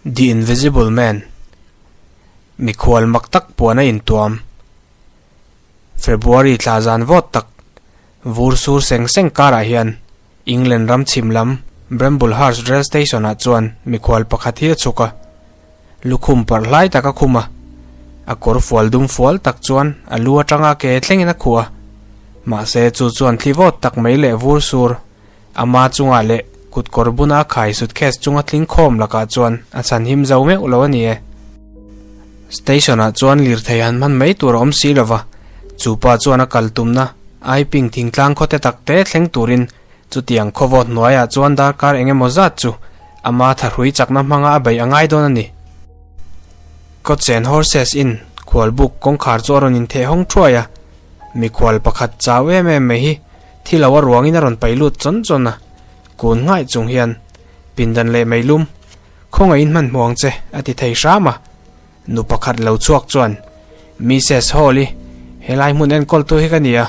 The Invisible Man, Mikhual mak tak puan a intuam. February thla zan vawt tak, vur sur seng seng karah hian England ram chhim lam Bramblehurst Rail Station ah chuan mikhual pakhat hi a chhuk a. Lukhum parh hlai tak a khum a, a kawr fual dum fual tak chuan a lu atanga ke thlengin a khuh a. Mahse chu chuan thli vawt tak mai leh vur sur Ama chungah leh kutkawr buna khai suitcase chunga tling khawm lakah chuan a chhan him zo meuh lo a ni e. Station ah chuan lirthei han hman mai tur a awm si lova, chu pa chuan a kal tumna Aiping thingtlang khawte tak te thleng turin chutiang khawvawt hnuaiah chuan darkar eng emaw zat chu ama thahrui chakna hmanga a beih a ngai dawn a ni. Kawtchen Horses Inn khualbuk kawngkhar chu a rawn intheh hawng thuai a, mikhual pakhat chau em em mai hi Thi lo a ruangin a rawn paih lut chawn chawn a, kun nghaih chung hian, Pindan leh meilum, khawngaihin hmanhmawh ang che, a ti thei hram a. Nu pakhat lo chhuak chuan, Missus Hall-i, helai hmun enkawltu hi ka ni a,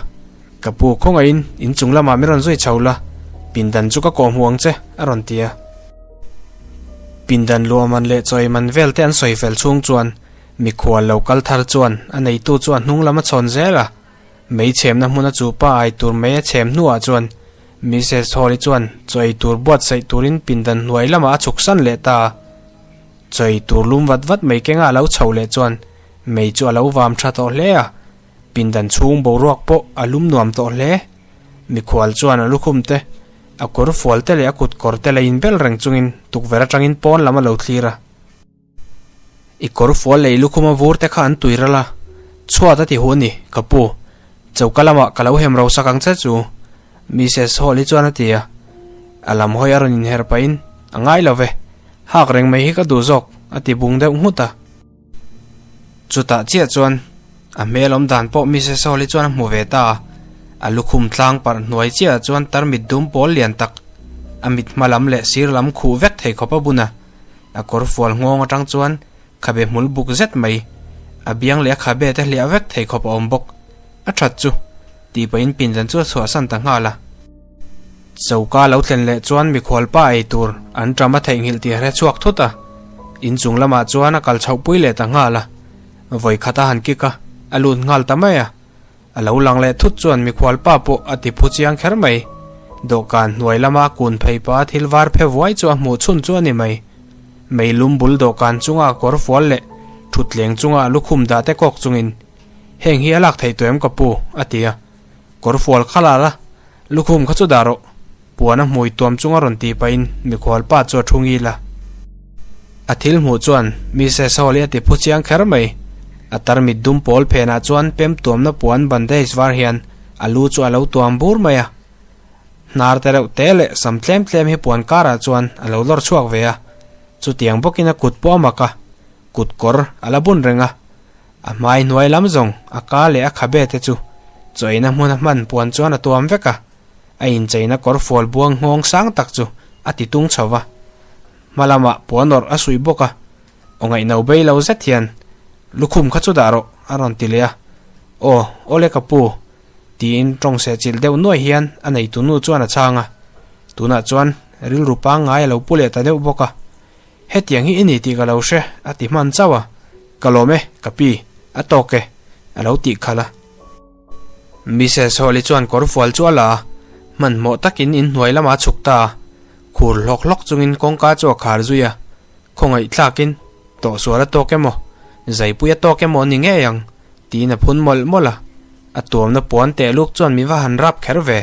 ka pu khawngaihin inchung lamah min rawn zui chho la, pindan chu ka kawhhmuh ang che, a rawn ti a. Pindan luahman leh chawiman vel te an sawi fel chhung chuan mikhual lo kal thar chuan a neitu chu a hnung lam a chhawn zel a. Mei chhemna hmuna chu pa ai tur mei a chhem hnuah chuan Missus Hawley chuan chaw ei tur buatsaih turin pindan hnuai lamah a chhuk san leh ta a. Chaw ei tur lum vat vat mai kenga a lo chho leh chuan mei chu a lo vam tha tawh hle a, pindan chhung boruak pawh a lum nuam tawh hle. Mikhual chuan a lukhum te, a kawr fual te leh a kut kawr te la inbel reng chungin tukverh atangin pawn lam a lo thlir a. I kawr fual lei lukhuma vur te kha an tui ral a, chhuat a ti hu a ni, ka pu. Choka lamah ka lo hem ro sak ang che chu, Missus Hall hi chuan a ti a. A lam hawi a rawn inher pahin, A ngai lo ve, hak reng mai hi ka duh zawk, a ti bung deuh nghut a. Chutah chiah chuan a hmel awm dan pawh Missus Hall hi chuan a hmu ve ta a, a lukhum tlang parh hnuai chiahah chuan tarmit dum pawl lian tak, a mit hma lam leh sir lam khuh vek thei khawp a bun a. A kawr fual nghawng atang chuan khabe hmul buk zet mai, a biang leh a khabe te hliah vek thei khawp a awm bawk. A that chu, tih pahin pindan chu a chhuahsan ta nghal a. Choka lo thlen leh chuan mikhual pa ei tur an ṭam a theihnghilh tih a hre chhuak thut a, inchung lamah chuan a kal chhohpui leh ta nghal a. Vawi khat a han kik a, a lut nghal ta mai a. A lo lang leh thut chuan mikhual pa pawh a ti phu chiang kher mai. Dawhkan hnuai lama kun phei pa thil var phe vuai chu a hmuh chhun chu a ni mai. Meilum bul dawhkan chunga kawr fual leh thutleng chunga lukhum dah te kawk chungin, Heng hi a lak theih tawh em ka pu? a ti a. Kawr fual kha la la, lukhum kha chu dah rawh. Puan a hmui tuam chunga rawn tih pahin mikhual pa chu a thu ngil a. A thil hmuh chuan Missus Hall-i a ti phu chiang kher mai. A tarmit dum pawl phenah chuan pem tuamna puan bandage var hian a lu chu a lo tuam bur mai a. Hnar te reuh te leh sam tlem tlem hi puan karah chuan a lo lawr chhuak ve a. Chutiang bawkin a kut pawh a mak a, kut kawr a la bun reng a. A hmai hnuai lam zawng a ka leh a khabe te chu chaw-ina hmuna hman puan chuan a tuam vek a. A incheina kawr fual buang nghawng sang tak chu a ti tung chho va, hma lamah puan awrh a suih bawk a, aw ngaihno bei lo zet hian, Lukhum kha chu dah rawh, a rawn ti leh a. Aw, awle ka pu, tiin tawng seh chilh deuh nuai hian a neitu nu chuan a chhang a. Tunah chuan rilru pangngai a lo pu leh ta deuh bawk a. Hetiang hi i ni tih ka lo hre, a ti hman chauh a. Ka lawm e, ka pi, a tawk e, a lo tih khalh a. Missus Hawley chuan kawr fual chu a la a, hmanhmawh takin inhnuai lamah a chhuk ta a, khur hlawk hlawk chungin kawngka chu a khar zui a, khawngaih thlakin, Tawhsual a tawk emaw, zaipui a tawk emaw ni ngei ang, tiin a phun mawlh mawlh a, a tuamna puan teh luk chuan mi va han rap kher ve.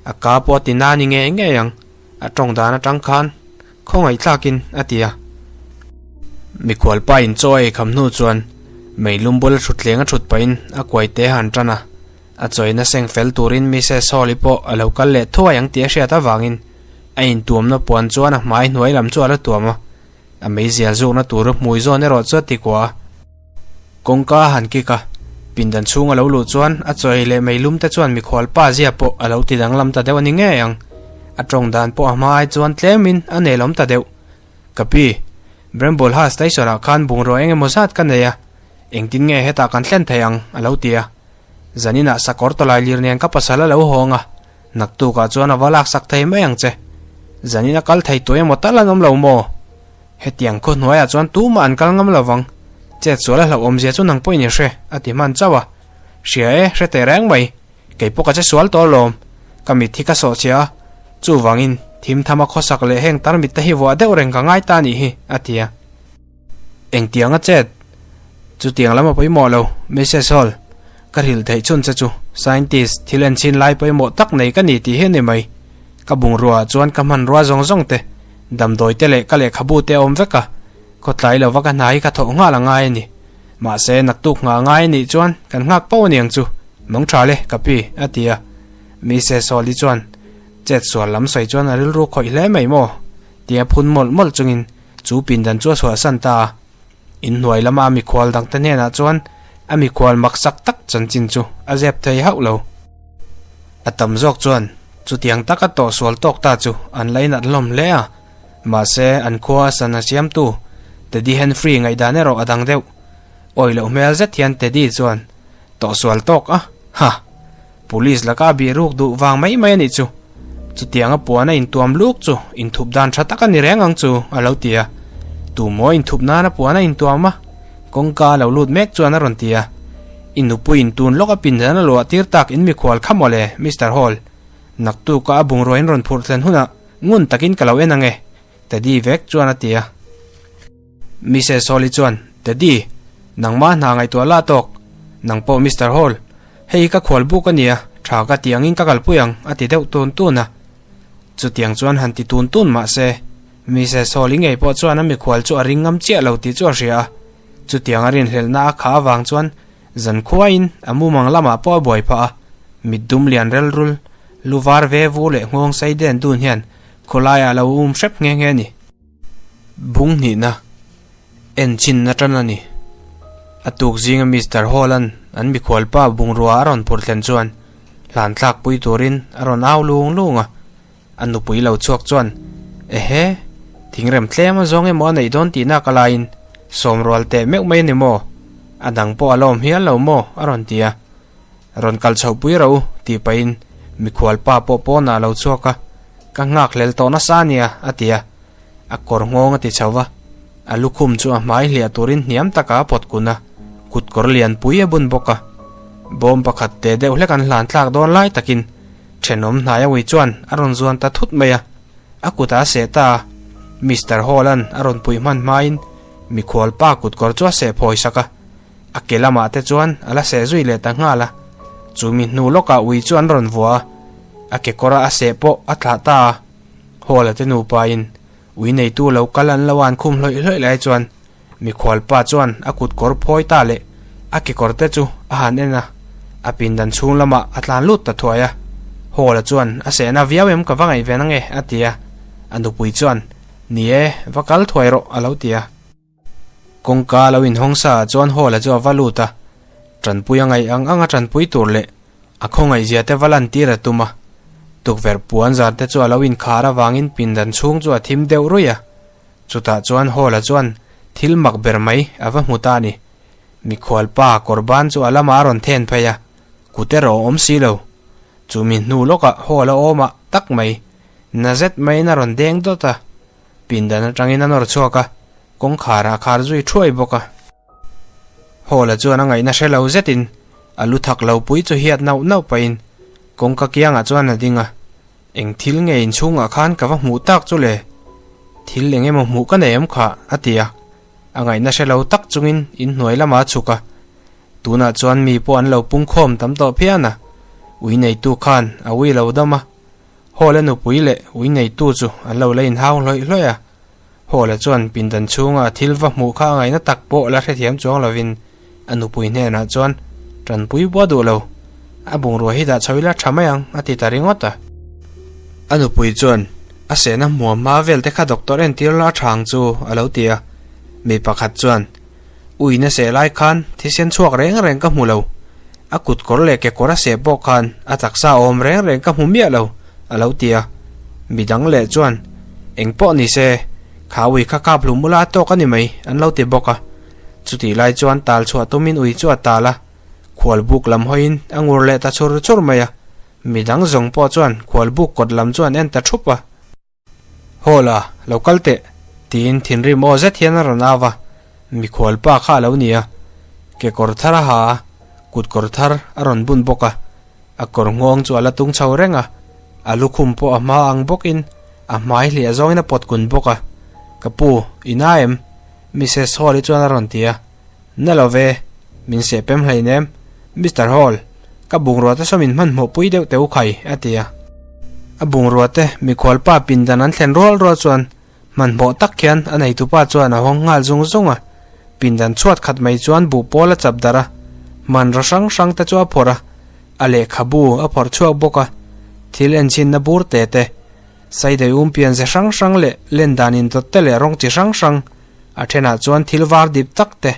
A ka pawh a ti na ni ngei ngei ang, a tawng dan atang khan khawngaih thlakin a ti a. Mikhual pa in chaw a eikham hnu chuan meilum bula thutthleng a thut pahin a kuai te han tan a, a chawina seng fel turin Missus Hawley pawh a lo kal leh thuai ang tih a hriat avangin a intuamna puan chuan a hmai hnuai lam chu a la tuam a, a meizial zukna tur hmui zawn erawh chu a ti kuah a. Kawngka a han kik a, pindan chhung a lo luh chuan a chaw ei leh meilum te chuan mikhual pa zia pawh a lo ti danglam ta deuh a ni ngei ang, a tawng dan pawh a hma ai chuan tlemin a nelawm ta deuh. Ka pi, Bramble ha station ah khan bungrua eng emaw zat ka nei a, engtin nge hetah kan thlen thei ang? a lo ti a. Zaninah sakawr tawlai lir nen ka pasal a lo hawng a, naktukah chuan a va laksak thei mai ang che. Zanin a kal thei tawh emaw tal an awm lo maw? Hetiang khaw hnuaiah chuan tumah an kal ngam lo vang. Chet sual a hlauh awmzia chu nang pawhin i hre, a ti hman chauh a. Hria e, hre teh reng mai. Kei pawh ka che sual tawh alawm. Ka mit hi ka sawhchhia a, chuvangin thim thama khawsak leh heng tarmit te hi vuah deuh reng ka ngai ta anih hi, a ti a. Engtiang a chet? Chutiang lam a pawimawh lo, Mrs Hall. Ka hrilh theih chhun che chu scientist thil enchhin lai pawimawh tak nei ka ni tih hi a ni mai. Ka bungrua ah chuan ka hmanrua zawng zawng te, damdawi te leh ka lehkhabu te a awm vek a, khawtlai lova ka hna hi ka thawh nghal a ngai a ni. Mahse, naktuk nghah a ngai a nih chuan kan nghak pauh a niang chu, mawng tha le, ka pi, a ti a. Mrs Hall-i chuan chet sual lam sawi chuan a rilru khawih hle mai maw? tia phun mawlh mawlh chungin chu pindan chu a chhuahsan ta a. Inhnuai lama a mikhual dangte hnenah chuan a mikhual maksak tak chanchin chu a zep thei hauh lo. A tam zawk chuan chutiang taka tawhsual tawk ta chu an la inat hlawm hle a, mahse an khua a sana siamtu Teddy Henfrey ngaihdan erawh a dang deuh. Awi loh hmel zet hian Teddy chuan tawhsual tawk a, Ha! Police laka a bih ruk duh vang mai mai a nih chu. Chutianga puan a intuam luk chu inthup dan tha tak a ni reng ang chu, a lo ti a. Tumaw inthup nana puan a intuam a, kawngka a lo lut mek chuan a rawn ti a. I nupui intun lawk a pindan a luah tir tak in mikhual kha mawle, Mister Hall. Naktuka a bungrua in rawn phurh thlen hunah ngun takin ka lo en ang e, Teddy vek chuan a ti a. Mrs Hall-i chuan, Teddy, nangmah hna ngaihtuah lah tawk. Nang pawh Mister Hall, hei ka khual buk a nia, tha ka ti angin ka kalpui ang, a ti deuh tun tun a. Chutiang chuan han ti tun tun mah se, Mrs Hall-i ngei pawh chuan a mikhual chu a ring ngam chiah lo tih chu a hria a. Chutiang a rinhlelhna a khah avang chuan Zankhuain a mumang lamah pawh a buai phah a, mit dum lian rel rul, lu var ve vu leh nghawng sei den dun hian khawlaiah a lo um hrep nghe nghe a ni. Bung hnihna en chin atan a ni. A tuk zinga Mister Hall-a'n an mikhualpa bungrua a rawn phurh thlen chuan hlan thlak pui turin a rawn au lung lung a. A nupui lo chhuak chuan, Ehe, thingrem tlem a zawng emaw a neih dawn tihna ka laiin sawm rual teh meuh mai a ni maw? A dang pawh a la awm hial lo maw? a rawn ti a. Rawn kal chhoh pui rawh u, tih pahin mikhual pa pawh pawnah a lo chhuak a, Ka nghak hlel tawh nasa a nia, a ti a. A kawr nghawng a ti chho va, a lukhum chu a hmai hliah turin hniam taka a pawt kun a, kut kawr lian pui a bun bawk a. Bawm pakhat teh deuh hlek an hlan thlak dawn lai takin Thenawm hnai a ui chuan a rawn zuan ta thut mai a, a kutah a seh ta a. Mister Hall-a'n a rawn puih hman hmain mikhual pa kutkawr chu a seh phawi sak a, a ke lamah te chuan a la seh zui leh ta nghal a. Chumi hnu lawkah ui chu an rawn vua a, a kekawra a seh pawh a thlah ta a. Hall-a te nupain ui neitu lo kal an lo an khum hlawih hlawih lai chuan Mikhual pa chuan a kut kawr phawi ta leh a kekawr te chu a han en a, a pindan chhung lamah a tlan lut ta thuai a. Hall-a chuan a sehna viau em ka va ngaihven ange a ti a, a nupui chuan Ni e, va kal thuai rawh a lo ti a. Kawngka lo inhawng sa ah chuan Hall-a chu a va lut a, tanpui a ngaih ang anga tanpui tur leh A khawngaihzia te va lantir a tum a, tukverh puan zan te chu a lo inkhar avangin pindan chhung chu a thim deuh ruih a. Chutah chuan Hall-a chuan thil mak ber mai a va hmu ta a ni. Mikhual pa kawr ban chu a lamah a rawn then phei a, kut erawh a awm si lo. Chumi hnu lawkah Hall-a awmah tak mai, na zet maiin a rawn deng dawt a, pindan atangin a nawr chhuak a, kawngkhar a khar zui thuai bawk a. Hall-a chuan a ngaihna hre lo zetin a lu thak lo pui chu hiat nauh nauh pahin kawngka kiangah chuan a ding a, Eng thil nge inchhungah khan ka va hmuh tak chu le? Thil eng emaw hmuh ka nei em khah? a ti a, a ngaihna hre lo tak chungin inhnuai lamah a chhuk a. Tunah chuan mi pawh an lo pungkhawm tam tawh phian a, ui neitu khan a ui lo dam a, Hall-a nupui leh ui neitu chu an lo la inhau hlawih hlawih a. Hall-a chuan pindan chhunga thil va hmuh kha a ngaihna tak pawh la hrethiam chuang lovin a nupui hnenah chuan tanpui buah duh lo, a bungrua hi dah chho ila tha mai ang a ti ta ringawt a. A nupui chuan a sehna hmuam hma vel te kha doctor entir la a tha ang chu a lo ti a. Mi pakhat chuan Uina seh lai khan thisen chhuak reng reng ka hmu lo, a kut kawr leh kekawr a seh pawh khan a taksa awm reng reng ka hmu miah lo, a lo ti a. Midang leh chuan, Eng pawh ni se, kha ui kha kap hlum ula a tawk a ni mai, an lo ti bawk a. Chutih lai chuan tal chhuah tumin ui chu a tal a, khual buk lam hawiin a ngur leh ta chur chur mai a. Midang zawng pawh chuan khual buk kawt lam chu an en ta thup a. Hawla, lo kal teh, Tiin thinrim aw zet hian a rawn au va, mikhual pa kha a lo ni a, kekawr thar a ha a, kutkawr thar a rawn bun bawk a, a kawr nghawng chu a la tung chho reng a, a lukhum pawh a hma ang bawkin a hmai hliah zawngin a pawt kun bawk a, Ka pu, i na em? Missus Hall-i chuan a rawn ti a, Na lo ve, min seh pem hleinem, Mister Hall, ka bungrua te saw min hmanhmawh pui deuh teh u khai, a ti a. A bungrua te mikhual pa pindan an thlen rual rual chuan hmanhmawh tak khian a neitupa chuan a hawng nghal zung zung a. Pindan chhuat khat mai chuan buh pawl a chap darh a, hmanraw hrang hrang te chu a phawrh a, a lehkhabu a phawrh chhuak bawk a, thil enchhinna bur te te, Saidai um pian ze hrang hrang leh len dan indawt te leh rawng chi hrang hrang, a thenah chuan thil var dip tak te,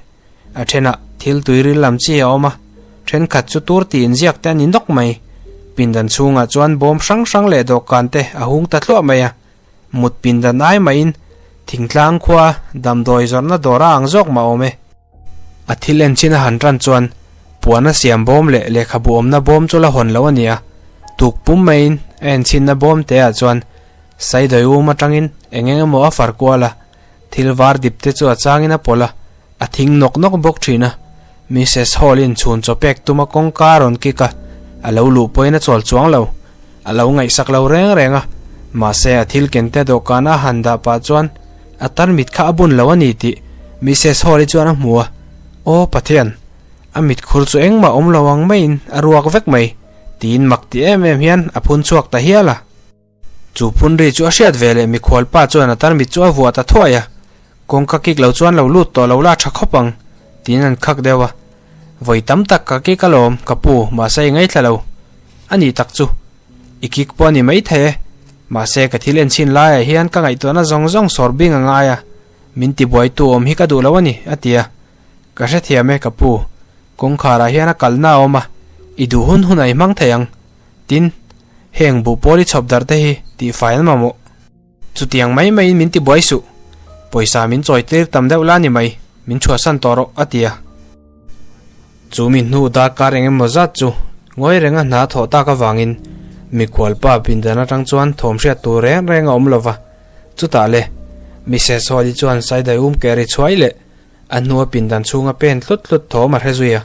a thenah thil tuiril lam chi a awm a, thenkhat chu tur tih inziak te a ni nawk mai. Pindan chhungah chuan bawm hrang hrang leh dawhkan te a hung ta thluah mai a, mut pindan ai mahin thingtlang khua damdawi zawrhna dawr a ang zawk mah awm e. A thil en chin a han tan chuan puan a siam bawm leh lehkhabu awmna bawm chu la hawn lo a ni a, tuk pum maiin a en chhinna bawm te ah chuan Saidawi um atangin eng eng emaw a far kual a, thil var dip te chu a changin a pawlh a, a thing nawk nawk bawk thin a. Missus Hall in chhun chaw pek tuma kawngka a rawn kik a, a lo luh pawhin a chawl chuang lo. A lo ngaihsak lo reng reng a, mahse a thil ken te dawhkana a han dah pah chuan a tarmit kha a bun lo a ni tih Missus Hall-i chuan a hmu a, Aw Pathian, a mitkhur chu engmah awm lo ang maiin a ruak vek mai, tiin mak ti em em hian a phun chhuak ta hial a. Chu phun ri chu a hriat ve leh mikhual pa chuan a tarmit chu a vuah ta thuai a, Kawngka kik lo chuan lo lut tawh lo la tha khawp ang, tiin an khak deuh a. Vawi tam tak ka kik alawm, ka pu, mahse i ngaithla lo. A nih tak chu. I kik pawh a ni maithei e. Mahse ka thil enchhin laiah hian ka ngaihtuahna zawng zawng sawr bing a ngai a, min tibuaitu awm hi ka duh lo a ni, a ti a. Ka hrethiam e ka pu, kawngkharah hian a kalna a awm a, i duh hun hunah i hmang thei ang. Tin, heng buh pawl i chhawp darh te hi tihfai an mamawh. Chutiang mai maiin min tibuai suh, pawisa min chawi tir tam deuh la ni mai, min chhuahsan tawh rawh, a ti a. Chu mi hnu darkar eng emaw zat chu ngawi renga hna thawh tak avangin mikhual pa pindan atang chuan thawm hriat tur reng reng a awm lo va. Chutah le, Missus Hawley chuan Saidai um ke ri chhuai leh a hnua pindan chhunga pen tlut tlut thawm a hre zui a.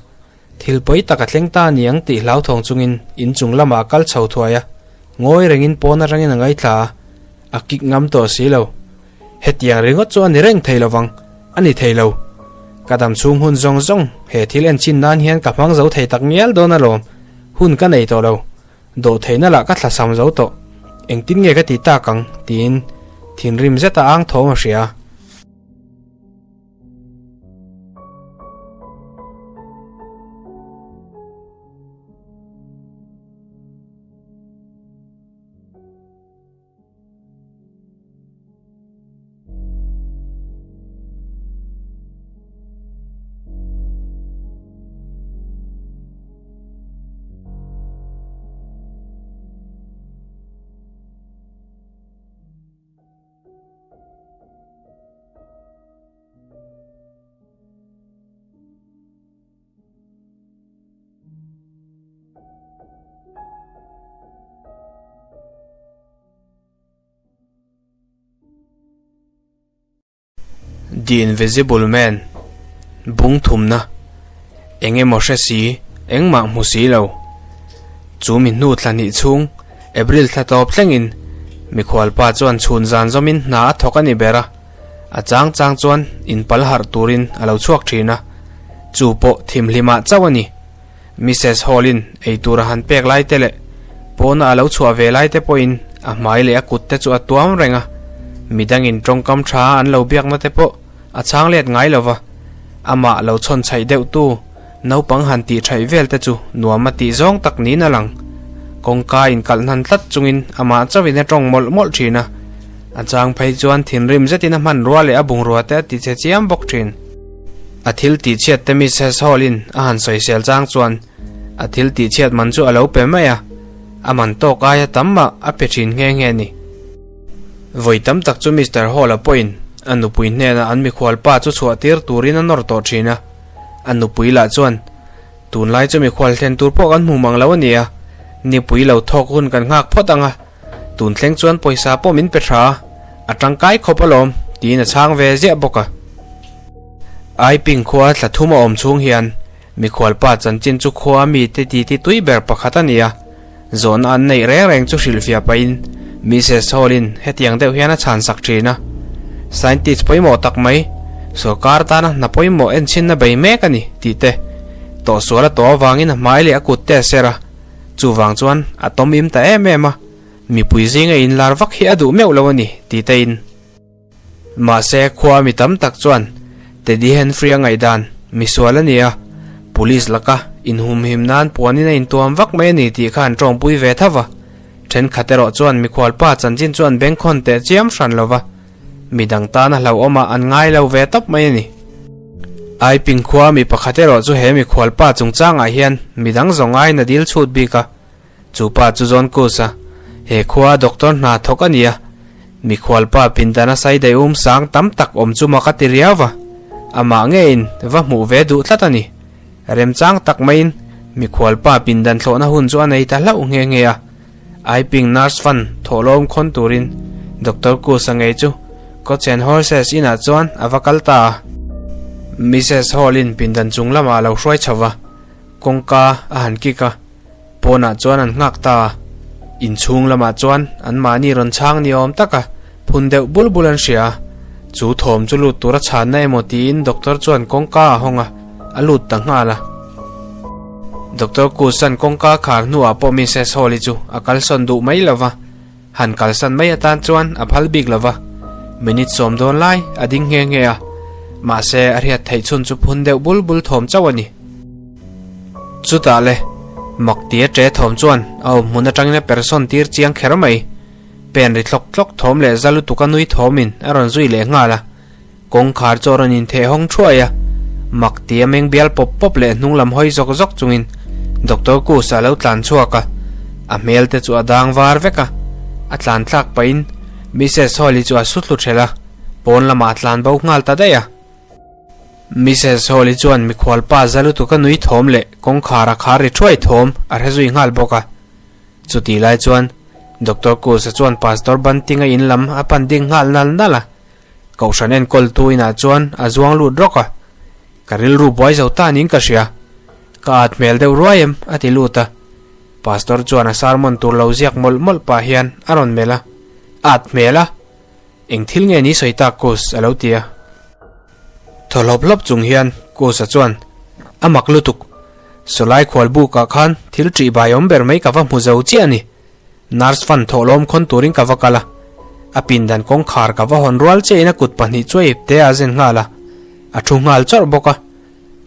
Thil pawi tak a thleng ta a ni ang tih hlauthawng chungin inchung lamah a kal chho thuai a, ngawi rengin pawn atangin a ngaithla a, a kik ngam tawh si lo. Hetiang ringawt chu a ni reng thei lovang, a ni thei lo. Ka dam chhung hun zawng zawng he thil enchin nan hian ka hmang zo thei tak ngial dawn alawm, hun ka nei tawh lo. Dawh theihna lah ka thlasam zo tawh, engtin nge ka ti tak ang tiin thinrim zeta ang thawm a hria. The Invisible Man, Bung thumna, Eng emaw hre si, engmah hmu si lo. Chu mi hnu thla hnih chhung, April thla tawp thlengin, mikhualpa chuan chhun zan zawmin hna a thawk a ni ber a, a chang chang chuan inpal harh turin a lo chhuak thin a, chu pawh thimhlimah chauh a ni. Missus Hall-in ei tur a han pek lai te leh pawna a lo chhuah ve lai te pawhin a hmai leh a kut te chu a tuam reng a, midangin tawngkam tha an lo biakna te pawh a chhang let ngai lo va, amah lo chhawn chhaih deuhtu naupang han tih thaih vel te chu nuam a tih zawng tak niin a lang. Kawngka inkalh hnan tlat chungin amah chauhin a tawng mawlh mawlh thin a, a chang phei chuan thinrim zetin a hmanrua leh a bungrua te a ti che chiam bawk thin. A thil tih chhiat te Missus Hall-in a han sawisel chang chuan a thil tih chhiat man chu a lo pe mai a, a man tawk aia tam mah a pe thin nghe nghe a ni. Vawi tam tak chu Mister Hall-a pawhin a nupui hnenah an mikhual pa chu chhuah tir turin a nawr tawh thin a, a nupui lah chuan, Tunlai chu mikhual thlen tur pawh kan hmu mang lo a nia, nipui lo thawk hun kan nghak phawt ang a, tun thleng chuan pawisa pawh min pe tha a, a tangkai khawp alawm, tiin a chhang ve ziah bawk a. Aiping khua thla thum a awm chhung hian mikhualpa chanchin chu khua mite titi tui ber pakhat a ni a, zawhna an neih reng reng chu hrilhfiah pahin Mrs Hall-in hetiang deuh hian a chhan sak thin a, Scientist pawimawh tak mai, sawrkar tana hna pawimawh enchinna bei mek a ni tih te, tawhsual a tawh avangin a hmai leh a kut te a ser a, chuvang chuan a tawm im ta em em a, mipui zinga inlar vak hi a duh meuh lo a ni tih te in. Mahse, khua mi tam tak chuan Teddy Henfrey a ngaihdan misual a ni a, police laka inhumhim nan puanin a intuam vak mai a ni tih kha an tawngpui ve tho va. Thenkhat erawh chuan mikhualpa chanchin chu an bengkhawn teh chiam hran lo va, midang tana hlauhawmah an ngai lo ve tawp mai a ni. Aiping khua mi pakhat erawh chu he mikhualpa chungchangah hian midang zawng aiin a dil chhut bik a, Chu pa chu John Cus a, he khua doctor hna thawk a ni a. Mikhualpa pindana saidai um sang tam tak awm chu mak a ti riau va, amah ngeiin va hmuh ve duh tlat a ni. Remchang tak maiin mikhualpa pindan thlawhna hun chu a nei ta hlauh nghe nghe a. Aiping Nurse Fund thawhlawm khawn turin Doctor Cus a ngei chu Coach and Horses inah chuan a va kal ta a. Mrs Hall-in pindan chung lamah a lo hruai chho va, kawngka a han kik a. Pawnah chuan an nghak ta a, inchhung lamah chuan anmahni rawn chhang ni awm taka phun deuh bul bul an hria a, chu thawm chu lut tura chhanna emaw tiin doctor chuan kawngka a hawng a, a lut ta nghal a. Doctor Kusan kawngka khar hnuah pawh Mrs Hall-i chu a kalsawn duh mai lo va, han kalsan mai atan chuan a phal bik lo va, minute sawm dawn lai a ding nghe nghe a, mahse a hriat theih chhun chu phun deuh bul bul thawm chauh a ni. Chutah le, mak tia ṭe thawm chuan a awm hmun aṭangin a persawn tir chiang kher mai. Pen ri thlawk thlawk thawm leh za lutuk a nui thawmin a rawn zui leh nghal a. Kawngkhar chu a rawn intheh hawng thuai a. Mak tia meng bial pawp pawp leh hnung lam hawi zawk zawk chungin Doctor Kusa a lo tlan chhuak a. A hmel te chu a dang var vek a. A tlan thlak pahin Mrs Hall-i chu a su thlu ṭhelh a, pawn lamah a tlan bo nghal ta daih a. Mrs Hall-i chuan mikhual pa za lutuk a nui thawm leh kawngkhar a khar ri thuai thawm a hre zui nghal bawk a. Chutih lai chuan Doctor Kusa chuan Pastor Bunting-a in lam a pan ding nghal nal nal a. Kohhran enkawltu inah chuan a zuang lut rawk a. Ka rilru buai zo ta niin ka hria. Ka at hmel deuh ruai em? a ti lut a. Pastor chuan a sermon tur lo ziak mawlh mawlh pah hian a rawn melh a. At hmel a? Eng thil nge ni sawi tak Kus? a lo ti a. Thaw hlawp hlawp chung hian Kus-a chuan, A mak lutuk. Sawlai khual bukah khan thil ṭih bai awm ber mai ka va hmu zo chiah a ni. Nurse fan thawhlawm khawn turin ka va kal a. A pindan kawngkhar ka va hawn rual chiahin a kut pahnih chu a ipte a zen nghal a. A thu nghal chawrh bawk a.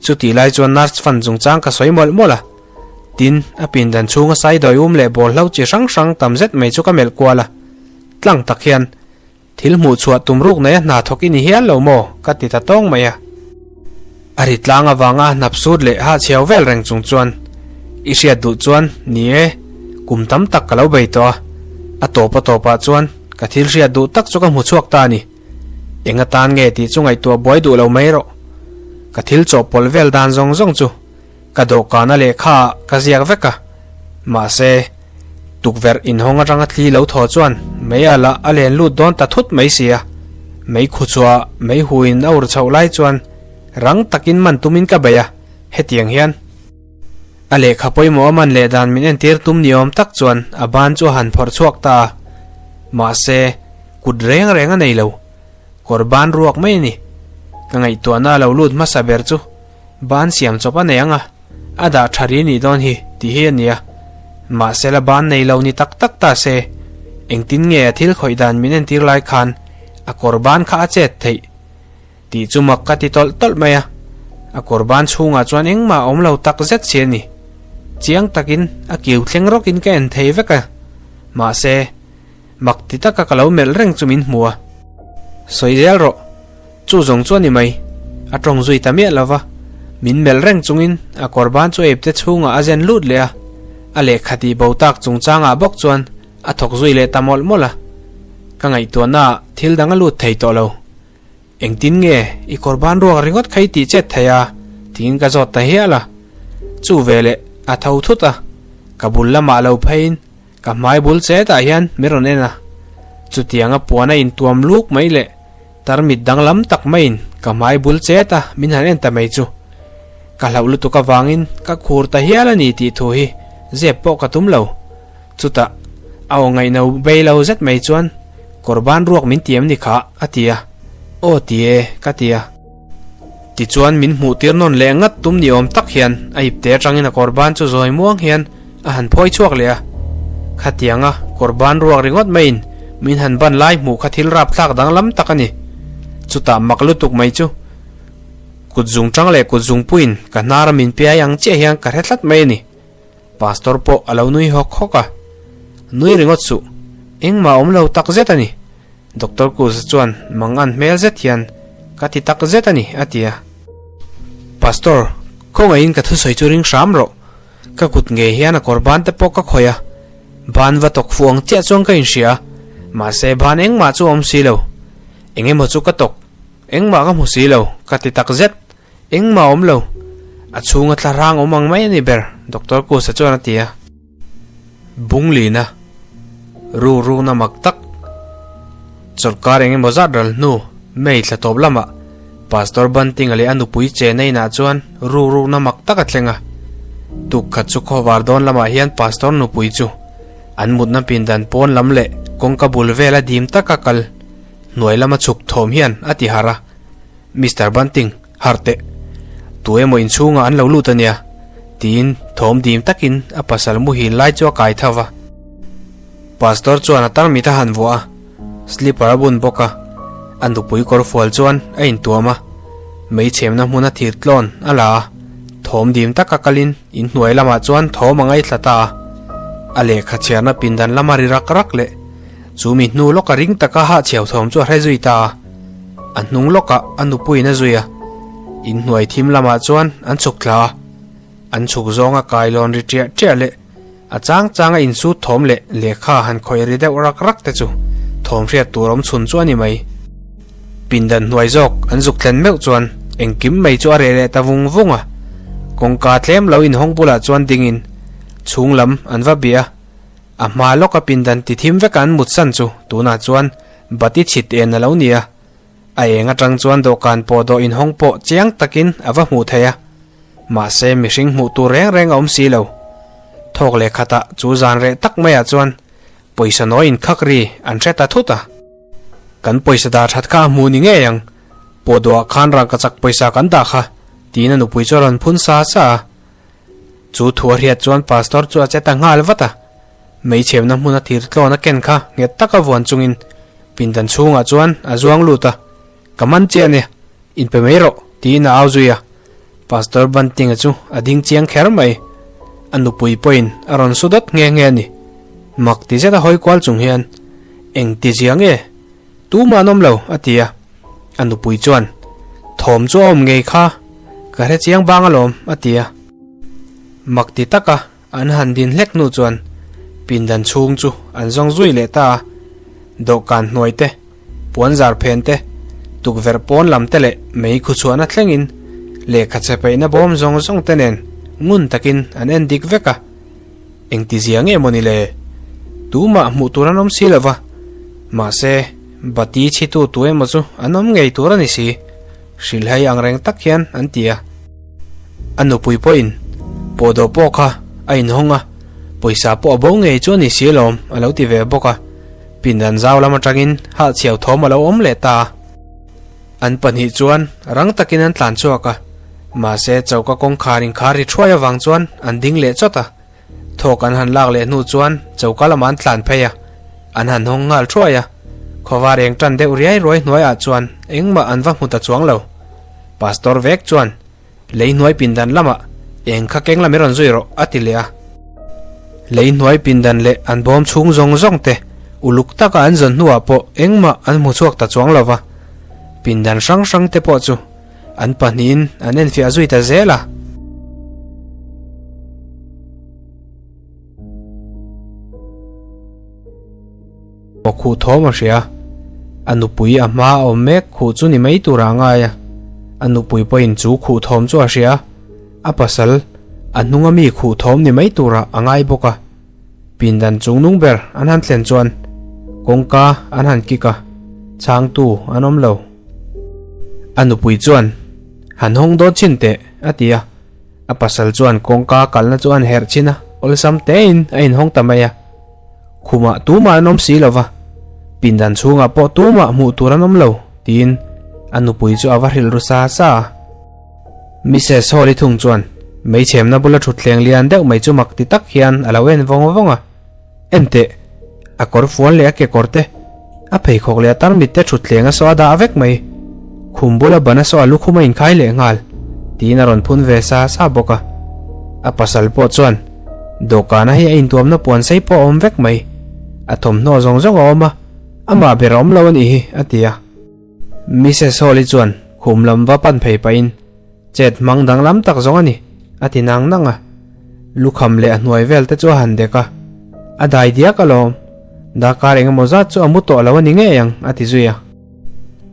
Chutih lai chuan nurse fan chungchang ka sawi mawlh mawlh a. Tin, a pindan chhunga saidawi um leh bawlhlo chi hrang hrang tam zet mai chu ka melh kual a. Tlang tak hian, Thil hmuh chhuah tum ruk nei a hna thawk i ni hial lo maw? ka ti ta tawng mai a. A ri tlang avanga a hnap sut leh hahchhiau vel reng chung chuan, I hriat duh chuan, ni e, kum tam tak ka lo bei tawh a. A tawp a tawpah chuan ka thil hriat duh tak chu ka hmu chhuak ta a ni. Eng atan nge tih chu ngaihtuah buai duh lo mai rawh. Ka thil chawhpawlh vel dan zawng zawng chu Ka dawhkana lehkha ah ka ziak vek a, mahse, tukverh inhawng atanga thli lo thaw chuan mei a lah a len lut dawn ta thut mai si a, mei khu chhuah mei huin a ur chhoh lai chuan rang takin man tumin ka bei a, hetiang hian. A lehkha pawimawh a man leh dan min entir tum ni awm tak chuan a ban chu a han phawrh chhuak ta a, mahse, kut reng reng a nei lo, kawr ban ruak mai a ni. Ka ngaihtuahna a lo lut hmasa ber chu. Ban siam chawp a nei ang a, a dah tha ri nih dawn hi tih hi a ni a. Mahse la ban nei lo ni tak tak ta se, engtin nge a thil khawih dan min entir lai khan a kawr ban kha a chet theih tih chu mak ka ti tawlh tawlh mai a. A kawr ban chhungah chuan engmah a awm lo tak zet si a ni. Chiang takin a kiu thleng rawkin ka en thei vek a. Mahse, mak ti taka ka lo melh reng chu min hmu a. Sawi zel rawh. Chu zawng chu a ni mai. A tawng zui ta miah lo va, min melh reng chungin a kawr ban chu epte chhungah a zen lut leh a, a lehkha tih bo tak chungchangah bawk chuan a thawk zui leh ta mawlh mawlh a. Ka ngaihtuahnaah thil dang a lut thei tawh lo. Engtin nge i kawr ban ruak ringawt kha i tih chet thei a? tiin ka zawt ta hial a. Chu veleh a tho thut a, ka bul lamah lo pheiin ka hmai bul chetah hian min rawn en a. Chutianga puan a intuam luk mai leh. Tarmit danglam tak maiin ka hmai bul chet a min han en ta mai chu. Ka hlauh lutuk avangin ka khur ta hial a ni tih thu hi zep pawh ka tum lo. Chutah a aw ngaihno bei lo zet mai chuan kawr ban ruak min ti em ni kha a ti a. Aw ti e ka ti a. Tichuan min hmuh tir nawn leh ngat tum ni awm tak hian a ipte atangin a kawr ban chu zawi muang hian a han phawi chhuak leh a. Khatianga kawr ban ruak ringawt maiin min han ban lai hmuh kha thil rapthlak danglam tak a ni. Chutah mak lutuk mai chu kut zung tang leh kut zung puiin ka hnar a min piai ang chiah hian ka hre tlat mai a ni. Pastor pawh a lo nui hawk hawk a. Nui ringawt suh, engmah awm lo tak zet a ni. Doctor Kuza chuan mangan hmel zet hian, Ka ti tak zet a ni, a ti a. Pastor, khawngaihin ka thusawi chu ring hram rawh. Ka kut ngei hian a kawr ban te pawh ka khawih a. Ban va tawk fuh ang chiah chuan ka inhria a, mahse ban engmah chu a awm si lo. Eng emaw chu ka tawk, engmah ka hmu si lo, ka ti tak zet. Engmah a awm lo. A chhunga thla hrang awm ang mai a ni ber, Doctor Kusa chuan a ti a. Bunglina ru rukna mak tak chawlhkar eng emaw zat ral hnu May thla tawp lamah Pastor Bunting-a leh a nupui chena inah chuan ru rukna mak tak a thleng a. Tuk khat chu khawvar dawn lamah hian Pastor nupui chu an mutna pindan pawn lam leh kawngka bul vela dim taka kal hnuai lama chhuk thawm hian a ti harh a. Mister Bunting, harh teh. Tu emaw inchhungah an lo lut a nia, tiin thawm dim takin a pasal muhil lai chu a kai tho va. Pastor chuan a tarmit a han vuah a, slipper a bun bawk a, a nupui kawr fual chuan a intuam a, meichhemna hmuna thir tlawn a la a, thawm dim taka kalin inhnuai lamah chuan thawm a ngaithla ta a. A lehkha chhiarna pindan lama ri rak rak leh chu mi hnu lawka ring taka hahchhiau thawm chu a hre zui ta a. A hnung lawkah a nupuiin a zui a, inhnuai thim lamah chuan an chhuk thla a, an chhuk zawnga kailawn ri ṭiah ṭiah leh a chang changa insut thawm leh lehkha han khawih ri deuh rak rak te chu thawm hriat tur awm chhun chu a ni mai. Pindan hnuai zawk an zuk thlen meuh chuan engkim mai chu a reh leh ta vung vung a, kawngka tlem lo inhawng bulah chuan dingin chhung lam an va bih a, a hma lawka pindan ti thim veka an mutsan chu tunah chuan Bati chhit en a lo ni a, a eng atang chuan dawhkan pawh dawh inhawng pawh chiang takin a va hmuh theih a, mahse mihring hmuh tur reng reng a awm si lo. Thawk leh khatah chu zan reh tak maiah chuan pawisa nawi inkhak ri an hre ta thut a. Kan pawisa dah that kha a hmuh ni ngei ang, pawh dawhah khan rangkachak pawisa kan dah kha, tiin a nupui chu a rawn phun sa sa a. Chu thu a hriat chuan pastor chu a che ta nghal vat a. Meichhemna hmuna thir tlawn a ken kha nghet taka vuan chungin pindan chhungah chuan a zuang lut a, Ka man chiah nia, inpe mai rawh, tiin a au zui a. Pastor Bunting-a chu a ding chiang kher mai. A nupui pawhin a rawn su dawt nghe nghe a ni. Mak ti zet a hawi kual chung hian, Eng ti zia nge? Tumah an awm lo, a ti a. A nupui chuan, Thawm chu a awm ngei kha, ka hre chiang bang alawm, a ti a. Mak ti taka An han din hlek hnu chuan pindan chhung chu an zawng zui leh ta a, dawhkan hnuai te, puanzar phen te, tukverh pawn lam te leh mei khuchhuahna thlengin lehkha che peihna bawm zawng zawng te nen ngun takin an en dik vek a. Engtizia nge maw ni le? Tumah hmuh tur an awm si lo va, mahse bati chhitu tu emaw chu an awm ngei tur a ni si. Hrilhhai ang reng tak hian an ti a. A nupui pawhin pawhdawh pawh kha a inhawng a, pawisa pawh a bo ngei chu a ni si alawm a lo ti ve bawk a. Pindan zau lam atangin hahchhiau thawm a lo awm leh ta a. An pahnih chuan rang takin an tlan chhuak a, mahse choka kawngkhar inkhar ri thuai avang chuan an ding leh chawt a. Thawk an han lak leh hnu chuan choka lamah an tlan phei a, an han hawng nghal thuai a. Khawvar eng tan deuh riai ruai hnuaiah chuan engmah an va hmu ta chuang lo. Pastor vek chuan, Lei hnuai pindan lamah eng kha keng lam i rawn zui rawh, a ti leh a. Lei hnuai pindan leh an bawm chhung zawng zawng te uluk taka an zawn hnuah pawh engmah an hmu chhuak ta chuang lo va. Pindan hrang hrang te pawh chu an pahnihin an enfiah zui ta zel a. Aw khuh thawm a hria. A nupui a hma a awm mek khuh chu ni mai tura a ngai a. A nupui pawhin chu khuh thawm chu a hria. A pasal, a hnunga mi khuh thawm ni mai tura a ngai bawk a. Pindan chung nung ber an han thlen chuan kawngka an han kik a, chhangtu an awm lo. A nupui chuan, Han hawng dawn chhin teh, a ti a. A pasal chuan kawngka kalna chu an herh chhin a, awlsam tein a inhawng ta mai a. Khumah tumah an awm si lo va, pindan chhungah pawh tumah hmuh tur an awm lo, tiin a nupui chu a va hrilh ru sa sa a. Mrs Hall-i thung chuan meichhemna bula thutthleng lian deuh mai chu mak ti tak hian a lo en vawng vawng a. Enteh, a kawr fual leh a kekawr te, a pheikhawk leh a tarmit te thutthleng a saw a dah vek mai. Khum bula ban a saw a lukhum a inkhai leh nghal, tiin a rawn phun ve sa sa bawk a. A pasal pawh chuan dawhkana hi a intuamna puan sei pawh a awm vek mai. A thawmhnaw zawng zawng a awm a, amah ber a awm lo a nih hi, a ti a. Mrs Hall-i chuan khum lam va pan phei pahin, Chet hmang danglam tak zawng a ni, a ti nang nang a. Lukham leh a hnuai vel te chu a han dek a. A dai diak alawm. Darkar eng emaw zat chu a mu tawh lo a ni ngei ang, a ti zui a.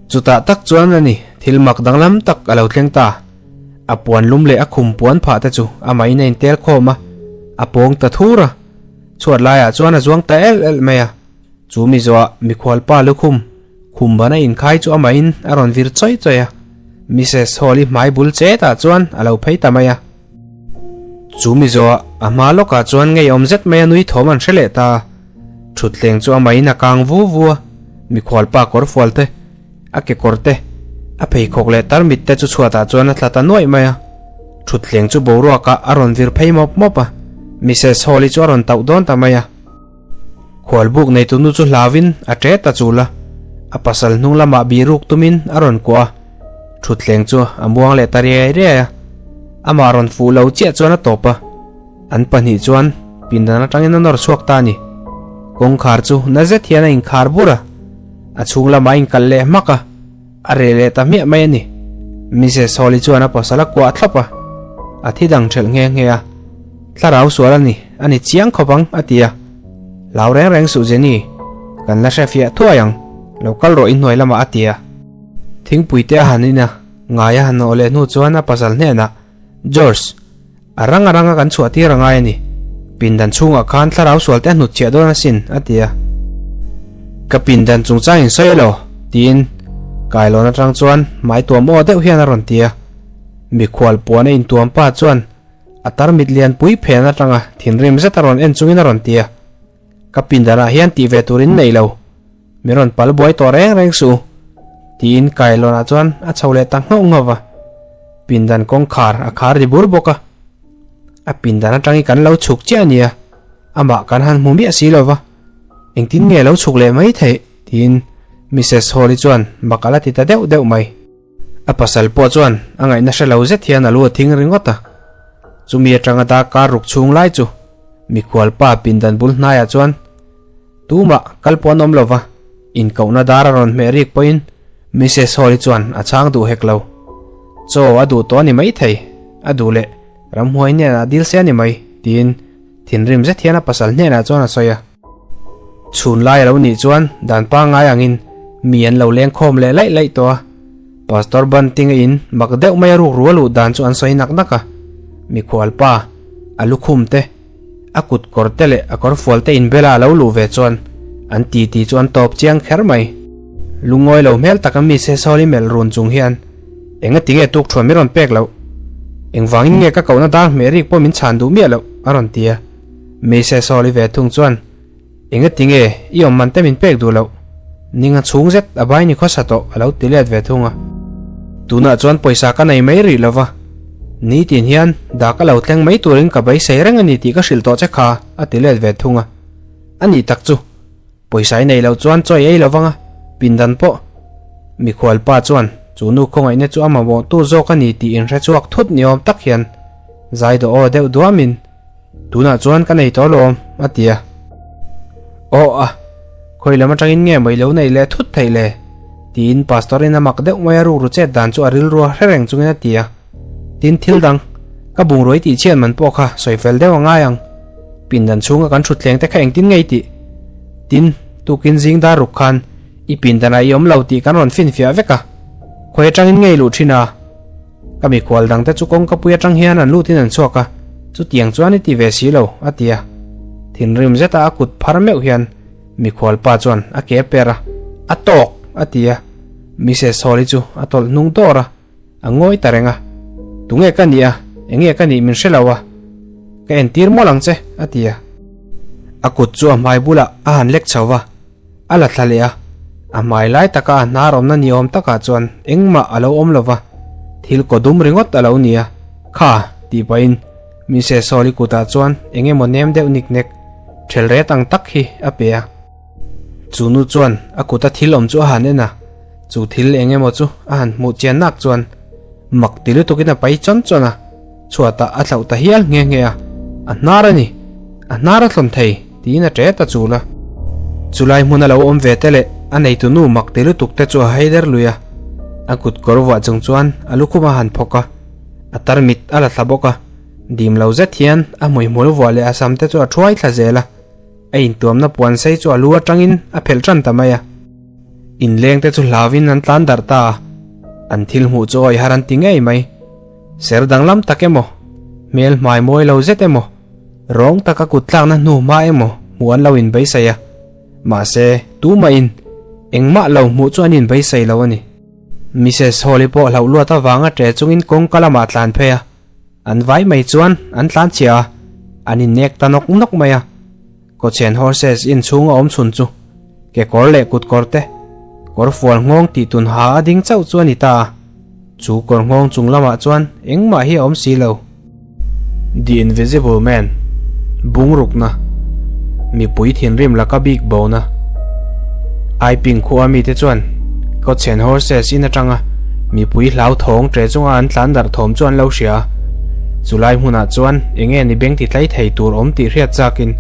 Chutah tak chuan a ni, thil mak danglam tak a lo thleng ta. A puan lum leh a khum puan phah te chu amahin a intel khawm a, a pawng ta thur a. Chhuat laiah chuan a zuang ta elh elh mai a. Chu mi zawhah mikhualpa lukhum khum ban a inkhai chu amahin a rawn vir chawi chawi a, Mrs Hall-i hmai bul chetah chuan a lo phei ta mai a. Chu mi zawhah a hma lawkah chuan ngeiawm zet mai a nui thawm an hre leh ta a, thutthleng chu amahin a kang vu vu a, mikhualpa kawr fual te, a kekawr te, a pheikhawk leh tarmit te chu chhuatah chuan a tla ta nuaih mai a. Thutthleng chu boruakah a rawn vir phei mawp mawp a, Mrs Hall-i chu a rawn tauh dawn ta mai a. Khualbuk neitu nu chu hlauin a ṭe ta chul a, a pasal hnung lamah biruk tumin a rawn kuah a, ṭhutthleng chu a muang leh ta riai riai a, amah rawn fuh lo chiah chuan a tawp a, an pahnih chuan pindan aṭangin a nawr chhuak ta a ni. Kawngkhar chu na zet hian a inkhar bur a, a chhung lamah a inkalh leh hmak a, a reh leh ta hmiah mai a ni. Mrs Hawley chuan a pasal a kuah thlawp a, a thi dang ṭhelh nghe nghe a. Thlarau sual a ni, a ni chiang khawp ang, a ti a. Hlau reng reng suh Jenny, kan la hre fiah thuai ang, lo kal rawh inhnuai lamah a ti a. Thingpui te a han in a, ngai a han nawh leh hnu chuan a pasal hnenah, George, a rang a ranga kan chhuah tir a ngai a ni, pindan chhungah khan thlarau sual te a hnut chhiah dawn asin, a ti a. Ka pindan chungchang in sawi elo, tiin kailawn atang chuan hmai tuam aw deuh hian a rawn ti a. Mikhual puan a intuam pa chuan A tarmit lianpui phen atanga thinrim zet a rawn en chungin a rawn ti a, Ka pindanah hian tih ve turin nei lo, min rawn pal buai tawh reng reng suh u, tiin kailawnah chuan a chho leh ta nghauh nghauh va. Pindan kawngkhar a khar ri bur bawk a, a pindan atangin kan lo chhuk chiah a nia, amah kan han hmu miah si lo va, engtin nge lo chhuk leh mai theih? tiin Mrs Hawley chuan mak a la ti ta deuh deuh mai. A pasal pawh chuan a ngaihna hre lo zet hian a lu a thing ringawt a. Chumi atanga darkar ruk chhung lai chu mikhual pa pindan bul hnaiah chuan tumah kal pawh an awm lo va, inkohna dar a rawn hmeh rik pawhin Mrs Hawley chuan a chhang duh hek lo. Chaw a duh tawh a ni maithei, a duh leh ramhuai hnenah dil se a ni mai, tiin thinrim zet hian a pasal hnenah chuan a sawi a. Chhun lai a lo nih chuan dan pangngai angin mi an lo leng khawm leh laih laih tawh a, Pastor Bunting a in mak deuh mai a ruk ru a luh dan chu an sawi nak nak a, mikhual pa, a lukhum te, a kut kawr te leh a kawr fual te inbela a lo luh ve chuan an titi chu an tawp chiang kher mai. Lungawi lo hmel taka mi se sawl i melh run chung hian enga tinge tukthuan min rawn pek loh? Engvangin nge ka kohna dar hmeh rik pawh min chhan duh miah loh? a rawn ti a. Mise Saul-i ve thung chuan, Enga tinge i awm man te min pek duh loh? Ninga chhung zet a bai ni khawsa tawh a lo ti let ve thung a. Tunah chuan pawisa ka nei mai rih lova, nitin hian dak a lo thleng mai turin ka beisei reng a ni tih ka hrilh tawh che kha a ti let ve thung a. A nih tak chu, pawisa i nei loh chuan chaw i ei lo vang a, pindan pawh. Mikhual pa chuan chu nu khawngaihna chu a mamawhtu zawk a ni tih inhre chhuak thut ni awm tak hian zai dawh aw deuh duamin, Tunah chuan ka nei tawh alawm, a ti a. Aw a, khawi lam atangin nge mai lo nei leh thut theih le? tiin Pastor in a mak deuh mai a rukru chet dan chu a rilru a hre reng chungin a ti a. Tin thil dang, ka bungrua i tih chhiat man pawh kha sawi fel deuh a ngai ang. Pindan chhunga kan thutthleng te kha engtin nge i tih? Tin, tukin zing dar ruk khan i pindanah i awm lo tih kan rawn finfiah vek a. Khawi atangin nge i luh thin a? Ka mikhual dangte chu kawngka pui atang hian an lutin an chhuak a, chutiang chuan i ti ve si lo, a ti a. Thinrim zeta a kut phar meuh hian mikhual pa chuan a ke per a, A tawk! a ti a. Mrs Hall-i chu a tawlh hnung dawr a, a ngawi ta reng a. Tunge ka nih a, enge ka nih min hre lo a, ka entir mawlh ang che, a ti a. A kut chu a hmai bulah a han lek chho va, a la thla leh a. A hmai lai taka a hnar awmna ni awm takah chuan engmah a lo awm lo va, thil kaw dum ringawt a lo ni a. Kha, tih pahin Mrs Hall-i kutah chuan eng emaw nem deuh nik nek, ṭhel ret ang tak hi a pe a. Chu nu chuan a kuta thil awm chu a han en a, chu thil eng emaw chu a han hmuh chian nak chuan mak ti lutukin a pai chawn chawn a, chhuatah a thlauh ta hial nghe nghe a, A hnar a ni, a hnar a thlawn thei tiin a ṭe ta chul a. Chulai hmun a lo awm ve te leh a neitu nu mak ti lutuk te chu a hai der lui a, a kut kawr vuah chung chuan a lukhum a han phawk a, a tarmit a la thla bawk a, dim lo zet hian a hmuihmul vuah leh a sam te chu a thuai thla zel a. A intuamna puan sei chu a lu atangin a phelh tan ta mai a. Inleng te chu hlauin an tlan darh ta a, an thil hmuh chu awih har an ti ngei mai. Ser danglam tak emaw, hmel hmai mawi lo zet emaw, rawng taka kut tlakna hnu hma emaw hmuh an lo inbeisei a. Mahse, tumahin engmah lo hmuh chu an inbeisei lo a ni. Mrs Hawley pawh hlauh luat avanga ṭe chungin kawngka lamah a tlan phei a. An vai mai chuan an tlan chhia a, an innek ta nawk nawk mai a. Kawchhen horses inchhung a awm chhun chu kekawr leh kutkawr te, kawr fual nghawng tih tun ha a ding chauh chu a ni ta a. Chu kawr nghawng chung lamah chuan engmah hi a awm si lo. The Invisible Man, Bungrukna, Mipui thinrim laka bik bona. Aiping khua mite chuan Kawchhen horses in atanga mipui hlauthawng ṭe chunga an tlan darh thawm chu an lo hria a. Chulai hmunah chuan enge ni beng ti tlai thei tur awm tih hriat chakin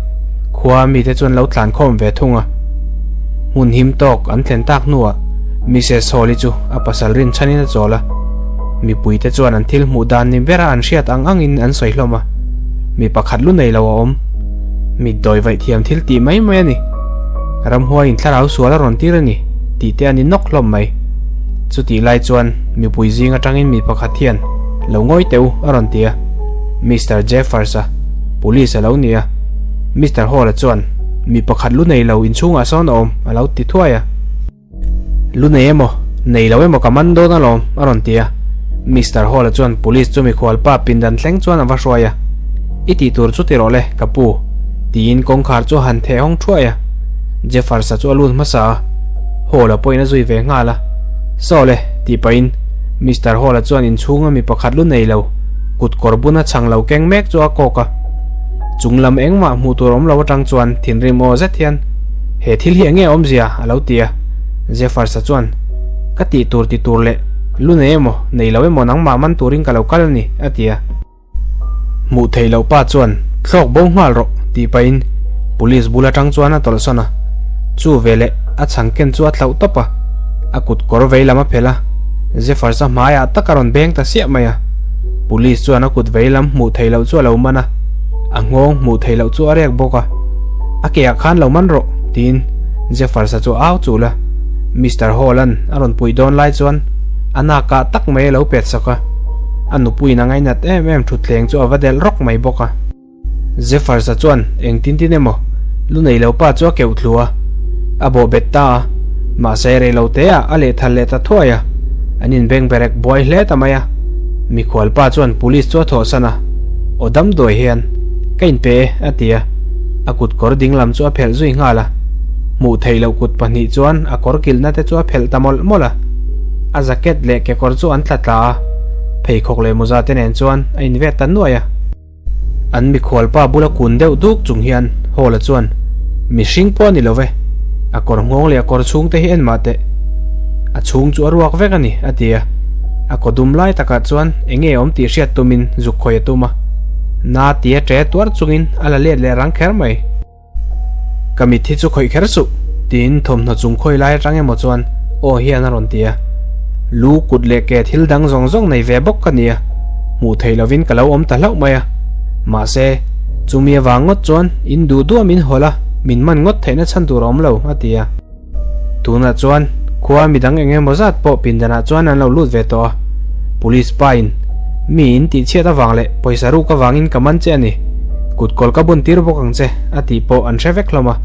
khua mite chuan lo tlan khawm ve thung a. Hmun him tawk an thlen tak hnuah Mrs Hawley chu a pasal rinchhanin a chawl a. Mipuite chuan an thil hmuh dan ni bera an hriat ang angin an sawi hlawm a. Mi pakhat lu nei lo a awm. Mitdawi vaih thiam thil tih mai mai a ni. Ramhuaiin thlarau sual a rawn tir a ni tih te a ni nawk hlawm mai. Chutih lai chuan mipui zing atangin mi pakhat hian lo ngawi teh u a rawn ti a. Mister Jeffers-a, Police a lo ni a. Mister Hall-a chuan mi pakhat lu nei lo inchhungah sawn a awm a lo ti thuai a. Lu nei emaw, nei lo emaw ka man dawn alawm, a rawn ti a. Mister Hall-a chuan police chu mikhual pa pindan thleng chuan a va hruai a. I tih tur chu ti rawh le, ka pu, tiin kawngkhar chu a han theh hawng thuai a. Jeffers-a chu a lut hmasa a, Hall-a pawhin a zui ve nghal a. Saw le, tih pahin Mister Hall-a chuan inchhunga mi pakhat lu nei lo, kut kawr buna chhang lo keng mek chu a kawk a. Chung lam engmah hmuh tur awm lo atang chuan thinrim aw zet hian, He thil hi enge awmzia? a lo ti a. Jeffers-a chuan, Ka tih tur ti tur leh lu nei emaw, nei lo emaw nangmah man turin ka lo kal a ni, a ti a. Hmuh theih loh pa chuan, Thlawk bo nghal rawh, tih pahin police bul atang chuan a tawlhsawn a. Chu veleh a chhang ken chu a thlauh tawp a, a kut kawr vei lam a phelh a, Jeffers-a hmaiah tak a rawn beng ta siah mai a. Police chuan a kut vei lam hmuh theih loh chu a lo man a, a nghawng hmuh theih loh chu a rek bawk a. A keah khan lo man rawh, tiin Jeffers-a chu a au chul a. Mister Hall-a'n a rawn puih dawn lai chuan a nakah tak mai a lo pet sak a, a nupuiin a ngainat em em thutthleng chu a va delh rawk mai bawk a. Jeffers-a chuan engtin tin emaw lu nei lo pa chu a keuh thlu a, a bawh bet ta a, mahse rei lo te ah a lehthal leh ta thuai a, an inbeng berek buai hle ta mai a. Mikhual pa chuan police chu a thawhsan a, Aw damdawi hian ka inpe e a ti a, a kut kawr ding lam chu a phelh zui nghal a, hmuh theih loh kut pahnih chuan a kawr kilhna te chu a phelh ta mawlh mawlh a, a jacket leh kekawr chu an tla tla a, pheikhawk leh mawza te nen chuan a invet ta nuai a. An mikhual pa bula kun deuh duk chung hian Hall-a chuan, Mihring pawh a ni lo ve, a kawr nghawng leh a kawr chhung te hi en mah teh. A chhung chu a ruak vek a ni, a ti a. A kaw dum lai takah chuan eng nge awm tih hriat tumin zuk khawi a tum a. Na tia ṭe tuar chungin a la let leh rang kher mai. Ka mit hi chu khawih kher suh, tiin thawmhnaw chung khawi lai atang emaw chuan aw hian a rawn ti a. Lu kut leh ke thil dang zawng zawng nei ve bawk ka ni a, hmuh theih lovin ka lo awm ta hlauh mai a. Mahse, chumi avang ngawt chuan in duh duah min hawlh a, min man ngawt theihna chhan tur a awm lo, a ti a. Tunah chuan khua midang eng emaw zat pawh pindanah chuan an lo lut ve tawh a, Police pa in mi in tih chhiat avang leh pawisa ruk avangin ka man che a ni, kut kawl ka bun tir bawk ang che a tih pawh an hre vek hlawm a.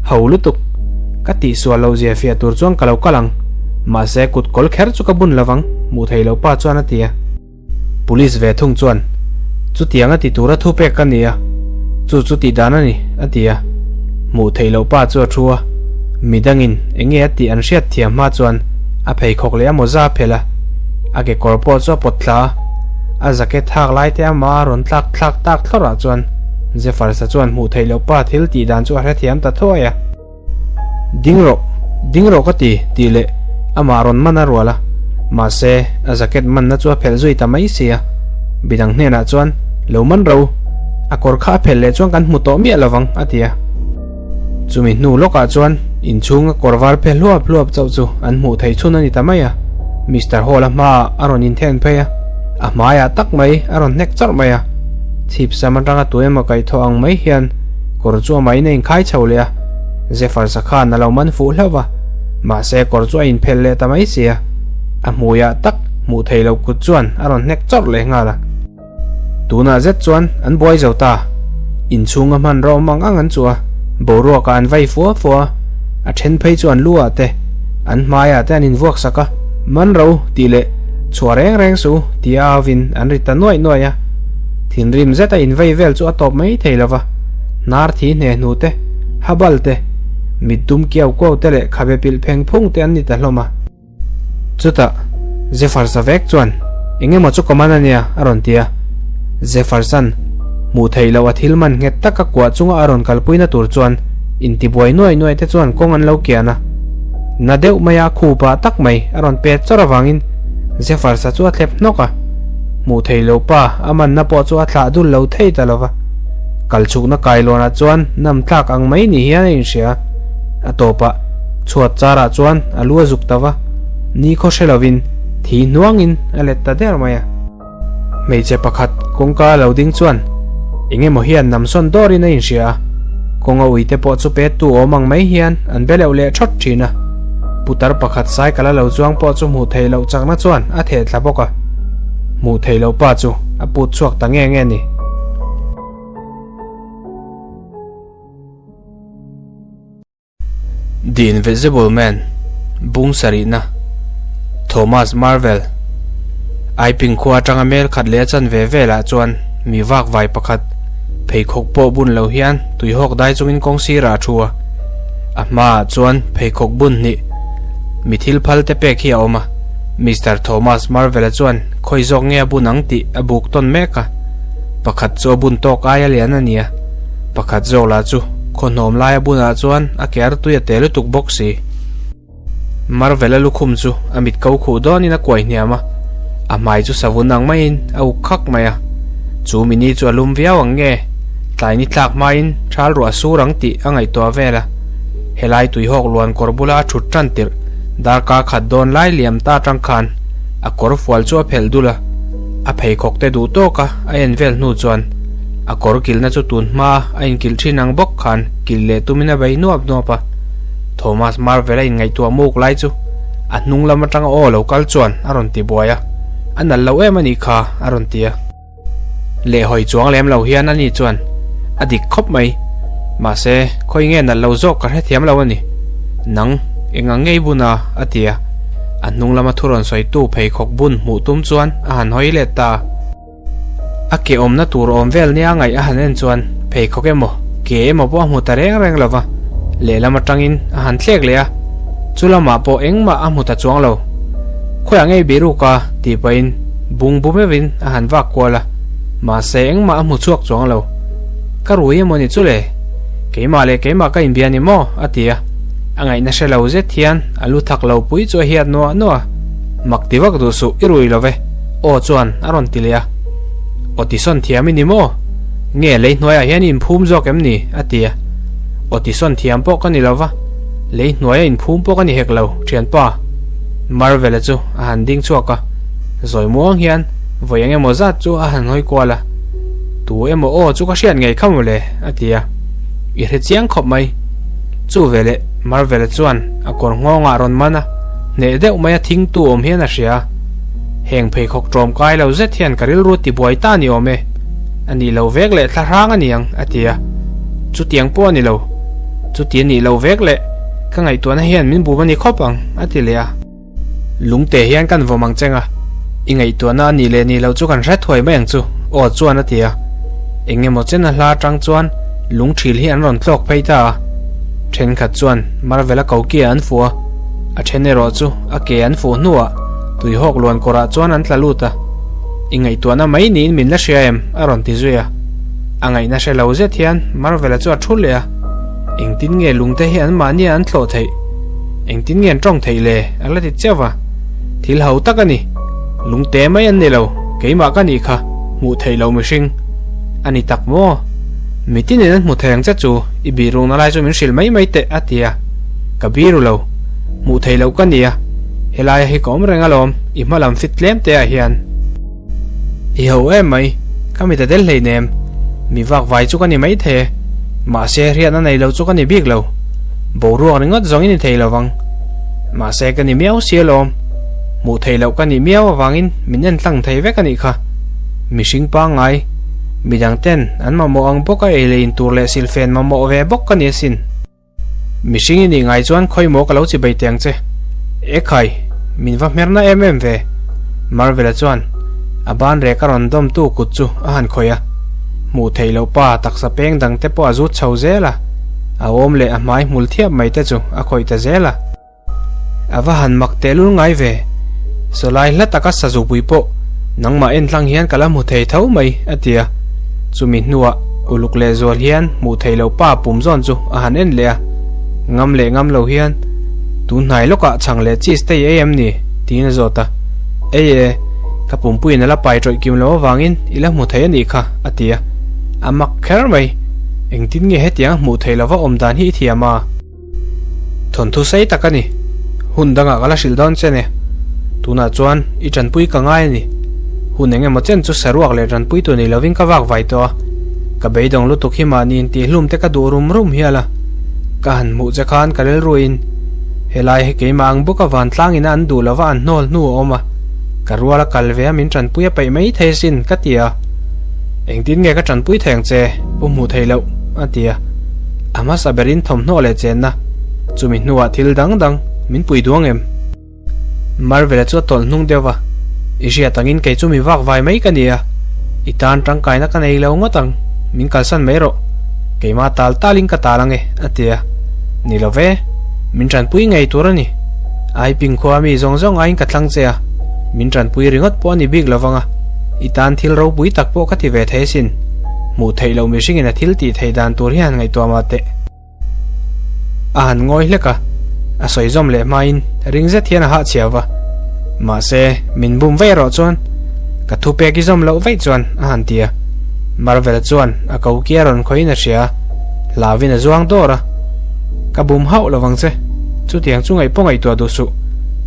Ho lutuk, ka tihsual loh zia fiah tur chuan ka lo kal ang. Mahse kut kawl kher chu ka bun lovang, hmuh thei lo pa chuan a ti a. Police ve thung chuan, Chutiang a ti tura thu pek ka ni a, chu chu tih dan a ni, a ti a. Hmuh theih loh pa chu a thu a, midangin eng nge a tih an hriat thiam hma chuan a pheikhawk leh a mawza a phelh a, a kekawr pawh chu a pawt thla a, a jacket hak lai te amah a rawn tlak thlak tak thlawrh ah chuan Jeffersa chuan hmuh theih loh pa thil tih dan chu a hrethiam ta thuai a. Ding rawh, ding rawh ka ti, tih leh amah rawn man a rual a, mahse a jacket manna chu a phelh zui ta mai si a, bidang hnenah chuan lo man ro, a kawr kha a phelh leh chuan kan hmu tawh miah lovang, a ti a. Chumi hnu lawkah chuan inchhunga kawr var phe hluap hluap chauh chu an hmuh theih chhun a ni ta mai a, Mister Hall-a hmaah a rawn inthen phei a, a hmaiah tak mai a rawn hnek chawrh mai a, chhip sam atanga tu emaw kaihthawh ang mai hian Kawr chu amahin a inkhai chho leh a, Zephyr-sa khan a lo man fuh hlauh va, mahse kawr chu a inphelh leh ta mai si a, a hmuiah tak hmuh thei loh kut chuan a rawn hnek chawrh leh nghal a. Tunah zet chuan an buai zo ta, inchhunga hmanraw awm ang ang an chuh a, boruakah an vai fua fua a, a then phei chu an lu ah te, an hmaiah te an invuak sak a, Man ro tih leh chhuah reng reng suh tih a auvin an ri ta nuaih nuaih a. Thinrim zeta invei vel chu a tawp mai thei lo va, hnar thi hne hnu te, habal te, mit dum kiau kuau te leh khabe pilh pheng phung te an ni ta hlawm a. Chutah, Zephyr sa vek chuan, Eng emaw chu ka man a nia, a rawn ti a. Zephyr san, hmuh theih loh a thil man nghet taka kuah chunga a rawn kalpuina tur chuan intibuai nuai nuai te chuan kawng an lo kian a. Na deuh maia khupa tak mai a rawn pet chawrh avangin Zephyr sa chu a thlep hnawk a. Hmuh thei lo pa, a manna pawh chu a thlah dul lo thei ta lo va. Kal chhukna kailawnah chuan nam tlak ang mai ni hian a inhria. A tawpah, chhuat charah chuan a lu a zuk ta va, nikhaw hre lovin thi hnuangin a let ta der mai a. Hmeichhe pakhat kawngka lo ding chuan eng emaw hian namsawn dawrin a inhria a, kawnga uite pawh chu pettu awm ang mai hian an be leuh leh thawt thin a. Putar pakhat cycle a lo chuang pawh chu hmuh theih loh chakna chuan a theh thla bawk a, hmuh theih loh pa chu a put chhuak ta nge nge ni. The Invisible Man, Bung sarihna, Thomas Marvel, Aiping khua atanga mel khat leh a chanve velah chuan mi vak vai pakhat pheikhawk pawh bun lo hian tuihawk dai chungin kawng sirah a thu a. A hmaah chuan pheikhawk bun hnih mi thil phal te pek hi a awm a, Mister Thomas Marvel-a chuan khawi zawk nge a bun ang tih a buk tawn mek a, pakhat chu a bun tawk aia lian a ni a, pakhat zawk lah chu khawhnawm laia bunah chuan a ke artui a te lutuk bawk si. Marvel-a lukhum chu a mit ko khuh dawnin a kuai hniam a, a hmai chu savun ang maiin a uk khak mai a. Chu mini chu a lum viau ang nge, tlai ni tlak hmain thal ruah sur ang tih a ngaihtuah vel a. Helai tuihawk luan kawr bula a thut tan tirh darkar khat dawn lai liam ta atang khan a kawr fual chu a phelh dul a, a pheikhawk te duh tawk a a en vel hnu chuan a kawr kilhna chu tun hma a inkilh thin ang bawk khan kilh leh tumin a bei nuap nuap a. Thomas Marvel a inngaihtuah muk lai chu a hnung lam atanga aw lo kal chuan a rawn ti buai a, a nalh lo em a nih kha a rawn ti a. Lehhawi chuang lem lo hian ani chuan a dik khawp mai, mahse khawi nge nalh lo zawk ka hrethiam lo a ni, nang eng ang ngei bun a a ti a, a hnung lama thu rawn sawitu pheikhawk bun hmuh tum chuan a han hawi let ta a. A ke awmna tur awm vel nia ngaih a han en chuan pheikhawk emaw ke emaw pawh a hmu ta reng reng lo va, lehlam atangin a han thlek leh a, chu lamah pawh engmah a hmu ta chuang lo. Khawiah ngei bihruk a tih pahin bung bu meuhin a han vak kual a, mahse engmah a hmu chhuak chuang lo. Ka rui emaw ni chu le? Keimah leh keimah ka inbia ni maw? a ti a, a ngaihna hre lo zet hian a lu thak lo pui chu a hiat nuah nuah a. Mak ti vak duh suh i rui lo ve. Aw chuan a rawn ti leh a. Aw tisawn thiam i ni maw? Nge lei hnuaiah hian i inphum zawk em ni? a ti a. Aw tisawn thiam pawh ka ni lo va, lei hnuaia inphum pawh ka ni hek lo, thianpa. Marvel-a chu a han ding chhuak a, zawi muang hian vawi eng emaw zat chu a han hawi kual a. Tu emaw aw chu ka hriat ngei kha mawle, a ti a. I hre chiang khawp mai. Chu veleh Marvel-a chuan a kawr nghawngah a rawn man a, hneh deuh maia thingtu awm hian a hria a. Heng pheikhawk ṭawm kai lo zet hian ka rilru tibuai ta ni awm e. A nih lo vek leh thla hrang a ni ang, a ti a. Chutiang pawh a ni lo. Chuti a nih lo vek leh ka ngaihtuahna hian min bum a ni khawp ang, a ti leh a. Lungte hian kan vawm ang cheng a, i ngaihtuahna a nih leh nih loh chu kan hre thuai mai ang chu, aw chuan a ti a. Eng emaw chen a hla atang chuan lung thil hi an rawn tlawk phei ta a. Thenkhat chuan Marvel-a kokia an fuh a, a then erawh chu a ke an fuh hnuah tuihawk luan kawrah chuan an tla lut a. I ngaihtuahna mai niin min la hria em? a rawn ti zui a. A ngaihna hre lo zet hian Marvel-a chu a thu leh a. Engtin nge lungte hi an mahnia an thlawh theih? Engtin nge an tawng theih le? A la ti chiau va. Thil ho tak a ni. Lungte mai an ni lo, keimah ka nih kha, hmuh theih loh mihring. A ni tak maw? Mitinin an hmu thei ang che chu, i bihrukna lai chu min hrilh mai mai teh, a ti a. Ka biru lo. Hmuh theih loh ka ni a. Helaia hi ka awm reng alawm, i hma lam fit tlem te ah hian. I ho em mai, ka mit a del hleinem. Mi vak vai chu ka ni mai thei e. Mahse hriatna nei lo chu ka ni bik lo. Boruak ringawt zawng i ni thei lovang. Mahse ka ni miau si alawm. Hmuh theih loh ka nih miau avangin min en tlang thei vek a nih kha. Mihring pangngai, midang ten an mamawh ang bawk a ei leh in tur leh silfen mamawh ve bawk ka ni asin. Mihring i nih ngai chuan khawimaw ka lo chi bei teh ang che. Ekhai, min va hmerna em em ve. Marvel-a chuan a ban rek a rawn dawmtu kut chu a han khawih a. Hmuh theih loh pa taksa peng dang te pawh a zut chho zel a, a awm leh a hmai hmul thiap mai te chu a khawih ta zel a. A va han mak tehlul ngai ve. Sawlai hla taka sazupui pawh nangmah en tlang hian ka la hmu thei tho mai, a ti a. Chumi hnuah uluk leh zual hian hmuh theih loh pa pum zawn chu a han en leh a. Ngam leh ngam lo hian, Tun hnai lawkah chhang leh cheese te i ei em ni? tiin a zawt a. Ei e, ka pumpuiin a la pai tawih kim lo avangin i la hmu thei a nih kha, a ti a. A mak kher mai. Engtin nge hetiang a hmuh theih lova awm dan hi i thiam a? Thawnthu sei tak a ni. Hun dangah ka la hrilh dawn che nia. Tunah chuan i tanpui ka ngai a ni. Hun eng emaw chen chu saruak leh tanpui tur ni lovin ka vak vai tawh a. Ka beidawng lutuk hi mahni intihhlum te ka duh rum rum hial a. Ka han hmuh che khan ka rilruin helai hi keimah ang bawk a vantlang ina an duh lova an hnawl hnu a awm a. Ka rual a kal ve a min tanpui a peih mai thei asin ka ti a. Engtin nge ka tanpui thei ang che? Pu hmuh theih loh a ti a. A hmasa berin thawmhnaw leh chenna, chumi hnuah thil dang dang min pui duang em? Marvel-a chu a tawlh hnung deuh va, I hriat angin kei chu mi vak vai mai ka ni a, i tan tangkaina ka nei lo ngawt ang, min kalsan mai rawh, keimah tal talin ka tal ang e, a ti a. Ni lo ve, min tanpui ngei tur a ni. Aiping khua mi zawng zawng aiin ka thlang che a, min tanpui ringawt pawh a ni bik lo vang a, i tan thil ropui tak pawh ka ti ve thei asin. Hmuh theih loh mihringin a thil tih theih dan tur hi han ngaihtuah mah teh. A han ngawi hlek a, a sawi zawm leh hmain ring zet hian a hahchhiau va. Mahse, min bum vaih erawh chuan ka thu pek i zawm loh vaih chuan a han ti a. Marvel chuan a ko kia rawn khawiin a hria a, hlauin a zuang dawr a. Ka bum hauh lo vang che, chutiang chu ngaih pawh ngaihtuah duh suh.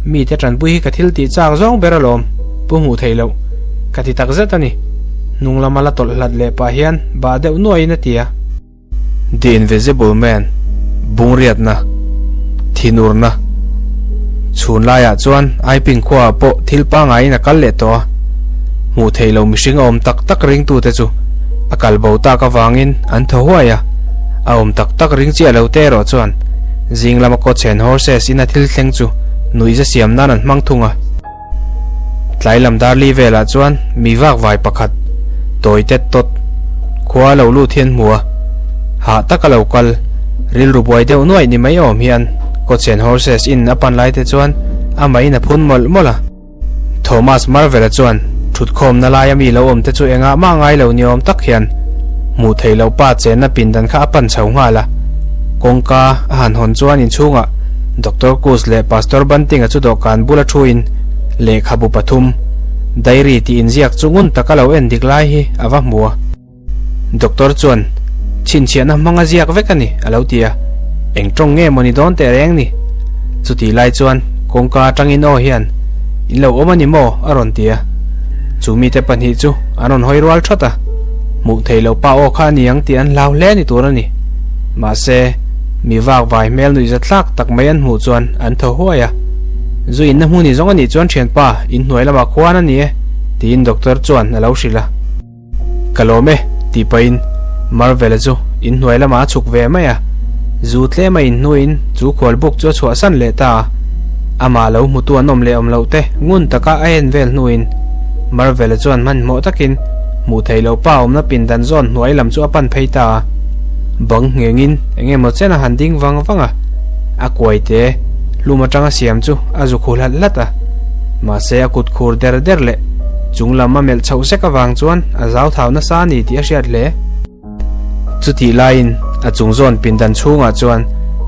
Mite tanpui hi ka thil tih chak zawng ber alawm, pu hmuh theih loh. Ka ti tak zet a ni. Hnung lama la tawlh hlat leh pah hian bah deuh nuaiin a ti a. The Invisible Man, Bungriatna, Thinurna, Chhun laiah chuan Aiping khuaah pawh thil pangaiin a kal leh tawh a, hmuh theih loh mihring a awm tak tak ringtute chu a kal bo tak avangin an thaw huai a, a awm tak tak ring chiah lo te erawh chuan zing lama kawchhen horses ina thil thleng chu nuihza siam nan an hmang thung a. Tlai lam darli velah chuan mi vak vai pakhat tawi tet tawt khua a lo lut hian hmu a, hah tak a lo kal, rilru buai deuh nuaih ni mai awm hian Kawchhen Horses Inn a pan lai te chuan amahin a phun mawlh mawlh a. Thomas Marvel-a chuan thutkhawmna laia mi lo awm te chu engah mah ngai lo ni awm tak hian hmuh theih loh pa chenna pindan kha a pan chho nghal a. Kawngka a han hawn chuan inchhungah Doctor Kus leh Pastor Banting-a chu dawhkan bula thuin lehkhabu pathum, diary tih inziak chu ngun taka lo en dik lai hi a va hmu a. Doctor chuan, Chhinchhiahna hmanga ziak vek a ni, a lo ti a. Eng tawng nge maw ni dawn teh reng ni? Chutih lai chuan kawngka atangin aw hian, In lo awm a ni maw? a rawn ti a. Chu mite pahnih chu an rawn hawi rual thawt a. Hmuh theih loh pa aw kha a ni ang tih an hlau hle ni tur a ni. Mahse, mi vak vai hmel nuihza thlak tak mai an hmuh chuan an thaw huai a. Zu inna hmun i zawng a nih chuan thianpa, inhnuai lamah khuan a ni e, tiin doctor chuan a lo hrilh a. Ka lawm e, tih pahin Marvel-a chu inhnuai lamah a chhuk ve mai a. Zu tlem a inhnuin chu khualbuk chu a chhuahsan leh ta a. Amah lo hmutu an awm leh awm loh te ngun taka a en vel hnuin Marvel-a chuan hmanhmawh takin hmuh theih loh pa awmna pindan zawn hnuai lam chu a pan phei ta a. Bang nghengin eng emaw chen a han ding vang vang a, a kuai te hlum atanga siam chu a zu khu hlat hlat a. Mahse a kut khur der der leh chung lam a melh chhoh sek avang chuan a zau thau nasa a ni tih a hriat hle. Chutih laiin a chung zawn pindan chhungah chuan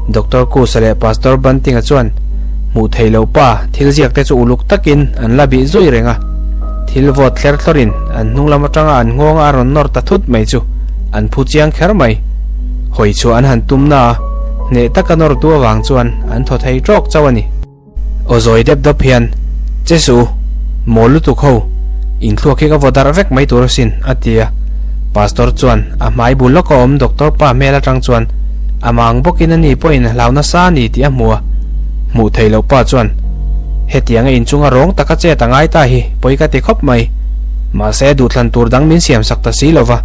Doctor Kusa leh Pastor Bunting-a chuan hmuh theih loh pa thil ziak te chu uluk takin an la bih zui reng a. Thil vawt thler thlawrin an hnung lam atanga an nghawng a rawn nawr ta thut mai chu an phu chiang kher mai. Hawi chhuah an han tum na a, hneh taka nawr tu avang chuan an thaw thei tawk chauh a ni. Aw zawi dep dawp hian, Che suh u, mawl lutuk ho, inthluak hi ka vaw darh vek mai tur asin, a ti a. Pastor chuan a hmai bul lawka awm doctor pa hmel atang chuan a mang bawkin ani pawhin a hlau nasa a ni tih a hmu a. Hmuh theih loh pa chuan, Hetianga inchunga rawng taka chet a ngai ta hi pawi ka ti khawp mai. Mahse duhthlan tur dang min siam sak ta si lova,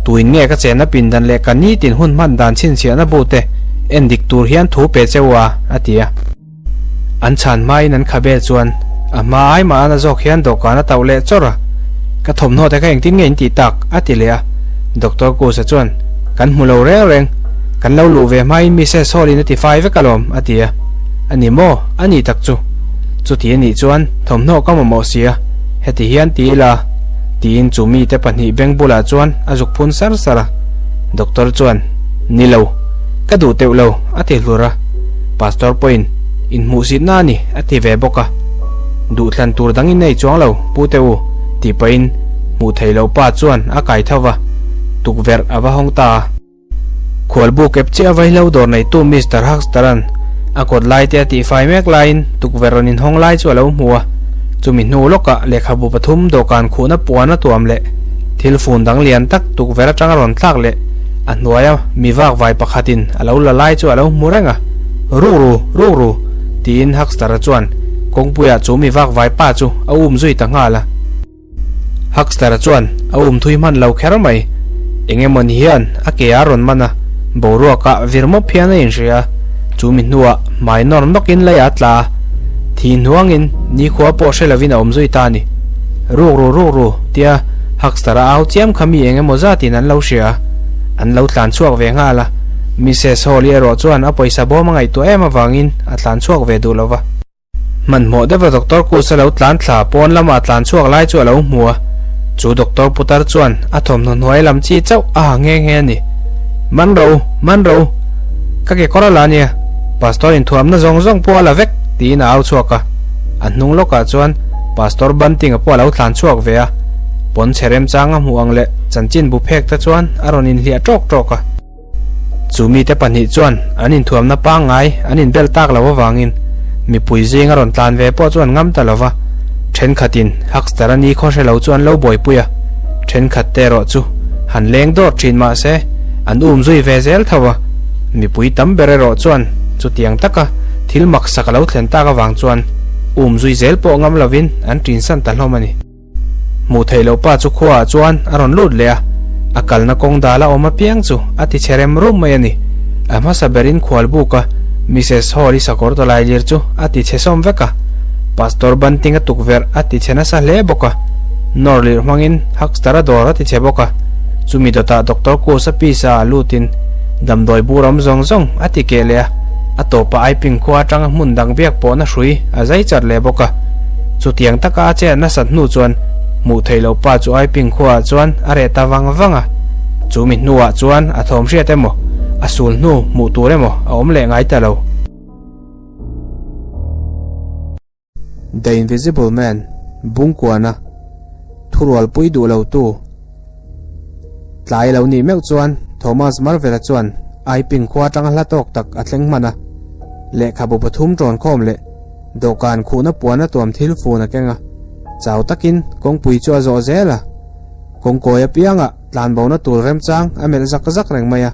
tuin nge ka chenna pindan leh ka nitin hun hman dan chhinchhiahna bu te en dik tur hian thu pe che u a, a ti a. An chhan hmain an khabe chuan a hma ai mah a na zawk hian dawhkan a tauh leh chawrh a, Ka thawmhnaw te kha engtin nge in tih tak? a ti leh a. Doctor Kusa chuan, Kan hmu lo reng reng, kan lo luh ve hmain Missus Hall-in a ti fai vek alawm, a ti a. A ni maw? A ni tak chu. Chuti a nih chuan thawmhnaw ka mamawh si a, heti hian ti ila, tiin chu mite pahnih beng bulah chuan a zuk phun sar sar a. Doctor chuan, Ni lo, ka duh teuh lo, a ti hlur a. Pastor pawhin, Inhmuhsitna a ni, a ti ve bawk a. Duhthlan tur dang in nei chuang lo, Pu te u, tih pahin hmuh theih loh pa chuan a kai tho va, tukverh a va hawng ta a. Khualbu kep chiah vaihlo dawr neitu Mister Huxter-a'n a kawt lai te a tihfai mek laiin tukverh rawn inhawng lai chu a lo hmu a. Chumi hnu lawkah lehkhabu pathum dawhkan khuhna puan a tuam leh thil fun dang lian tak tukverh atanga rawn thlak leh a hnuaia mi vakvai pakhatin a lo la lai chu a lo hmu reng a. Rukru! Rukru! tiin Huxter-a chuan kawngpuiah chu mi vakvai pa chu a um zui ta nghal a. Huxter-a chuan a um thui hman lo kher mai. Eng emaw ni hian a ke a rawn man a, boruakah vir mawp hian a inhria a, chu mi hnuah hmai nawr nawkin lei a tla a, thi hnuangin nikhua pawh hre lovin a awm zui ta a ni. Rukru rukru tia Huxter-a au chiam kha mi eng emaw zatin an lo hria a, an lo tlan chhuak ve nghal a. Missus Hall-i erawh chuan a pawisa bawm a ngaihtuah em avangin a tlan chhuak ve duh lo va. Hmanhmawh deuha Doctor Kus a lo tlan thla pawn lama tlan chhuak lai chu a lo hmu a, chu Doctor putar chuan a thawmhnaw hnuai lam chi chauh a ha nghe nghe a ni. Man rawh u, man rawh u, ka kekawr a la a nia, Pastor inthuamna zawng zawng pawh a la vek, tiin a au chhuak a. A hnung lawkah chuan Pastor Bunting-a pawh a lo tlan chhuak ve a, pawn chhe remchang a hmuh ang leh chanchin bu phek te chuan a rawn inhliah ṭawk ṭawk a. Chu mite pahnih chuan an inthuamna pangngai an inbel tak loh avangin mipui zing a rawn tlan ve pawh chu an ngam ta lo va, thenkhatin Huxter-a ni khaw hre lo chu an lo buaipui a, thenkhat te erawh chu han leng dawr thin mah se an um zui ve zel tho a, mipui tam ber erawh chuan chutiang taka thil maksak a lo thlen tak avang chuan um zui zel pawh ngam lovin an tinsan ta hlawm a ni. Hmuh theih loh pa chu khuaah chuan a rawn lut leh a, a kalna kawng dal a awm apiang chu a ti chhe rem rum mai a ni. A hmasa berin khual buk a, Missus Hall-i sakawr tawlai lir chu a ti chhe sawm vek a, Pastor Bunting a tukverh a ti chhe nasa hle bawk a, nawr lirh hmangin Huxter-a dawr a ti chhe bawk a, chumi dawtah Doctor Kus-a pisa ah lutin damdawi bur awm zawng zawng a ti keh leh a, a tawpah Aiping khua atanga hmun dang biak pawhna hrui a zai chat leh bawk a. Chutiang taka a chet nasat hnu chuan hmuh theih loh pa chu Aiping khuaah chuan a reh ta vang vang a. Chu mi hnuah chuan a thawm hriat emaw, a sul hnu hmuh tur emaw a awm leh ngai ta lo. The Invisible Man, Bungkuana, Thurualpui duh lo tu, Tlai lo nih meuh chuan Thomas Marvel-a chuan Aiping khua atanga hla tawk tak a thleng hman a. Lehkhabu pathum tawn khawm leh Dawhkan khuhna puan a tuam thil fun a keng a, chau takin kawngpui chu a zawh zel a. Kawngkawi apiangah tlanbona tur remchang a melh zak zak reng mai a.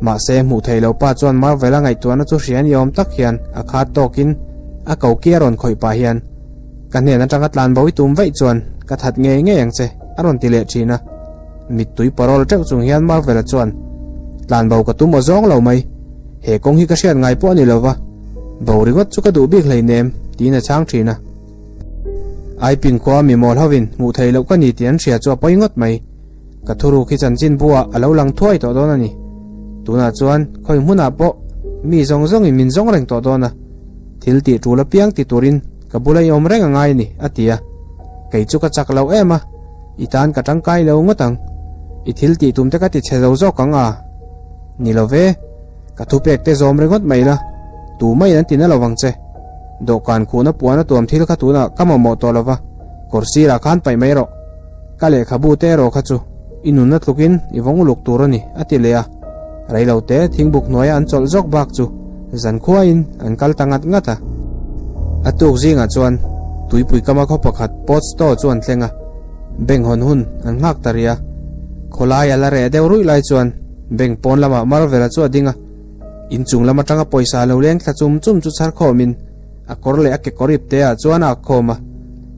Mahse hmuh theih loh pa chuan Marvel-a ngaihtuahna chu hria ni awm tak hian a khat tawkin a ko ki a rawn khawih pah hian, Ka hnen atanga tlanbo i tum vaih chuan ka that ngei ngei ang che, a rawn ti leh thin a. Mittui parawl teuh chung hian Marvel-a chuan, Tlanbo ka tum aw zawng lo mai. He kawng hi ka hriat ngai pawh a ni lo va. Bo ringawt chu ka duh bik hleinem, tiin a chhang thin a. Aiping khua mi mawl hovin hmuh theih loh ka ni tih an hria chu a pawi ngawt mai. Ka thuruk hi chanchin buah a lo lang thuai tawh dawn a ni. Tunah chuan khawi hmunah pawh mi zawng zawngin min zawng reng tawh dawn a. Thil tih tul apiang ti turin ka bula i awm reng a ngai a ni, a ti a. Kei chu ka chak lo em a, i tan ka tangkai lo ngawt ang. I thil tih tum te ka ti chhe zo zawk ang a. Ni lo ve, ka thupek te zawm ringawt mai la, tu maiin an ti na lo vang che. Dawhkan khuhna puan a tuam thil kha tunah ka mamawh tawh lo va, kawr sirah khan paih mai rawh. Ka lehkhabu te erawh kha chu i nunna tlukin i vawng uluk tur a ni, a ti leh a. Reilo te thingbuk hnuaia an chawlh zawk bak chu zankhuain an kal ta ngat ngat a. A tuk zingah chuan tuipui kama khaw pakhat Potstow chu an thleng a, bank hawn hun an nghak ta rih a. Khawlai a la reh deuh ruih lai chuan bank pawn lamah Marvel-a chu a ding a, inchung lam atanga pawisa lo leng thla chum chum chu chhar khawmin a kawr leh a kekawr ip te ah chuan a ak khawm a,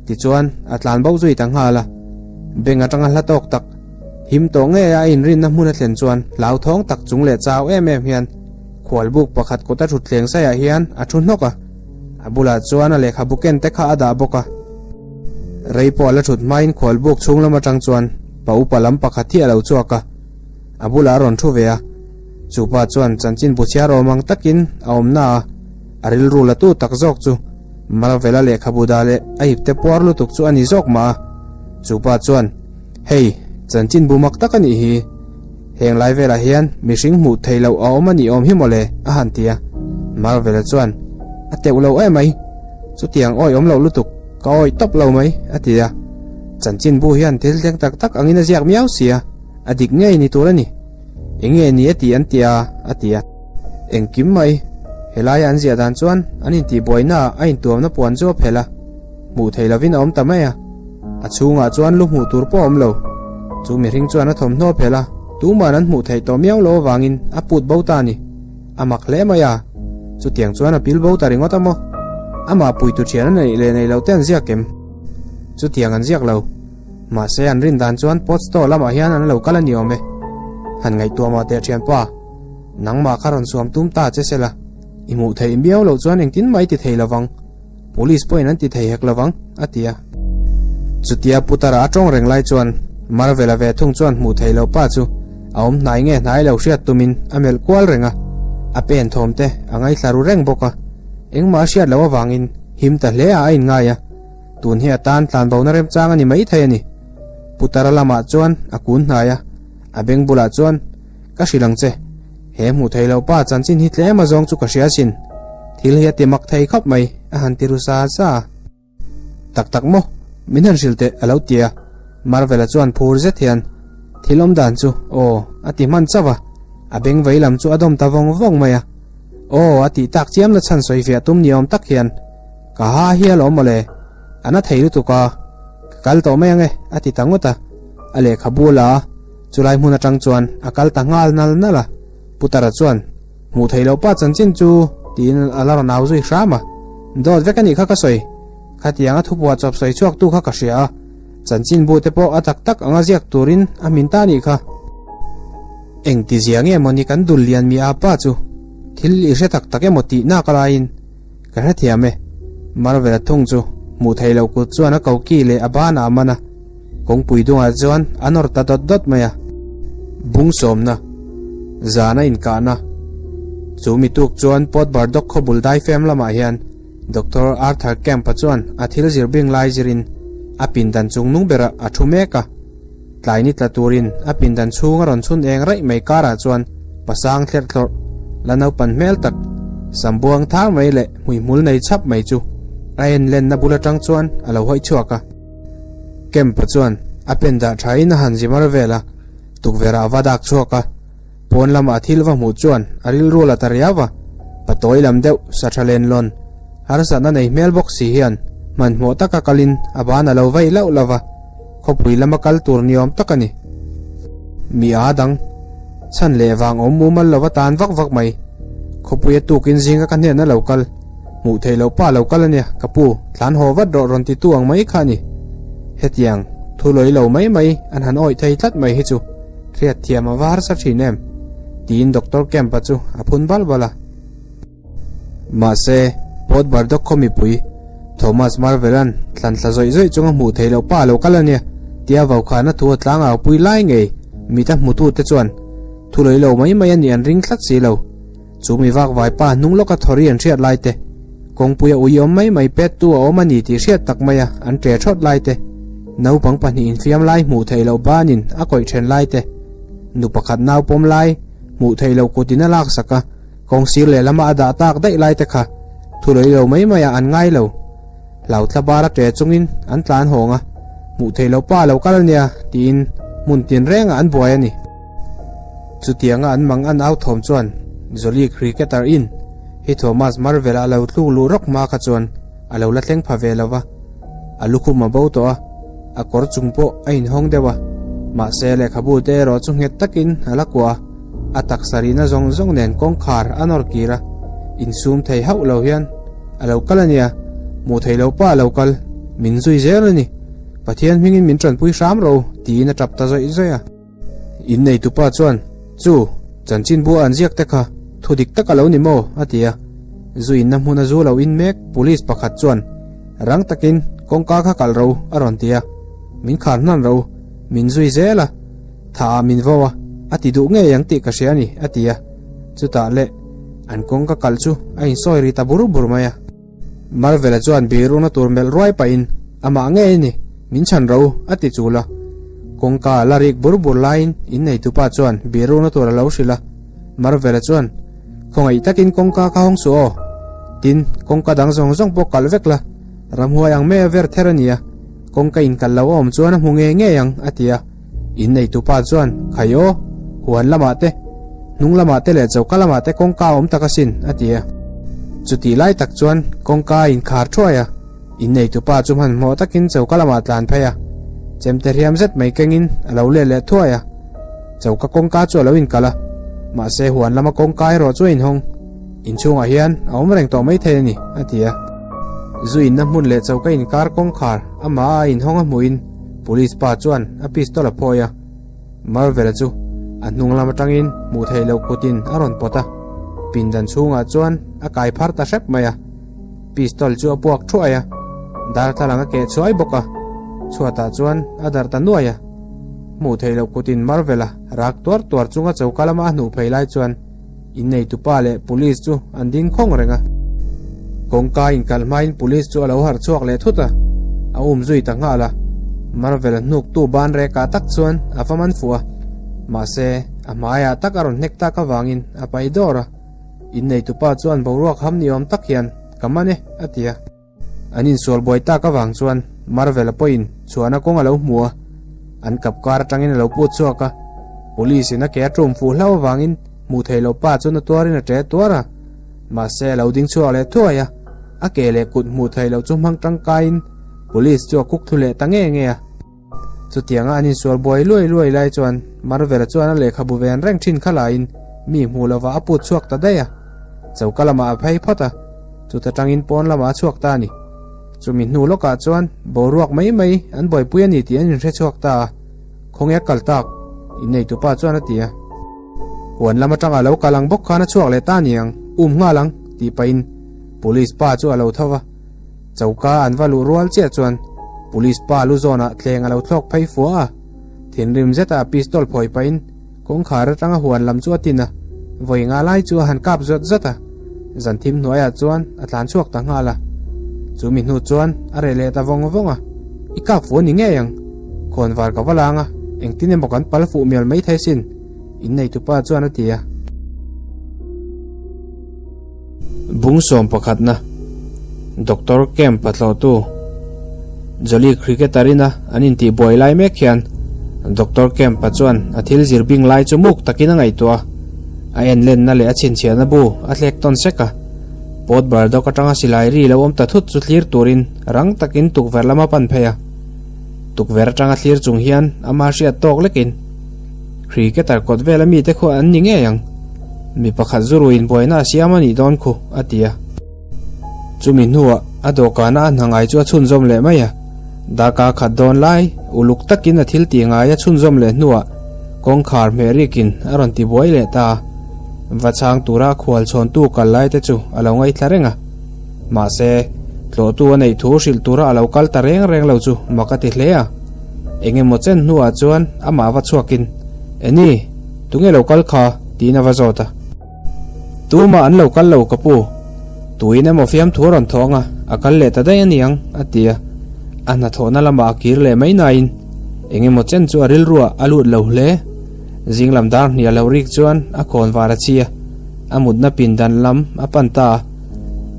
tichuan a tlan bo zui ta nghal a. Bank atanga hla tawk tak him tawh ngei a inrinna hmun a thlen chuan hlauthawng tak chung leh chau em em hian khualbuk pakhat kawta thutthleng saiah hian a thu hnawk a, a bulah chuan a lehkhabu ken te kha a dah bawk a. Rei pawh a la thut hmain khualbuk chhung lam atang chuan pa upa lam pakhat hi a lo chhuak a, a bulah a rawn thu ve a. Chupa chuan chanchin bu chhiar awm ang takin a awmna a, a rilru la tu tak zawk chu Marvel-a lehkhabu dah leh a ipte puar lutuk chu a ni zawk mah a. Chupa chuan. Hei, chanchin bu mak tak a nih hi. Heng lai velah hian mihring hmuh theih loh a awm a nih awm hi mawle, a han ti a. Marvel-a chuan, A teuh lo em mai. Chutiang awi awm loh lutuk, ka awi tawp lo mai, a ti a. Chanchin bu hian thil thleng tak tak angin a ziak miau si a, a dik ngei ni tur a ni. Enge ni a ti an ti a, a ti a. Engkim mai, helaia an ziah dan chuan an intihbuainaah a intuamna puan chu a phelh a. Hmuh theih lovin a awm ta mai a, a chhungah chuan lu hmuh tur pawh a awm lo. Chu mihring chuan a thawmhnaw a phelh a, tuman an hmuh theih tawh miau lo avangin a put bo ta a ni. A mak hle mai a, chutiang chuan a pil bo ta ringawt a maw? Amah puitu thian a neih leh neih loh te an ziak em? Chutiang an ziak lo. Mahse an rin dan chuan pot store lamah hian an lo kal a ni awm e. Han ngaihtuah mah teh thianpa, nangmah kha rawn suam tum ta che sela, i hmuh theih miau loh chuan engtin mah i ti thei lovang. Police pawhin an ti thei hek lovang, a ti a. Chutia Putara a tawng reng lai chuan Marvel-a ve thung chuan hmuh theih loh pa chu a awm hnai nge hnai lo hriat tumin a melh kual reng a, a pen thawm te a ngaithla ru reng bawk a. Engmah a hriat loh avangin him ta hle a a inngai a, tun hi a tan tlanbona remchang a ni maithei a ni. Putara lamah chuan a kun hnai a, a beng bulah chuan, Ka hrilh ang che. He hmuh theih loh pa chanchin hi tlem a zawng chu ka hria sin. Thil hi a ti mak thei khawp mai, a han ti ru sa sa a. Tak tak maw? Min han hrilh teh, a lo ti a. Marvel-a chuan phur zet hian, Thil awm dan chu, aw, a ti hman chauh a. A beng vei lam chu a dawm ta vawng vawng mai a. Aw, a tih tak chiam na chhan sawi fiah tum ni awm tak hian, Ka ha hi a lawm mawle, a na thei lutuk a, ka kal tawh mai ang e, a ti ta ngawt a. A lehkhabu la a. Chulai hmun atang chuan a kal ta nghal nal nal a, Putara chuan, Hmuh theih loh pa chanchin chu, tiin a la rawn au zui hram a. Dawt vek a nih kha ka sawi. Khatianga thupuah chawp sawi chhuak tu kha ka hria a, chanchin bu te pawh a tak tak anga ziak turin a hmin ta a nih kha. Engti zia nge mawni kan dul lian mi a pa chu thil i hre tak tak emaw tih nak laiin ka hrethiam e. Marvel-a thung chu hmuh theih loh kut chuan a koki leh a banah a man a. Kawngpui dungah chuan a nawr ta dawt dawt mai a. Bung sawmna, zana inkahna. Chu mi tuk chuan Port Burdock khawbul daifem lamah hian Doctor Arthur Kemp-a chuan a thil zir bing lai zirin a pindan chung nung berah a thu mek a. Tlai ni tla turin a pindan chhung a rawn chhun eng raih mai karah chuan pasang thlerh thlawrh, la naupan hmel tak, sambuang thar mai leh hmuihmul nei chhap mai chu a en lenna bul atang chuan a lo hawi chhuak a. Kemp-a chuan a pen dah thain a han zi mar vel a, tukverh ah va dak chhuak a, pawn lamah thil va hmuh chuan a rilru la ta riau a, patawi lam deuh sa tha len lawn, harsatna nei hmel bawk si hian hmanhmawh taka kalin a ban a lo vaih lauh lauh va, khawpui lama kal tur ni awm tak a ni. Mi a dang, chhan leh vang awm mumal lova tan vak vak mai, khawpui a tukin zinga ka hnenah lo kal. Hmuh theih loh pa lo kal a nia, ka pu, tlan haw vat rawh rawn titu ang mai kha a ni. Hetiang, thu lawi lo mai mai an han awih thei tlat mai hi chu hriat thiam a va harsa thin em? tiin Doctor Kemp-a chu a phun bal bal a. Mahse, Port Burdock khaw mipui, Thomas Marvel-a'n thlan thla zawih zawih chunga hmuh theih loh pa a lo kal a nia, tia vaukhana thu a tlangau pui lai ngei mita hmutute chuan thu lei lo mai mai a nih an ring tlat si lo. Chu mi vak vai pa hnung lawka thawri an hriat lai te, kawngpuia ui awm mai mai pet tu a awm a ni tih hriat tak maia an ṭe ṭhawt lai te, naupang pahnih infiam lai hmuh theih loh banin a kawih ṭhen lai te, nu pakhat nau pawm lai hmuh theih loh kutin a laksak a, kawng sir lehlama a dah tak daih lai te kha thu lei lo mai maiah an ngai lo. Hlauthla bara ṭe chungin an tlan hawng a, hmuh theih loh pa a lo kal a nia tiin hmun tinrengah an buai a ni. Chutianga an mang an au thawm chuan Jolly Cricketer in hi Thomas Marvel-a a lo tluk luh rawk hma kha chuan a lo la thleng pha ve lo va, a lukhum a bo tawh a, a kawr chung pawh a inhawng deuh a, mahse lehkhabu te erawh chu nghet takin a la kuah a, a taksa rihna zawng zawng nen kawngkhar a nawr kir a, insum thei hauh lo hian a lo kal a nia, hmuh theih loh pa a lo kal, min zui zel a ni, Pathian hmingin min tanpui hram ro tiin a tap ta zawih zawih a. Inneitupa chuan, Chu, chanchinbu a an ziak te kha thu dik tak a lo ni maw? a ti a. Zu inna hmuna zu lo in mek police pakhat chuan, Rang takin kawngka kha kalh ro, a rawn ti a. Min khar hnan ro, min zui zel a, tha ah min vo a, a ti duh ngei ang tih ka hria a ni, a ti a. Chutah leh an kawngka kalh chu a insawi ri ta bur bur mai a. Marvela chuan biruna tur melh ruai pahin, Amah ngei a ni, min chhan ro, a ti chul a. Kawngka a la rik bur bur laiin inneitupa chuan biruna tur a lo hrilh a. Marvela chuan, Khawngaih takin kawngka ka hawng suh aw. Tin, kawngka dang zawng zawng pawh kalh vek la, ramhuai ang mai a ver ther a nia, kawngka inkalh lo a awm chuan a hmu ngei ngei ang, a ti a. Inneitupa chuan, Khai aw, huan lamah te, hnung lamah te leh choka lamah te kawngka a awm tak asin, a ti a. Chutih lai tak chuan kawngka a inkhar thuai a, inneitupa chu hmanhmawh takin choka lamah a tlan phei a. Chemte hriam zet mai kengin a lo let leh thuai a. Choka kawngka chu a lo inkalh a, mahse huan lama kawngka erawh chu a inhawng. Inchhungah hian a awm reng tawh maithei a ni, a ti a. Zu inna hmun leh choka inkar kawngkhar amah a inhawng a hmuhin, Police pa chuan a pistol a phawi a, Marvel-a chu a hnung lam atangin hmuh theih loh kutin a rawn pawt a, pindan chhungah chuan a kai phar ta hrep mai a. Pistol chu a puak thuai a, darthlalang a keh chhuai bawk a, chhuatah chuan a darh ta nuai a. Hmuh theih loh kutin Marvel-a rak tuar tuar chunga choka lama a hnuh phei lai chuan Inneitupa leh Police chu an ding khawng reng a. Kawngka inkalh hmain Police chu a lo harh chhuak leh thut a, a um zui ta nghal a. Marvel hnuktu ban rekah tak chuan a va man fuh a, mahse a hmaiah tak a rawn hnek tak avangin a pai dawr a. Inneitupa chuan boruak ham ni awm tak hian, Ka man e, a ti a. An insual buai tak avang chuan Marvel-a pawhin chhuahna kawng a lo hmu a, an kap kar atangin a lo put chhuak a. Police-in a ke a tum fuh hlauh avangin hmuh theih loh pa chuan a tuarin a ṭe tuar a. Mahse a lo ding chhuak leh thuai a, a ke leh kut hmuh theih loh chu hmang tangkaiin Police chu a kuk thlu leh ta nge nge a. Chutianga an insual buai luai luai lai chuan Marvel-a chuan a lehkhabu ven reng thin kha laiin mi hmuh lovah a put chhuak ta daih a. Choka lamah a phei phawt a, chuta tangin pawn lamah a chhuak ta a ni. Chumi hnu lawkah chuan boruak mai mai an buaipui a ni tih an inhre chhuak ta a, Khawnge a kal tak? Inneitupa chuan a ti a. Huan lam atanga lo kal ang bawk khan a chhuak leh ta niang, um nghal ang, tih pahin Police pa chu a lo tho va. Choka an va luh rual chiah chuan Police pa lu zawnah tleng a lo thlawk phei fua a, thinrim zeta a pistol phawi pahin kawngkhar atanga huan lam chu a tin a, vawi nga lai chu a han kap zawt zawt a, zan thim hnuaiah chuan a tlan chhuak ta nghal a. Chu mi hnu chuan a reh leh ta vawng vawng a, I kap fuh a ni ngei ang, khawnvar ka va lang a, engtin emaw kan pal fuh mial maithei sin, inneitupa chuan a ti a. Bungsawm pakhatna, Doctor Camp a tlawhtu Jolly Cricketer ina an intihbuai lai mek hian Doctor Camp-a chuan a thil zir bing lai chu muk takin a ngaihtuah a, a en lenna leh a chhinchhiahna bu a thlek tawn sek a. Port Burdock atanga silai ri lo awm ta thut chu thlir turin rang takin tukverh lama pan phei a. Tukverh atanga thlir chung hian ama hriat tawk lekin Cricketer kawt vela mite khu an ni ngei ang. Mi pakhat zuruin buaina a siam a nih dawn khu, a ti a. Chumi hnuah a dawhkana a hna ngai chu a chhunzawm leh mai a. Darkar khat dawn lai uluk takin a thil tih ngai a chhunzawm leh hnuah kawngkhar hmeh rikin a rawn ti buai leh ta a. Va chhang tura khual chhawntu kal lai te chu a lo ngaithla reng a. Mahse, tlawhtu a neih thu hrilh tura a lo kal ta reng reng lo chu mak a ti hle a. Eng emaw chen hnuah chuan amah va chhuakin, Eni, tunge lo kal kha? tiin a va zawt a. Tumah an lo kal lo ka pu. Tuin emaw fiamthu a rawn thawng a, a kal leh ta daih a niang, a ti a. A hnathawhna lamah a kir leh mai nain eng emaw chen chu a rilruah a lut lo hle. Zing lam dar hnih a lo rik chuan a khawn var a chi a, a mutna pindan lam a pan ta a.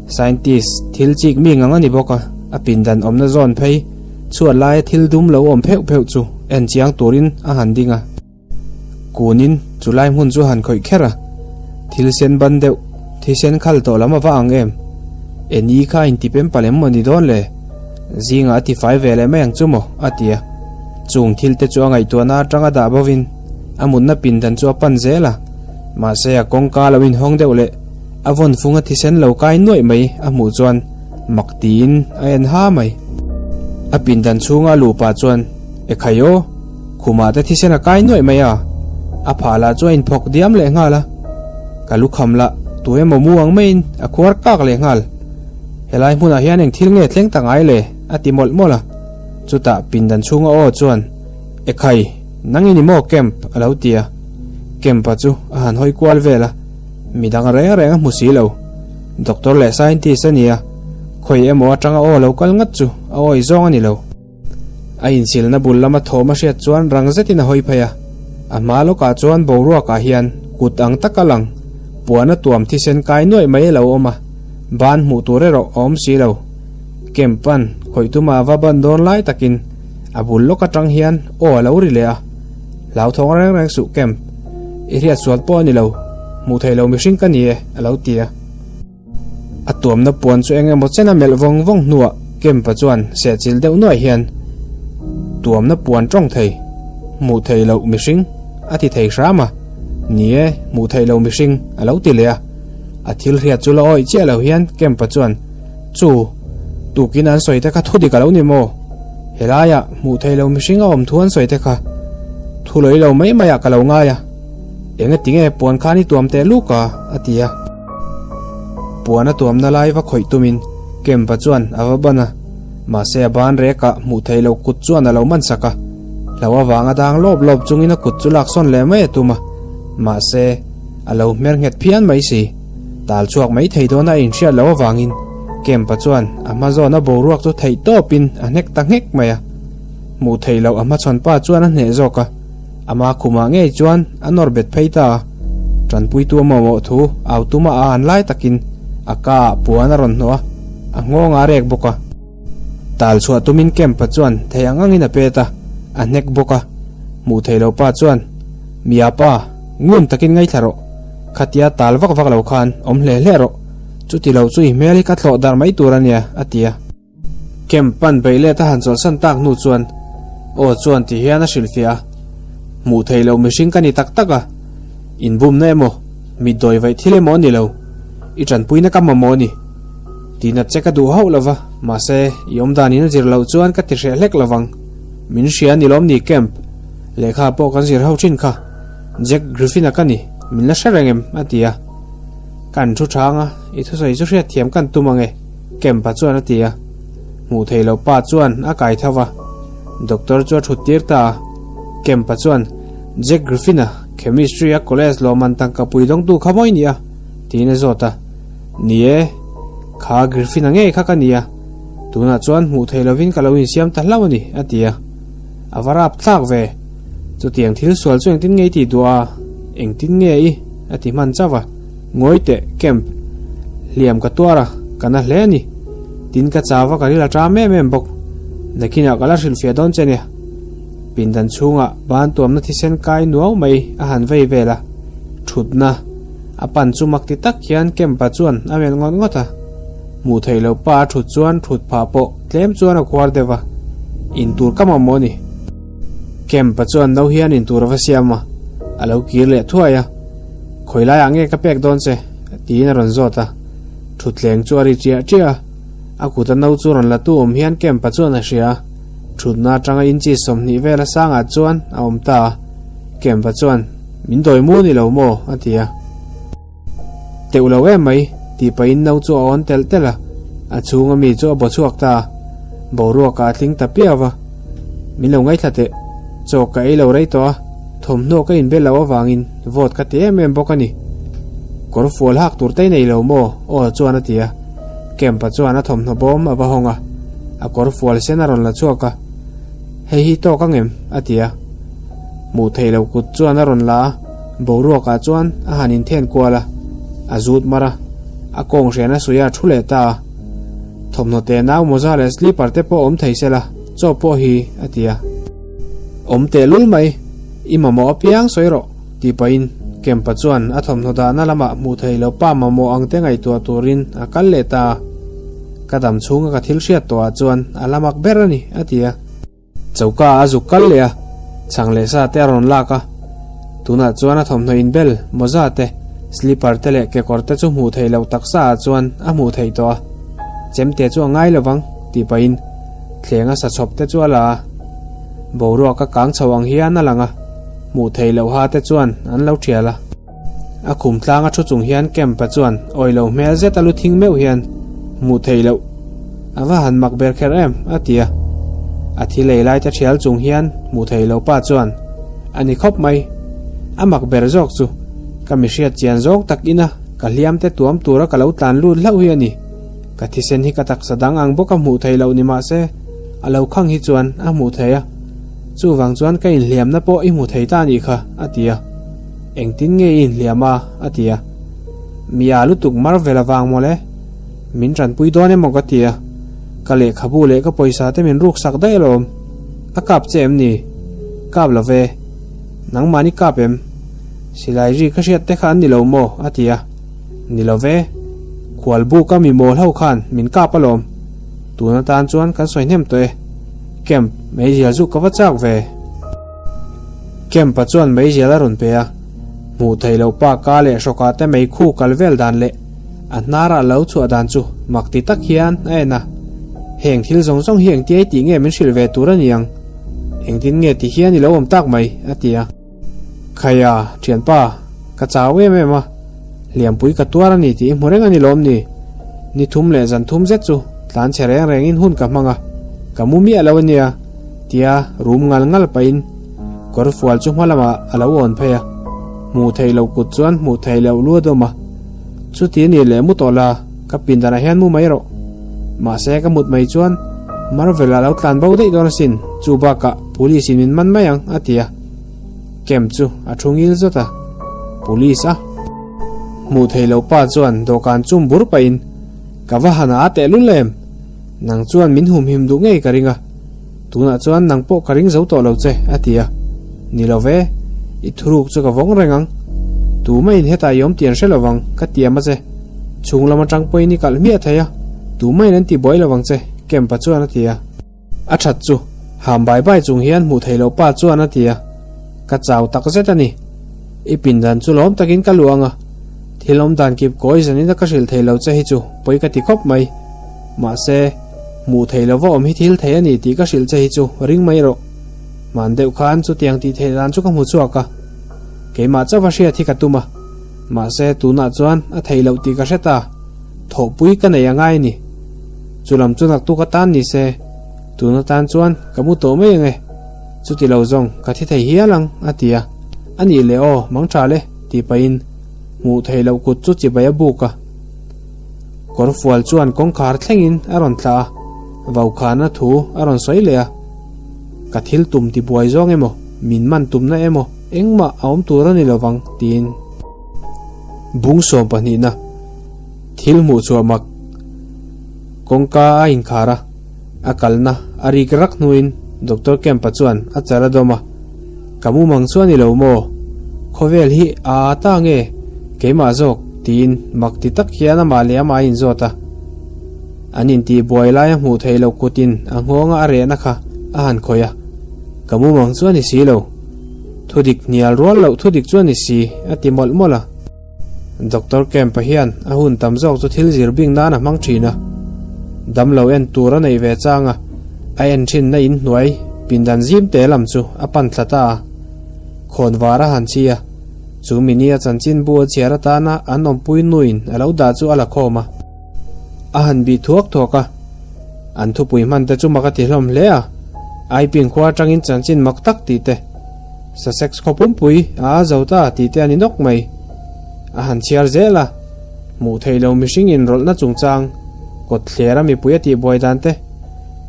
Scientist thil chik mi ngang a ni bawk a, a pindan awmna zawn phei chhuat laia thil dum lo awm pheuh pheuh chu en chiang turin a han ding a. Kunin chu lai hmun chu a han khawih kher a, thil sen ban deuh, thisen khal tawh lam a va ang em? Eni kha a intipem palh em maw ni dawn le? Zingah a tifai ve leh mai ang chu maw? a ti a. Chung thil te chu a ngaihtuahna atanga dah bovin a mutna pindan chu a pan zel a, mahse a kawngka lo inhawng deuh leh a vawn fung a thisen lo kai nuaih mai a hmuh chuan mak tiin a en ha mai. A pindan chhunga a luh pah chuan, Ekhai aw, khumah te thisen a kai nuaih mai a, a phah lah chu a inphawk diam leh nghal a, ka lukham lah tu emaw mu ang maiin a khuar kak leh nghal. Helai hmunah hian eng thil nge thleng ta ngai le? a ti mawlh mawlh a. Chutah pindan chhunga aw chuan, Ekhai, nang i ni maw Kemp? a lo ti a. Kemp-a chu a han hawi kual vel a, midang reng reng a hmu si lo. Doctor leh scientist a ni a, khawi emaw atanga aw lo kal ngat chu a awi zawng a ni lo. A insilna bul lama thawm a hriat chuan rang zetin a hawi phei a, a hma lawkah chuan boruakah hian kut ang taka lang puan a tuam thisen kai nuaih mai a lo awm a, ban hmuh tur erawh a awm si lo. Kempan khawih tuma a va ban dawn lai takin a bul lawk atang hian aw a lo ri leh a, Hlauthawng reng reng suh Kemp, i hriat sual pawh a ni lo, hmuh theih lo mihring ka ni e, a lo ti a. A tuamna puan chu eng emaw chen a melh vawng vawng hnuah Kempa chuan sehchilh deuh nuaih hian, Tuamna puan tawng thei, hmuh theih loh mihring, a ti thei hram a. Ni e, hmuh theih loh mihring, a lo ti leh a. A thil hriat chu la awih chiah lo hian Kempa chuan, Chu, tukin an sawi te kha thu dik a lo ni maw? Helaiah hmuh theih loh mihring a awm thu an sawi te kha thu lawih lo mai maiah ka lo ngai a. Engatinge puan khan i tuam teh luk a? a ti a. Puan a tuamna lai va khawih tumin Kempa chuan a va ban a, mahse a ban rekah hmuh theih loh kut chuan a lo man sak a. Hlo avanga dang lawp lawp chungin a kut chu laksawn leh mai a tum a, mahse a lo hmer nghet phian mai si. Tal chhuak mai thei dawn a inhriat loh avangin Kempa chuan a hma zawna boruak chu theih tawpin a hnek ta nghek mai a. Hmuh theih loh a hmachhawn pa chuan a hneh zawk a. Ama khumah ngei chuan a nawr bet phei ta a, tanpuitu a mamawh thu au tuma a an lai takin a ka ah puan a rawn hnawh a, a nghawng a rek bawk a. Tal chhuah tumin Kemp-a chuan thei ang angin a pet a, a hnek bawk a. Hmuh theih loh pa chuan, Mia pa, ngun takin ngaithla rawh. Khatia tal vak vak lo khan awm hle hle rawh. Chuti lo chu i hmel hi ka thlawh darh mai tur a nia, a ti a. Camp pan beih let a han chawlhsan tak hnu chuan aw chuan ti hian a hrilhfiah a, Hmuh theih loh mihring ka ni tak tak a, inbumna emaw, mitdawi vaih thil emaw a ni lo, i tanpuina ka mamawh a ni. Tinat che ka duh hauh lo va, mahse i awmdanin a zir loh chuan ka ti hreh hlek lo vang. Min hria a ni lawm ni Camp? Lehkha pawh kan zir ho thin kha. Jack Griffin-a ka ni, min la hre reng em? a ti a. Kan thu thang a, i thusawi chu hriatthiam kan tum ang e. Kempa chuan a ti a. Hmuh theih loh pa chuan a kai tho va, doctor chu a thut tir ta a. Kempa chuan, Jack Griffin-a, chemistry-a college lawmman tangka pui dawngtu kha mawi ni a? tiin a zawt a. Ni e, kha Griffin-a ngei kha ka ni a. Tunah chuan hmuh theih lovin ka lo insiam ta hlauh a ni, a ti a. A va rap thlak ve. Chutiang thil sual chu engtin nge i tih duh a? Engtin nge i? a ti hman chauh a. Ngawi teh, Kemp. Hliam ka tuar a, ka na hle a ni. Tin ka chau a ka ril a ṭam em em bawk. Nakinah ka la hrilhfiah dawn che nia. Pindan chhungah ban tuamna thisen kai nuau mai a han vei vel a. Ṭhutna a pan chu mak ti tak hian Kemp-a chuan a melh ngawt ngawt a. Hmuh theih loh pa a ṭhut chuan ṭhut phah pawh tlem chuan a khuar deuh a. In tur ka mamawh a ni. Kemp-a chuan no hian in tur a va siam a, a lo kir leh thuai a. Khawi laiah nge ka pek dawn che? tiin a rawn zawt a. Thutthleng chu a ri ṭiah ṭiah a, a kut a no chu rawn la tu awm hian Kemp-a chuan a hria a. Thutna atanga inchi 20 vela sangah chuan a awm ta a. Kemp-a chuan, Min dawi mu a ni lo maw? a ti a. teuh lo em mai, tih pahin no chu a awn telh telh a, a chhunga mi chu a baw chhuak ta a, boruakah a tling ta piau va. Min lo ngaithla teh, chaw ka ei lo rei tawh a, thawmhnaw ka inbel loh avangin vawt ka ti em em bawk a ni. Kawr fual hak tur te i nei lo maw? Aw chuan a ti a, Camp-a chuan a thawmhnaw bawm a va hawng a, a kawr fual sen a rawn la chhuak a, Hei hi tawk ang em? a ti a. Hmuh theih loh kut chuan a rawn la a, boruakah chuan a han inthen kual a, a zut mar a, a kawng hrian a suih a thu leh ta a. Thawmhnaw te nau mawza leh slipper te pawh awm thei sela, chaw pawh hi, a ti a. Awm tehlul mai, i mamawh apiang sawi rawh, tih pahin Kempa chuan a thawmhnaw dahna lamah hmuh theih loh pa mamawh ang te ngaihtuah turin a kal leh ta a. Ka dam chhunga ka thil hriat tawhah chuan a la mak ber a ni, a ti a. Choka a zuk kal leh a, chhang leh sa te a rawn lak a. Tunah chuan a thawmhnaw inbel, mawza te, slipper te leh kekawr te chu hmuh theih loh taksa ah chuan a hmuh theih tawh a. Chemte chu a ngai lovang, tih pahin thleng a sa chhawp te chu a la a. Boruak a kang chho ang hian a lang a, hmuh theih loh ha te chuan an lo thial a. A khum tlang a thu chung hian Kemp-a chuan awi lo hmel zet a lu thing meuh hian, Hmuh theih loh. A va han mak ber kher em, a ti a. A thi lei lai te thial chung hian hmuh theih loh pa chuan, A ni khawp mai. A mak ber zawk chu ka mi hriat chian zawk tak ina ka hliam te tuam tura ka lo tlan lut hlauh hi a ni. Ka thisen hi ka taksa dang ang bawk a hmuh theih loh ni mahse, a lo khang hi chuan a hmuh theih a. Chuvang chuan ka inhliamna pawh i hmu thei ta a nih kha, a ti a. Engtin nge i inhliam a? a ti a. Mi a lutuk mar vel avang mawle. Min tanpui dawn emaw ka ti a. Ka lehkhabu leh ka pawisa te min ruk sak daih alawm. A kap che em ni? Kap lo ve. Nangmahni kap em? Silai ri ka hriat te kha an ni lo maw? a ti a. Ni lo ve. Khual buk a mi mawl ho khan min kap alawm. Tun atan chuan kan sawi hnem tawh e. Camp, meizial zu ka va chak ve. Camp-a chuan meizial a rawn pe a, hmuh theih loh pa ka leh hrawkah te meikhu kal vel dan leh a hnarah lo chhuah dan chu mak ti tak hian a en a. Heng thil zawng zawng hi engtiai tih nge min hrilh ve tur a ni ang? Engtin nge ti hian i lo awm tak mai? a ti a. Khaia, thianpa, ka chau em em a, hliampui ka tuar a ni tih i hmu reng a ni lawm ni? Ni thum leh zan thum zet chu tlan chhe reng rengin hun ka hmang a, ka mu miah lo a nia. Tia rum ngal ngal pahin kawr fual chu hma lamah a lo awn phei a, hmuh theih loh kut chuan hmuh theih loh lu a dawm a. Chuti a nih leh mu tawh la, ka pindanah hian mu mai rawh. Mahse ka mut mai chuan Marvel a lo tlan bo daih dawn asin, chu bakah police in min man mai ang a ti a. Camp chu a thu ngil zawt a, police a hmuh theih loh pa chuan dawhkan chum bur pahin ka va han a tehlul em? Nang chuan min humhim duh ngei ka ring a, tunah chuan nang pawh ka ring zo tawh lo che, a ti a. Ni lo ve, i thuruk chu ka vawng reng ang. Tumah in hetah i awm tih an hre lo vang, ka tiam a che. Chhung lam atang pawhin i kalh hmiah thei a, tumah in an ti buai lo vang che, Kempa chuan a ti a. A that chu, ham bai bai chung hian hmuh theih loh pa chuan a ti a. Ka chau tak zet a ni. I pindan chu lawm takin ka luh ang a, thil awm dan kip kawi zanin a ka hrilh thei lo che hi chu pawi ka ti khawp mai. Mahse, hmuh theih lova awm hi thil thei a ni tih ka hrilh che hi chu ring mai rawh. Hman deuh khan chutiang tih theih dan chu ka hmu chhuak a, keimah chauha hriat hi ka tum a. Mahse, tunah chuan a theih loh tih ka hre ta. Thawhpui ka nei a ngai a ni. Chu lam chu naktuk atan ni se, tun atan chuan ka mu tawh mai ang e. Chuti lo zawng ka thi thei hial ang, a ti a. A nih leh aw, mang tha le, tih pahin hmuh theih loh kut chu chibai a buk a. Kawrfual chuan kawngkhar thlengin a rawn thlah a, vaukhana thu a rawn sawi leh a. Ka thil tum ti buai zawng emaw, min man tumna emaw engmah a awm tur a ni lovang, tiin. Bung sawm pahnihna, thil hmuh chhuah mak. Kawngka a inkhar a, a kalna a rik rak hnuin Doctor Kemp-a chuan a char a dawm a, Ka mumang chu a ni lo maw? Khawvel hi a a ta nge? Keimah zawk, tiin mak ti tak hian amah leh amah a inzawt a. An intih buai laia hmuh theih loh kutin a nghawnga a rehna kha a han khawih a, Ka mumang chu a ni si lo. Thudik hnial rual loh thudik chu a ni si, a ti mawlh mawlh a. Doctor Kemp-a hian a hun tam zawk chu thil zir bing nan a hmang thin a. Damlo en tur a neih ve chang a, a en thinna in hnuai pindan zim te lam chu a pan thla ta a. Khawn var a han chi a. Chu mini a chanchinbu a chhiar atana an awmpui nuin a lo dah chu a la khawm a. A han bih thuak thuak a. An thupui hman te chu mak a ti hlawm hle a. Aiping khua atangin chanchin mak tak tih te, Sussex khaw pumpui a a zo ta tih te a ni nawk mai. A han chhiar zel a. Hmuh theih lo mihring inrawlhna chungchang, kawt thler a mipui a tihbuai dan te,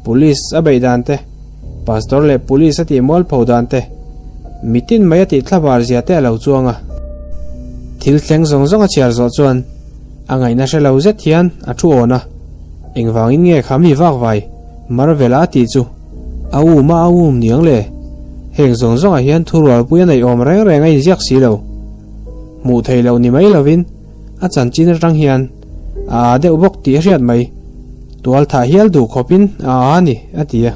Police a beih dan te, Pastor leh Police a tih mualpho dan te, mitin mai a tih thlabar zia te a lo chuang a. Thil thleng zawng zawng a chhiar zawh chuan a ngaihna hre lo zet hian a thu awn a, engvangin nge kha mi vak vai Marvel a tih chu a um a a um niang le? Heng zawng zawngah hian thurualpui a neih awm reng reng a inziak si lo. Hmuh theih loh ni mai lovin a chanchin atang hian a aa deuh bawk tih a hriat mai. Tual thah hial duh khawpin a aa a ni, a ti a.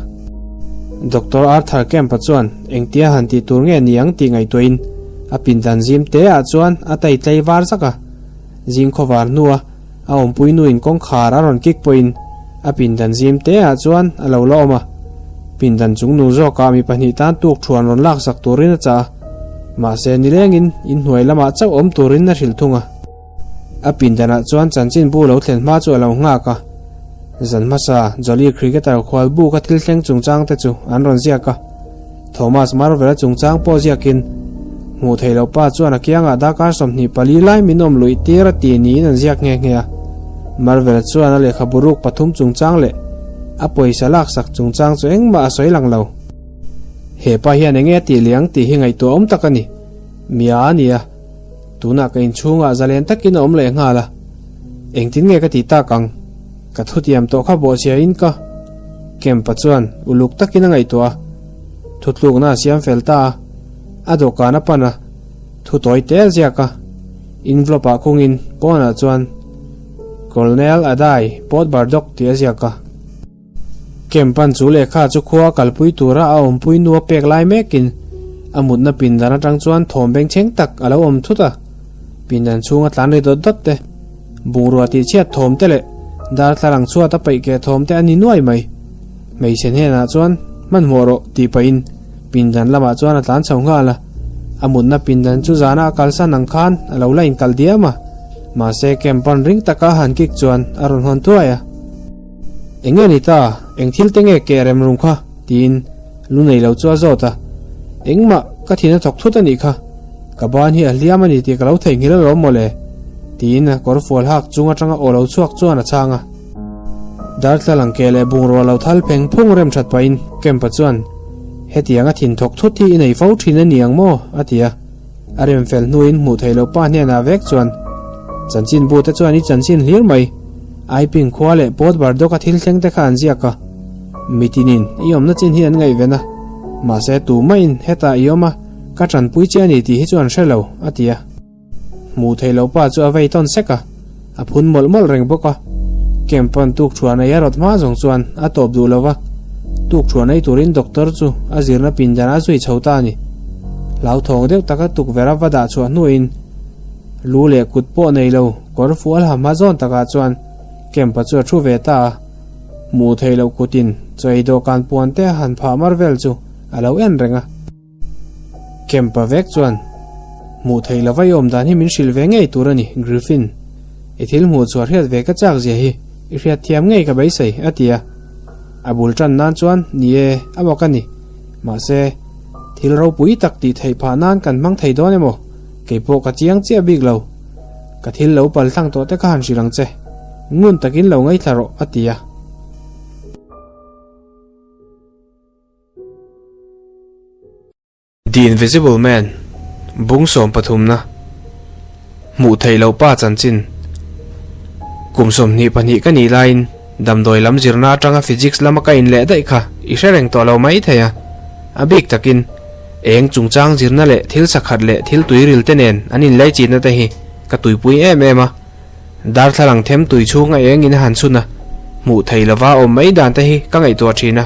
Doctor Arthur Kemp-a chuan engtia han tih tur nge ni ang tih ngaihtuahin a pindan zim te ah chuan a tai tlei var zak a. Zing khawvar hnua a awmpui nuin kawngkhar a rawn kik pawhin a pindan zim te ah chuan a lo la awm a. Pindan chungnung zawkah mi pahnih tan tuk thuan rawn laksak turin a chah a. Mahse nilengin inhnuai lamah chauh awm turin a hrilh thung a. A pindanah chuan chanchinbu lo thlen hma chu a lo nghak a. Zan hmasa Jolly Cricketer khual buk a thil thleng chungchang te chu an rawn ziak a. Thomas Marvel-a chungchang pawh ziakin, Hmuh theih loh pa chuan a kiangah darkar 24 lai min awm luih tir a ti niin an ziak nghe nghe a. Marvel chuan a lehkhabu ruk pathum chungchang leh a pawisa laksak chungchang chu engmah a sawi lang lo. He pa hian enge a tih leh ang tih hi ngaihtuah awm tak a ni. Mia a ni a. Tunah ka inchhungah zalen takin a awm leh nghal a. Engtin nge ka tih tak ang? Ka thutiam tawh kha bawhchhiain ka Kempa chuan uluk takin a ngaihtuah a. Thutlukna a siam fel ta a. A dawhkan a pan a. Thu tawi te a ziak a. Envelope ah khungin pawnah chuan Colonel Adai Port Bardok tih a ziak a. Kempan chu lehkha chu khua a kalpui tura a awmpui nu a pek lai mekin a mutna pindan atang chuan thawm bengchheng tak a lo awm thut a. Pindan chhunga tlan ri dawt dawt te, bungrua tih chhiat thawm te leh darthlalang chhuat a paih keh thawm te a ni nuai mai. Hmeichhe hnenah chuan hmanhmawh rawh tih pahin pindan lamah chuan a tlan chho nghal a. A mutna pindan chu zana a kalsan ang khan a lo la inkalh diam a. Mahse Kempan ring taka a han kik chuan a rawn hawn thuai a. Eng nge ni ta? Eng thil te nge keh rem rum kha? tiin lu nei lo chu a zawt a. Engmah ka thin a thawk thut a nih kha. Ka ban hi a hliam a ni tih ka lo theihnghilh alawm mawle, tiin a kawr fual hak chung atanga aw lo chhuak chuan a chhang a. Darthlalang keh leh bungrua lo thal pheng phung rem that pahin Kemp-a chuan, Hetiang a thin thawk thut hi i nei fo thin a ni ang maw? a ti a. A rem fel hnuin hmuh theih loh pa hnenah vek chuan, Chanchinbu te chuan i chanchin hlir mai. Aiping khua leh Port Bardawk a thil thleng te kha an ziak a. Mitinin i awmna chin hi an ngaihven a. Mahse tumah-in hetah i awm a, ka tanpui che a ni tih hi chu an hre lo, a ti a. Hmuh theih loh pa chu a vei tawn sek a, a phun mawlh mawlh reng bawk a. Camp pan tuk thuan ei a rawt hma zawng chuan a tawp duh lo va, tuk thuan ei turin doctor chu a zirna pindan a zui chho ta a ni. Hlauthawng deuh taka tukverh a va dah chhuah hnuin lu leh kut pawh nei lo kawr fual ha hma zawn takah chuan Camp-a chu a thu ve ta a. Hmuh theih loh kutin chaw ei dawhkan puan te a han phah mar vel chu a lo en reng a. Kempa vek chuan, Hmuh theih lova i awm dan hi min hrilh ve ngei tur a ni, Griffin. I thil hmuh chhuah hriat ve ka chak zia hi i hriat thiam ngei ka beisei, a ti a. A bul tan nan chuan, Ni e, a bawk a ni. Mahse, thil ropui tak tih theih phah nan kan hmang thei dawn emaw? Kei pawh ka chiang chiah bik lo. Ka thil lo pal thlang tawh te kha han hrilh ang che. Ngun takin lo ngaithla rawh, a ti a. The Invisible Man, Bung sawmpathumna, Hmuh theih loh pa chanchin, Kum 22 ka nih laiin damdawi lam zirna atanga physics lama ka inleh daih kha i hre reng tawh lo mai thei a. A bik takin eng chungchang zirna leh thil sakhat leh thil tuiril te nen an inlei chinna te hi ka tuipui em em a. Darthlalang them tui chhunga eng in a han chhun a, hmuh thei lova awm mai dan te hi ka ngaihtuah thin a.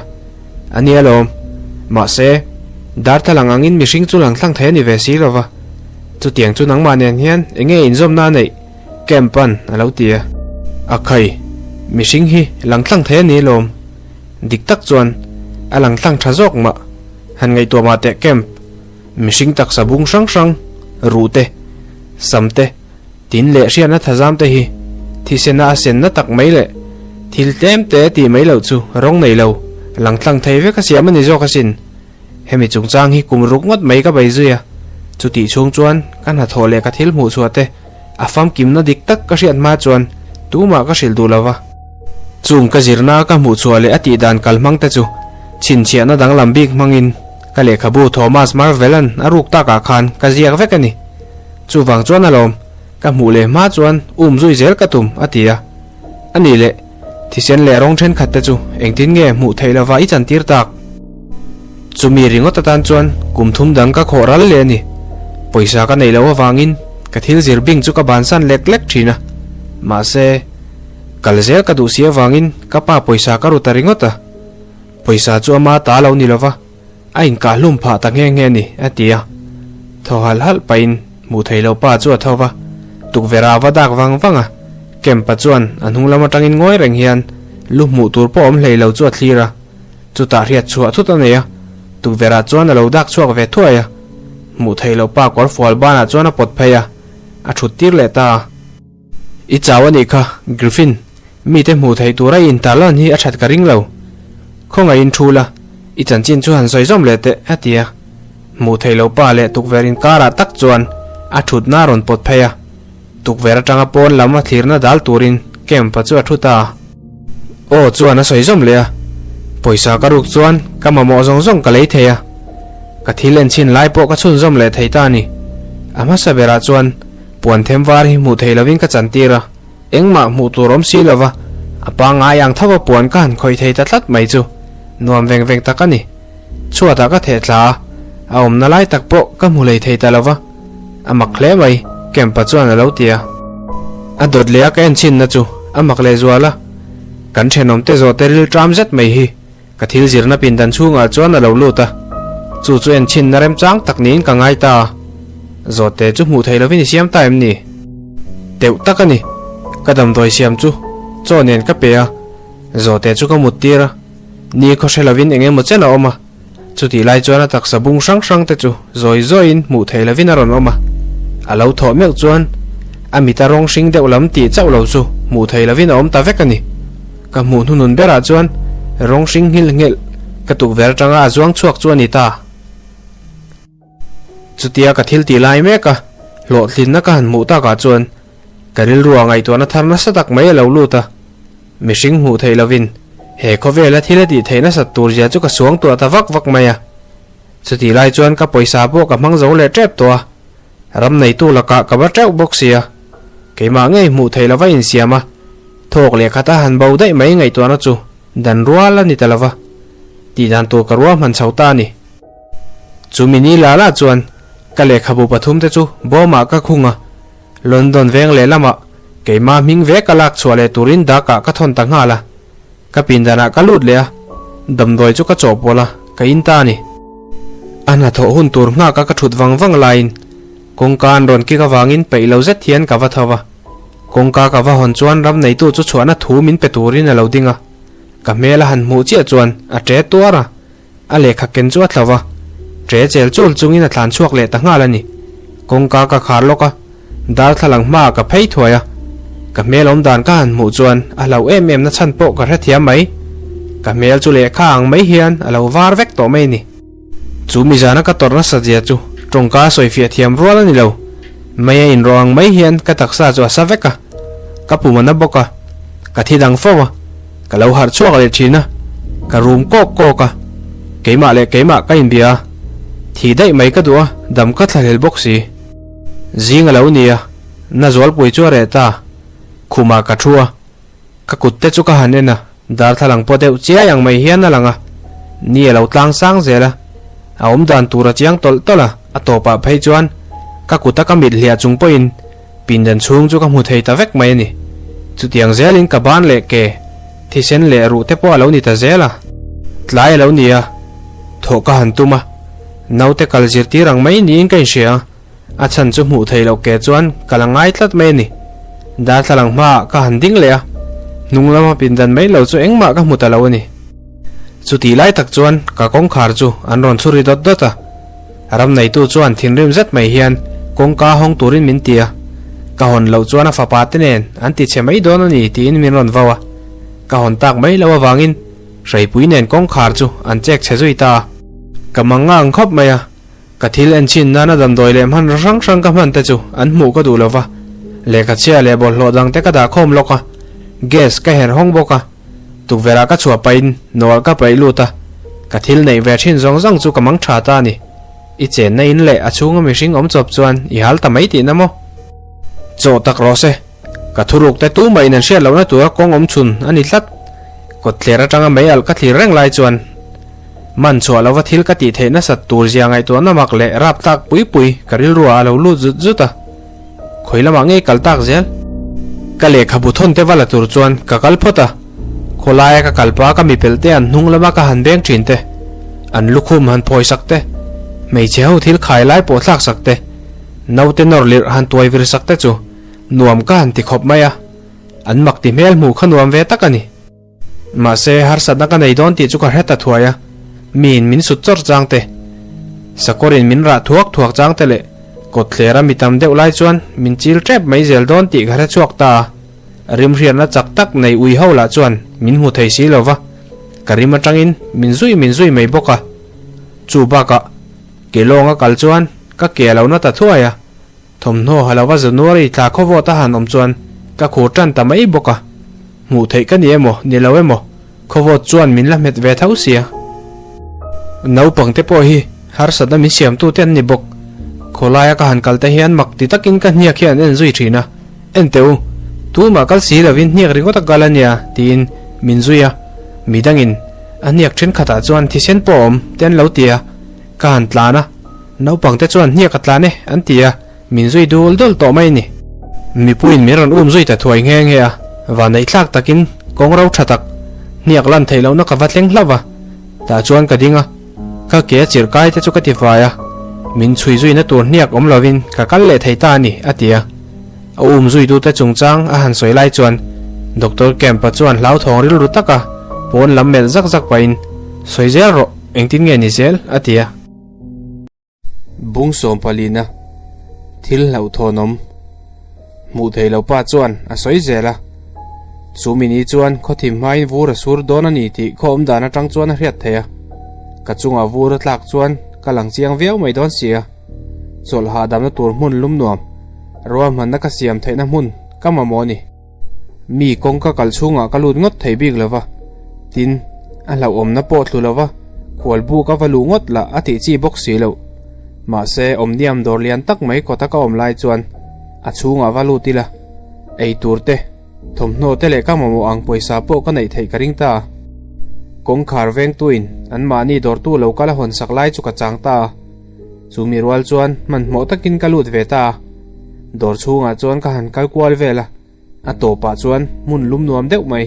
A nia lawm. Mahse, darthlalang angin mihring chu lang thlang thei a ni ve si lova. Chutiang chu nangmah nen hian eng nge inzawmna a neih? Camp-a'n a lo ti a. A khai, mihring hi lang thlang thei a ni lawm. Dik tak chuan a lang thlang tha zawk mah. Han ngaihtuah mah teh Camp. Mihring taksa bung hrang hrang, ruh te. Sam te, tin leh hriatna thazam te hi thisena a senna tak mai leh thil tlem te tih mai loh chu rawng nei lo, lang tlang thei vek a siam a ni zawk asin. Hemi chungchang hi kum ruk ngawt mai ka bei zui a, chutih chhung chuan ka hnathawh leh ka thil hmuh chhuah te a famkimna dik tak ka hriat hma chuan tumah ka hrilh duh lo va. Chung ka zirna ka hmuh chhuah leh a tih dan kal hmang te chu chhinchhiahna danglam bik hmangin ka lehkhabu Thomas Marvel-a'n a ruk takah khan ka ziak vek a ni. Chuvang chuan alawm, ka hmuh leh hma chuan um zui zel ka tum, a ti a. A nih leh, thisen leh rawng thenkhat te chu engtin nge hmuh theih lova i chantir tak? Chumi ringawt atan chuan kum thum dang ka khawh ral leh a ni. Pawisa ka neih loh avangin ka thil zir bing chu ka bansan lek lek thin a. Mahse, kal zel ka duh si avangin ka pa pawisa ka ru ta ringawt a. Pawisa chu ama ta lo ni lova, a inkah hlum phah ta nghe nghe a ni, a ti a. Thaw halh halh pahin hmuh theih loh pa chu a tho va, tukverh ah a va dak vang vang a. Kempa chuan a hnung lam atangin ngawi reng hian lu hmuh tur pawh awm hlei lo chu a thlir a. Chutah hriat chhuah thut a nei a, tukverh ah chuan a lo dak chhuak ve thuai a. Hmuh theih loh pa kawr fual banah chuan a pawt phei a, a thut tir leh ta a. I chau a nih kha, Griffin, mite hmuh theih tura i intarlan hi a that ka ring lo. Khawngaihin thu la, i chanchin chu han sawi zawm leh teh, a ti a. Hmuh theih loh pa leh tukverh inkarah tak chuan a thutna a rawn pawt phei a. Tukverh atanga pawn lam a thlirna dal turin Kemp-a chu a thu ta a. Aw chuan a sawi zawm leh a, pawisa ka ruk chuan ka mamawh zawng zawng ka lei thei a, ka thil enchhin lai pawh ka chhunzawm leh thei ta a ni. A hmasa berah chuan puan them var hi hmuh theih lovin ka chantir a, engmah hmuh tur awm si lova a pangngai ang tho a puan ka han khawih thei ta tlat mai chu nuam veng veng tak a ni. Chhuatah ka theh thla a, a awmna lai tak pawh ka hmu hlei thei ta lova. A mak hle mai, Kempa chuan a lo ti a. A dawt leh a ka en chhinna chu a mak leh zual a. Kan thenawmte zawhte ril ṭam zet mai hi ka thil zirna pindan chhungah chuan a lo lut a. Chu chu en chhinna remchang tak niin ka ngai ta a. Zawhte chu hmuh theih lovin i siam ta em ni? Teuh tak a ni. Ka damdawi siam chu chaw nen ka pe a. Zawhte chu ka mut tir a. Ni khaw hre lovin eng emaw chen a awm a. Chutih lai chuan a taksa bung hrang hrang te chu zawi zawiin hmuh theih lovin a rawn awm a. A lo thawh meuh chuan a mit a rawng hring deuh lam tih chauh lo chu hmuh theih lovin a awm ta vek a ni. Ka hmuh hnunun berah chuan rawng hring nghilh nghilh ka tukverh atanga a zuang chhuak chu a ni ta. Chutia ka thil tih lai mek a, hlawhtlinna ka han hmuh takah chuan ka rilru ah ngaihtuahna thar nasa tak mai a lo lut a. Mihring hmuh theih lovin he khawvela thil a tih theih nasat tur zia chu ka suang tuah ta vak vak mai a. Chutih lai chuan ka pawisa pawh ka hmang zo leh tep tawh a, ram neitu lakah ka va teuh bawk si a. Keimah ngei hmuh theih lova insiam a, thawk leh khata han bo daih mai ngaihtuahna chu dan rual a ni ta lova, tih dan tur ka ruahman chho ta a ni. Chumi ni la la chuan ka lehkhabu pathumte chu bawmah ka khung a, London veng leh lamah keimah hming ve ka lak chhuah leh turin dakah ka thawn ta nghal a. Ka pindanah ka lut leh a, damdawi chu ka chawhpawlh a, ka in ta a ni. A hnathawh hun tur nghaka ka thut vang vang laiin kawngka an rawn kik avangin peih lo zet hian ka va tho va. Kawngka ka va hawn chuan ram neitu chu chhuahna thu min pe turin a lo ding a. Ka hmel a han hmuh chiah chuan a ṭe tuar a. A lehkha ken chu a tlo va, ṭe chel chul chungin a tlan chhuak leh ta nghal a ni. Kawngka ka khar lawk a, darthlalang hmaah ka phei thuai a. Ka hmel awm dan ka han hmuh chuan a hlauh em em na chhan pawh ka hrethiam mai. Ka hmel chu lehkha ang mai hian a lo var vek tawh mai a ni. Chu mizana ka tawrh nasa zia chu tawngka sawifiah thiam rual a ni lo. Mei a inrawh ang mai hian ka taksa chu a sa vek a, ka pum a na bawk a, ka thi dang fo a. Ka lo harh chhuak leh thin a, ka rum kawk kawk a, keimah leh keimah ka inbia a, thih daih mai ka duh a, dam ka thlahlel bawk si. Zing a lo ni a, na zualpui chu a reh ta, khumah ka thu a, ka kut te chu ka han en a, darthlalang pawh deuh chiai ang mai hian a lang a, ni a lo tlang sang zel a, a awm dan tur a chiang tawlh tawlh a, a tawpah phei chuan ka kut a ka mit hliah chung pawhin Pindan chhung chu ka hmu thei ta vek mai a ni. Chutiang zelin ka ban leh ke, thisen leh ruh te pawh a lo ni ta zel a. Tlai a lo ni a, thawh ka han tum a, naute kal zirtir ang mai niin ka inhria a, a chhan chu hmuh theih loh ke chuan ka la ngai tlat mai a ni. Darthlalang hmaah ka han ding leh a, hnung lama pindan mai lo chu engmah ka hmu ta lo a ni. Chutih lai tak chuan ka kawngkhar chu an rawn chhu ri dawt dawt a. Ram neitu chuan thinrim zet mai hian Kawngka hawng turin min ti a, ka hawn loh chuan a fapa te nen an ti chhe mai dawn a ni tiin min rawn vau a, ka hawn tak mai loh avangin hreipui nen kawngkhar chu an chek chhe zui ta a. Ka mang ngang khawp mai a, ka thil en chhin nana damdawi leh hmanraw hrang hrang ka hman te chu an hmuh ka duh lo va, lehkha chhia leh bawlhhlawh dang te ka dah khawm lawk a, gas ka herh hawng bawk a. Tukverh ah ka chhuah pahin nawlh ka paih lut a, ka thil neih ve thin zawng zawng chu ka mang tha ta a ni. I chenna in leh a chhunga mihring awm chawp chuan i hal ta mai tihna maw? Chaw tak rawh se, ka thuruk te tumah in an hriat lohna tura kawng awm chhun a ni tlat. Kawtthler atanga mei alh ka thlir reng lai chuan man chhuah lova thil ka tih theih nasat tur zia ngaihtuahna mak leh rap tlak pui pui ka rilruah a lo lut zut zut a. Khawi lamah ngei kal tak zel? Ka lehkhabu thawn te va la tur chuan ka kal phawt a, khawlaia ka kal pa ka mi pelh te an hnung lama ka han beng thin te, an lukhum han phawi sak te, hmeichhe ho thil khai lai pawh thlak sak te, naute nawr lirh han tuai vir sak te chu nuam ka han ti khawp mai a, an mak ti hmel hmuh kha nuam ve tak a ni. Mahse, harsatna ka nei dawn tih chu ka hre ta thuai a, miin min sut chawrh chang te, sakawrin min rah thuak thuak chang te leh kawtthlera mi tam deuh lai chuan min chil tep mai zel dawn tih ka hre chhuak ta a. Rimhriatna chak tak nei ui ho lah chuan min hmu thei si lo va, ka rim atangin min zui min zui mai bawk a. Chu bakah, ke lawnga kal chuan ka ke a lo na ta thuai a. Thawmhnaw ha lova January thla khawvawt a han awm chuan ka khur tan ta mai bawk a, hmuh theih ka ni emaw ni lo emaw khawvawt chuan min la hmet ve tho sia. Naupang te pawh hi harsatna min siamtu te an ni bawk. Khawlaia ka han kal te hian mak ti takin ka hniak hi an en zui thin a, En teh u, tumah kal si lovin hniak ringawt a kal a nia tiin min zui a, midangin a hniak thenkhatah chuan thisen pawh a awm te an lo ti a, ka han tlan a. Naupang te chuan hniak a tlan e an ti a, min zui dul dul tawh mai a ni. Mipuiin min rawn um zui ta thuai nghe nghe a, vanneih thlak takin kawng ro tha tak, hniak lan theih lohna ka va thleng hlauh va, tah chuan ka ding a, ka ke a chirh kai te chu ka ti fai a, min chhui zuina tur hniak awm lovin ka kal leh thei ta a ni, a ti a. A um zuitute chungchang a han sawi lai chuan Doctor Kemp-a chuan hlauthawng rilru taka pawn lam melh zak zak pahin, Sawi zel rawh, engtin nge ni zel? a ti a. Bung sawm palina thil hlauhthawnawm hmuh thei lo pa chuan a sawi zel a, chu mini chuan khawthim hmain vur a sur dawn a ni tih khaw awm dan atang chuan a hriat theih a, ka chungah vur a tlak chuan ka lang chiang viau mai dawn si a, chawlh hahdamna tur hmun lum nuam ruahmanna ka siam theihna hmun ka mamawh a ni. Mi kawngka kal chhungah ka lut ngawt thei bik lo va, tin, a hlauhawmna pawh thlu lo va, khualbu ka va luh ngawt lah a tih chi bawk si loh. Mahse, awmniam dawr lian tak mai kawta ka awm lai chuan a chhungah va lut ila, ei tur te, thawmhnaw te leh ka mamawh ang pawisa pawh ka neih theih ka ring ta a. Kawngkhar vengtuin anmahni dawrtu lo kal a hawn sak lai chu ka chang ta a. Chu mi rual chuan hmanhmawh takin ka lut ve ta a, dawr chhungah chuan ka han kal kual vel a, a tawpah chuan hmun lum nuam deuh mai,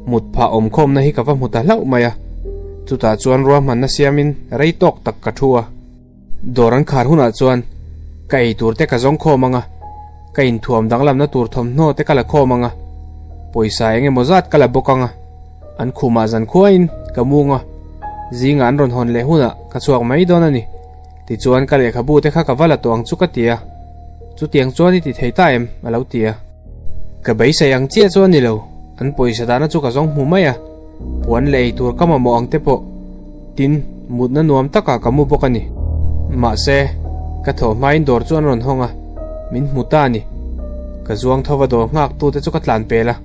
mut phah awm khawmna hi ka va hmu ta hlauh mai a, chutah chuan ruahmanna siamin rei tawk tak ka thu a. Dawr an khar hunah chuan ka ei tur te ka zawng khawm ang a, ka inthuam danglamna tur thawmhnaw te ka la khawm ang a, pawisa eng emaw zat ka la bawk ang a. An khumah zan khuain ka mung a, zingah an rawn hawn leh hunah ka chhuak mai dawn a ni. Tichuan ka lehkhabu te kha ka va la tawh ang chu ka ti a, chutiang chuan i ti thei ta em? a lo ti a. Ka beisei ang chiah chu a ni lo, an pawisa dahna chu ka zawng hmu mai a, puan leh ei tur ka mamawh ang te pawh tin mutna nuam takah ka mu bawk a ni. Mahse, ka thawh hmain dawr chu an rawn hawng a, min hmu ta a ni. Ka zuang thova dawr nghaktute chu ka tlan pel a.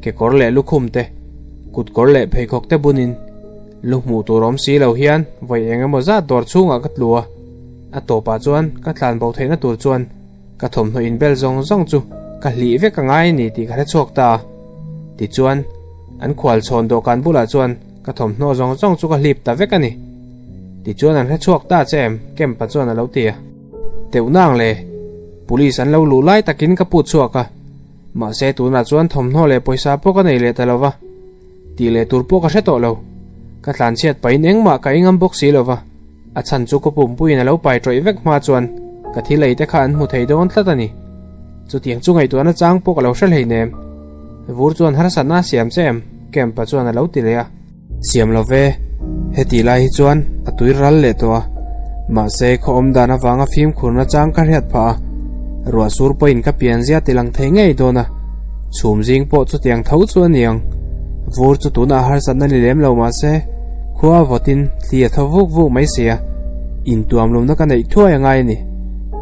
Kekawr leh lukhum te, kutkawr leh pheikhawk te bunin lu hmuh tur awm si lo hian vawi eng emaw zat dawr chhungah ka tlu a, a tawpah chuan ka tlan bo theihna tur chuan ka thawmhnaw inbel zawng zawng chu ka hlih vek a ngai a ni tih ka hre chhuak ta a. Tichuan, an khual chhawn dawhkan bulah chuan ka thawmhnaw zawng zawng chu ka hlip ta vek a ni. Tichuan an hre chhuak ta che em? Kempa chuan a lo ti a. Teuh nang le, Police an lo luh lai takin ka put chhuak a. Mahse tunah chuan thawmhnaw leh pawisa pawh ka nei leh ta lo va, tih leh tur pawh ka hre tawh lo. Ka tlanchhiat pahin engmah ka ingam bawk si lo va, a chhan chu ka pumpuiin a lo pai tawih vek hma chuan ka thil ei te kha an hmu thei dawn tlat a ni. Chutiang chu ngaihtuahna chang pawh ka lo hre hleinem. Vur chuan harsatna a siam che em? Kempa chuan a lo ti leh a. Siam lo ve, heti lai hi chuan a tui ral leh tawh a. Mahse, khaw awm dan avanga fimkhurna chang ka hriat phah a, ruah sur pawhin ka pian zia ti lang thei ngei dawn a, chhum zing pawh chutiang tho chu a ni ang. Vur chu tunah harsatna ni lem lo mahse, khua a vawtin thli a thaw vuk vuk mai si a, intuamlumna ka neih thuai a ngai a ni.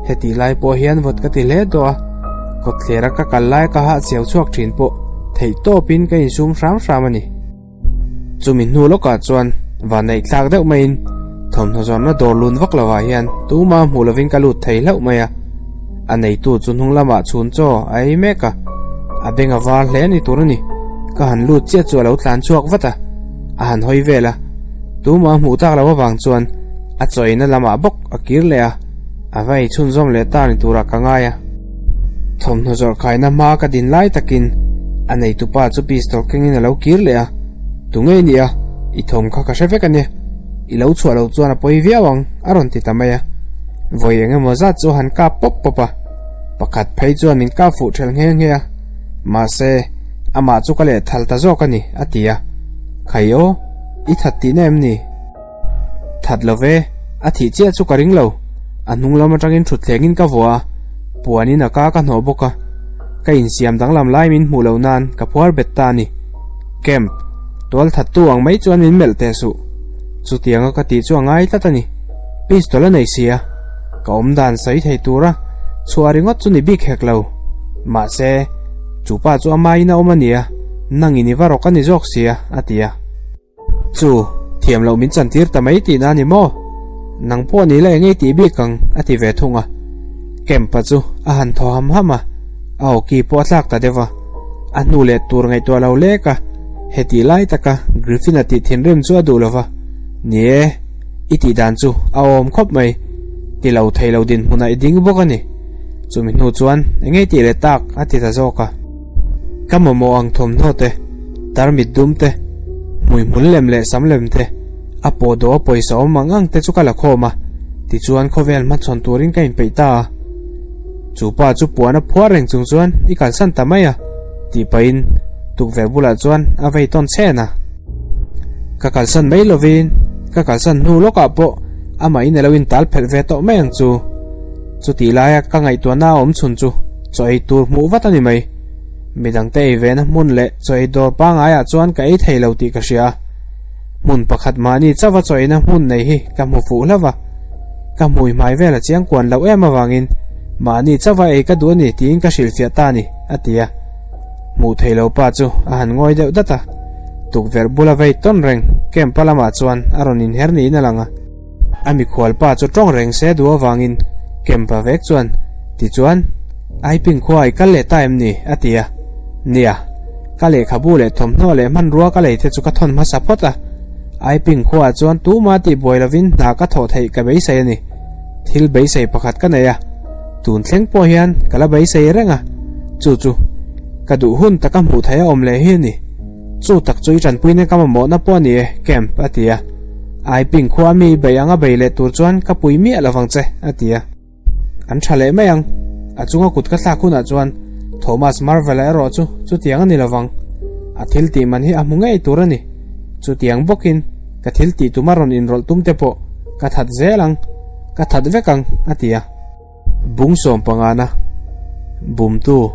Hetih lai pawh hian vawt ka ti hle tawh a, kawtthlera ka kal lai ka hahchhiau chhuak thin pawh theih tawpin ka insum hram hram a ni. Chumi hnu lawkah chuan vanneih thlak deuh maiin thawmhnaw zawrhna dawr lun vak lovah hian tuma hmuh lovin ka lut thei hlauh mai a. A neitu chu hnung lamah chhun chaw a ei mek a, a beng a var hle ni tur a ni. Ka han lut chiah chu a lo tlan chhuak vat a, a han hawi vel a. Tuma hmuh tak loh avang chuan a chaw eina lamah bawk a kir leh a, a va ei chhunzawm leh ta ni turah ka ngai a. Thawmhnaw zawrh khaina hma ka din lai takin a neitupa chu pistol kengin a lo kir leh a, Tunge i nih a? I thawm kha ka hre vek a nia. I lo chhuah loh chuan a pawi viau ang, a rawn ti ta mai a. Vawi eng emaw zat chu a han kap pawp pawp a, pakhat phei chuan min kap fuh ṭhelh nghe nghe a. Mahse, amah chu ka lehthal ta zawk a ni, a ti a. Khai aw, i that tihna em ni? That lo ve, a thih chiah chu ka ring lo. A hnung lam atangin thutthlengin ka vuah a, puanin a ka ka hnawh bawk a. Ka insiam danglam lai min hmuh loh nan ka phuar bet ta a ni. Camp, tual thattu ang mai chuan min melh teh suh. Chutianga ka tih chu a ngai tlat a ni. Pistol a nei si a, ka awm dan sawi thei tura chhuah ringawt chu ni bik hek lo. Mahse, chu pa chu amahin a awm a nia, nangin i va rawk a ni zawk sia, a ti a. Chu, thiam loh min chantir ta mai tihna a ni maw? Nang pawh ni la eng ei tih bik ang, a ti ve thung a. Camp-a chu a han thaw ham ham a, a awki pawh a tlak ta deuh a. A hnu leh tur ngaihtuah lo lek a, hetih lai taka Griffin-a tih thinrim chu a duh lo va. Ni e, i tih dan chu a awm khawp mai. Ti lo thei lo dinhmunah i ding bawk a ni. Chumi hnu chuan eng ei tih leh tak a ti ta zawk a. Ka mamawh ang thawmhnaw te, tarmit dum te, hmuihmul lem leh sam lem te, a pawh dawh a pawisa awm ang ang te chu ka la khawm a, tichuan khawvel hmachhawn turin ka inpeih ta a. Chu pa chu puan a phuar reng chung chuan i kalsan ta mai a, tih pahin tukverh bulah chuan a vei tawn chhen a. Ka kalsan mai lovin ka kalsan hnu lawkah pawh amahin a lo intal phelh ve tawh mai ang chu. Chutih laia ka ngaihtuahna a awm chhun chu chaw ei tur hmuh vat a ni mai. Midangte ei vena hmun leh chaw ei dawr pangaiah chuan ka ei thei lo tih ka hria a. Hmun pakhat mahni chauha chaw eina hmun nei hi ka hmu fuh hlauh va. Ka hmui hmai vel a chiang kuan loh em avangin mahni chauha ei ka duh a ni tiin ka hrilhfiah ta a ni, a ti a. Hmuh thei lo pa chu a han ngawi deuh dat a. Tukverh bula vei tawn reng camp-a lamah chuan a rawn inher niin a lang a. A mikhual pa chu tawng reng se duh avangin Kempa vek chuan, Tichuan, Aiping khua i kal leh ta em ni? a ti a. Nia, ka lehkhabu leh thawmhnaw leh hmanrua ka lei te chu ka thawn hmasa phawt a. Aiping khuaah chuan tuma tih buai lovin hna ka thawh theih ka beisei a ni. Thil beisei pakhat ka nei a, tun thleng pawh hian ka la beisei reng a. Chu chu, ka duh hun taka hmuh theih a awm leh hi a ni. Chu tak chu i tanpuina ka mamawhna pawh a ni e, Camp, a ti a. Aiping khua mi bei anga bei leh tur chuan ka pui miah lovang che, a ti a. An tha leh mai ang. A chunga kut ka thlak hunah chuan Thomas Marvel-a erawh chu chutiang a ni lovang. A thil tih man hi a hmu ngei tur a ni. Chutiang bawkin ka thil tih tuma rawn inrawlh tum te pawh ka that zel ang, ka that vek ang, a ti a. Bung sawm pangana bumtu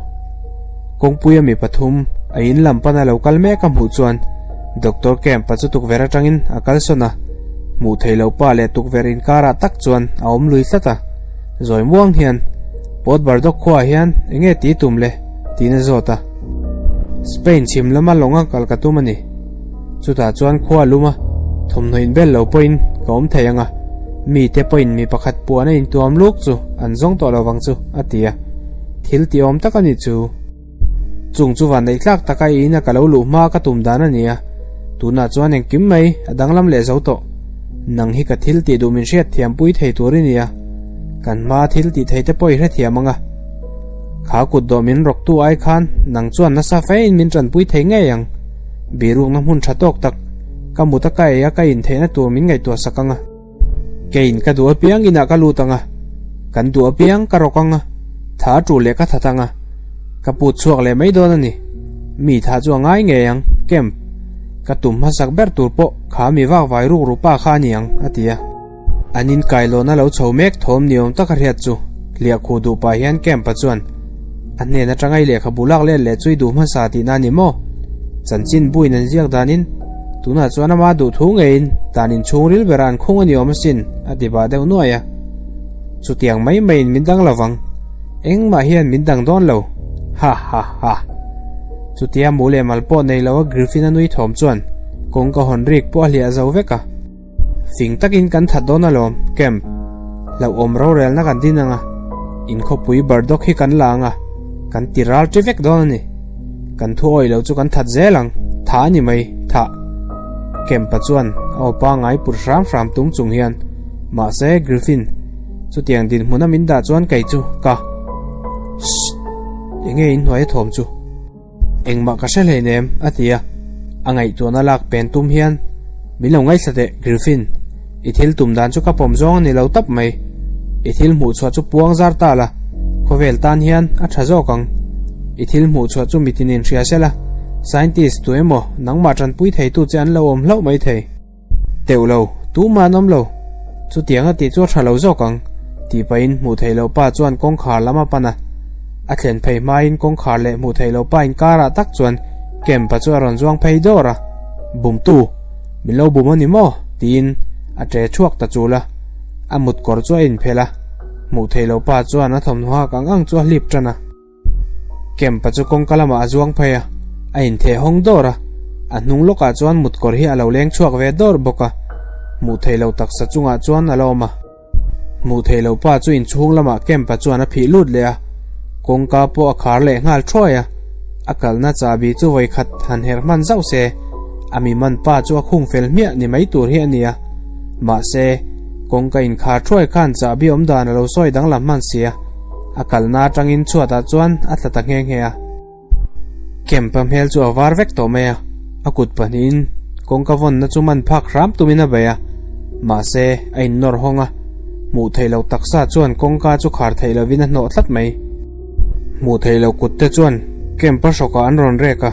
kawngpuia mi pathum a in lam pana lo kal mek a hmuh chuan Doctor Camp-a chu tukverh atangin a kalsawn a, hmuh theih loh pa leh tukverh inkarah tak chuan a awm lui tlat a, zawi muang hian Port Bardok khuaah hian eng nge ti tum le? tiin a zawt a. Spain chhim lama lawnga kal ka tum a ni. Chutah chuan khua a lum a, thawmhnaw inbel lo pawhin ka awm thei ang a, mite pawhin mi pakhat puan a intuam luk chu an zawng tawh lo vang chu, a ti a. Thil ti awm tak a ni chu. Chung chu vanneih tlak taka i ina ka lo luh hma ka tum dan a ni a, tunah chuan engkim mai a danglam leh zo tawh. Nang hi ka thil tih duh min hriat thiampui thei tur i ni a, kan hmaa thil tih thei te pawh i hrethiam ang a. Kha kut dawh min rawktu ai khan nang chuan nasa fein min tanpui thei ngei ang. Birukna hmun tha tawk tak, ka mut a ka ei a ka intheihna tur min ngaihtuah sak ang a. Keiin ka duh apiang inah ka lut ang a, kan duh apiang ka rawk ang a, tha a tul leh ka that ang a, ka put chhuak leh mai dawn a ni. Mi tha chu a ngai ngei ang, Camp. Ka tum hmasak ber tur pawh kha mi vakvai rukru pa kha a ni ang, a ti a. An inkailawn a lo chho mek thawm ni awm taka hriat chu hliahkhuh duh pah hian Camp-a chuan a hnen atanga i lehkhabu lak let leh chu i duh hmasa tihna a ni maw? Chanchin buin an ziak danin tunah chuan ama duh thu ngeiin dan inchhungril bera an khung a ni awm asin a ti bah deuh nuai a. Chutiang mai maiin min dang lovang. Engmah hian min dang dawn lo. Ha ha ha. Chutia mu leh mal pawh nei lo a Griffin a nui thawm chuan kawngka hawn rik pawh a hliah zo vek a. Fing takin kan that dawn alawm, Camp. Hlauhawm rorelna kan din ang a, inkhawpui Bardok hi kan la ang a, kan ti ral ṭi vek dawn a ni. Kan thu awih lo chu kan that zel ang, tha a ni mai, thah. Camp-a chuan a aw pangngai pur hram hram tum chung hian, Mahse, Griffin, chutiang dinhmuna min dah chuan kei chu ka. Shh! Enge inhnuai a thawm chu? Engmah ka hre hleinem, a ti a. A ngaihtuahna lak pen tum hian, Min lo ngaithla teh, Griffin. I thil tum dan chu ka pawm zawng a ni lo tawp mai. I thil hmuh chhuah chu puang zar ta la, khawvel tan hian a tha zawk ang. I thil hmuh chhuah chu mitin in hria sela, scientist tu emaw nangmah tanpui theitu che an lo awm hlauh mai thei. Teuh lo, tumah an awm lo. Chutiang a tih chu a tha lo zawk ang, tih pahin hmuh theih loh pa chuan kawngkhar lam a pan a. A thlen phei hmain kawngkhar leh hmuh theih loh pa inkarah tak chuan Kemp-a chu a rawn zuang phei dawr a, Bumtu, min lo bum a ni maw? tiin a ṭe chhuak ta chul a. A mut kawr chu a inphelh a, hmuh theih loh pa chuan a thawmhnaw hak ang ang chu a hlip ṭan a. Kemp-a chu kawngka lamah a zuang phei a, a intheh hawng dawr a, a hnung lawkah chuan mutkawr hi a lo leng chhuak ve dawr bawk a, hmuh theih loh taksa chungah chuan a la awm a. Hmuh theih loh pa chu inchhung lamah Kemp-a chuan a phih lut leh a, kawngka pawh a khar leh nghal thuai a, a kalna chahbi chu vawi khat han herh hman zauh se, a mi man pa chu a khung fel hmiah ni mai tur hi a ni a, mahse, kawngka inkhar thuai khan chahbi awm dan a lo sawi danglam hman si a. A kalna atangin chhuatah chuan a tla ta nghe nghe a. Kemp-a hmel chu a var vek tawh mai a, a kut pahnihin kawngka vawnna chu man phak hram tumin a bei a, mahse a innawr hawng a, hmuh theih loh taksa chuan kawngka chu khar theih lovin a hnawh tlat mai. Hmuh theih loh kutte chuan Kemp-a hrawkah an rawn rek a,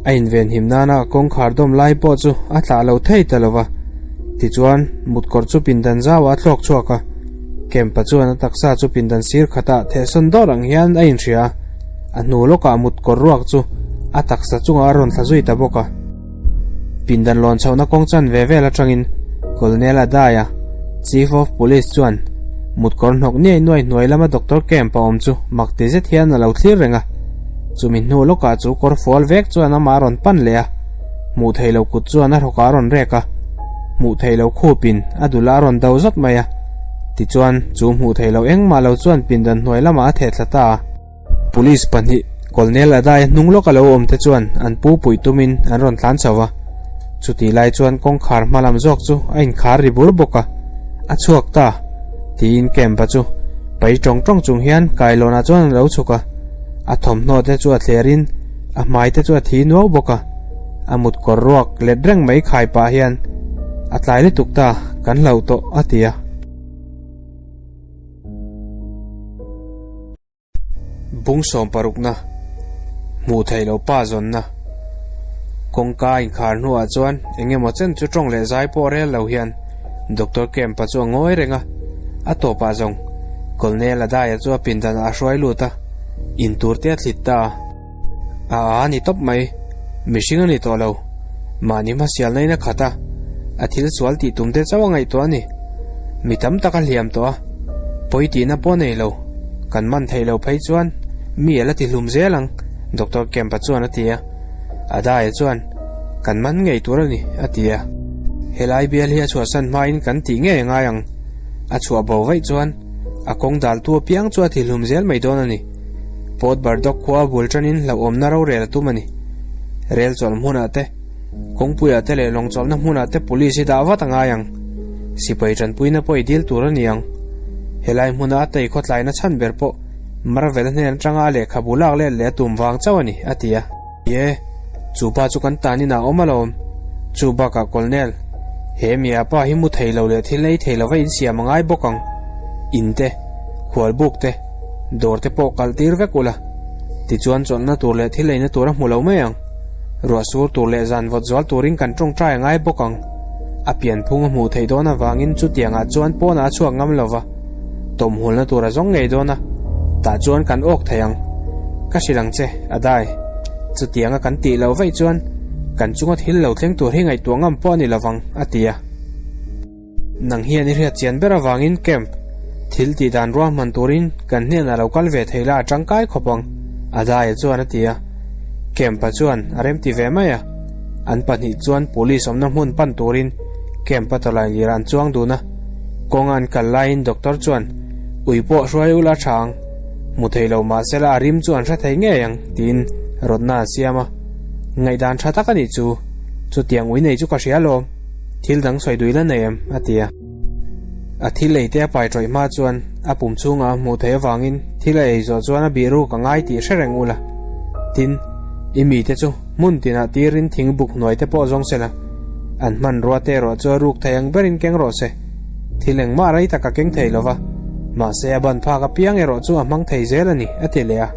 a invenhim nana a kawngkhar dawm lai pawh chu a tlah lo thei ta lo va. Tichuan, mutkawr chu pindan zauah a thlawk chhuak a. Kempa chuan a taksa chu pindan sir khatah thehsawn dawr ang hian a inhria a, a hnu lawkah mut kawr ruak chu a taksa chungah a rawn thla zui ta bawk a. Pindan lawn chhohna kawng chan ve vel atangin Colonel Adaya, Chief of Police chuan mut kawr hnawk niai nuai hnuai lama Doctor Kemp a awm chu mak ti zet hian a lo thlir reng a. Chumi hnu lawkah chu kawr fual vek chuan amah a rawn pan leh a, hmuh theih loh kut chuan a hrawkah a rawn rek a, hmuh theih loh khupin a dulah a rawn do zawt mai a. Tichuan, chu hmuh theih loh engmah lo chuan pindan hnuai lamah a theh thla ta a. Police pahnih, Colonel Adai hnung lawka lo awm te chuan an pu puih tumin an rawn tlan chho va. Chutih lai chuan kawngkhar hma lam zawk chu a inkhar ri bur bawk a, a chhuak ta, tiin Camp-a chu pai tawng tawng chung hian kailawnah chuan a lo chhuk a. A thawmhnaw te chu a thlerin a hmai te chu a thi nuau bawk a. A mut kawr ruak let reng mai khai pah hian a tlai lutuk ta, kan hlauh tawh a ti a. Bung sawm parukna, hmuh theih loh pa zawnna, kawngka inkhar hnuah chuan eng emaw chen chu tawng leh zai pawh rel lo hian Doctor Kemp-a chu a ngawi reng a, a tawpah zawng Colonel Adaya chu a pindanah a hruai lut a, intur te a thlit ta a. A a ni tawp mai, mihring a ni tawh lo. Mahni hmasialna in a khat a, a thil sual tih tum te chauh a ngaihtuah a ni. Mi tam tak a hliam tawh a, pawi tihna pawh a nei lo. Kan man theih loh phei chuan mi a la ti hlum zel ang, Doctor Kemp-a chuan a ti a. Adaya chuan, Kan man ngei tur a ni, a ti a. Helai bial hi a chhuahsan hmain kan tih ngei a ngai ang. A chhuah bo vaih chuan a kawng daltu apiang chu a ti hlum zel mai dawn a ni. Port Bardok khua bul tanin hlauhawmna rorel a tum a ni. Rel chawlh hmunah te, kawngpuiah te leh lawng chawlhna hmunah te police hi dah vat a ngai ang. Sipai tanpuina pawh i dil tur a ni ang. Helai hmuna a tei khawtlaina chhan ber pawh Marvel hnen atanga a lehkhabu lak let leh a tum vang chauh a ni, a ti a. Ye, chu pa chu kan tan inah a awm alawm. Chu bakah Colonel, he mia pa hi mu thei lo leh thil ei thei lova insiam a ngai bawk ang. In te, khualbuk te, dawr te pawh kalh tir vek ula. Tichuan chawlhna tur leh thil eina tur a hmu lo mai ang. Ruah sur tur leh zan vawt zual turin kan tawngtai a ngai bawk ang. A pianphung a hmuh theih dawn avangin chutiangah chuan pawnah a chhuak ngam lo va, tawmhulna tur a zawng ngei dawn a, tah chuan kan awk thei ang. Ka hrilh ang che, a dai. Chutianga kan tih loh vaih chuan kan chunga thil lo thleng tur hi ngaihtuah ngam pawh a ni lovang, a ti a. Nang hian i hriat chian ber avangin camp thil tih dan ruahman turin kan hnenah lo kal ve thei la a tangkai khawp ang, Adaya chuan a ti a. Camp-a chuan a remti ve mai a. An pahnih chuan police awmna hmun pan turin camp-a tawlai lir an chuang dun a. Kawnga an kal laiin doctor chuan, Ui pawh hruai ula tha ang, hmu thei lo mahsela a rim chu an hre thei ngei ang, tiin rawtna a siam a. Ngaihdan tha tak a nih chu, chutiang ui nei chu ka hria alawm. Thil dang sawi dui la nei em? a ti a. A thil ei te a pai tawih hma chuan a pum chhungah a hmuh theih avangin thil a ei zawh chuan a bih ruk a ngai tih hre reng ula. Tin, i mite chu hmun tinah tirin thing buk hnuai te pawh zawng sela, an hmanrua te erawh chu a ruk thei ang berin keng rawh se. Thil engmah rei tak a keng thei lova, mahse a ban phak apiang erawh chu a hmang thei zel a ni, a ti leh a.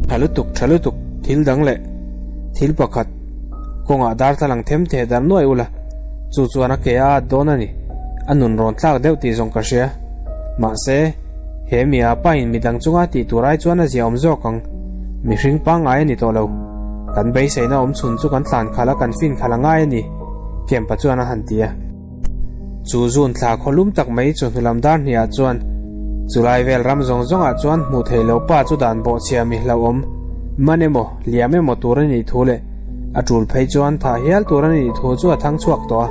Tha lutuk, tha lutuk, thil dang leh thil pakhat kawngah darthlalang them theh dar nuai ula, chu chuan a ke a at dawn a ni. A nun rawn tlak deuh tih zawng ka hria. Mahse, he mi a pain midang chunga tih tur ai chuan a ziaawm zawk ang. Mihring pangngai a ni tawh lo. Kan beiseina awm chhun chu kan tlan khalh a, kan fin khalh a ngai a ni, Kempa chuan a han ti a. Chu zun thla khawlum tak mai chu hnulam dar hniah chuan chulai vel ram zawng zawngah chuan hmuh theih loh pa chu dan bawhchhia mi hlauhawm man emaw liam emaw tur a nih thu leh a tul phei chuan thah hial tur a nih thu chu a thang chhuak tawh a.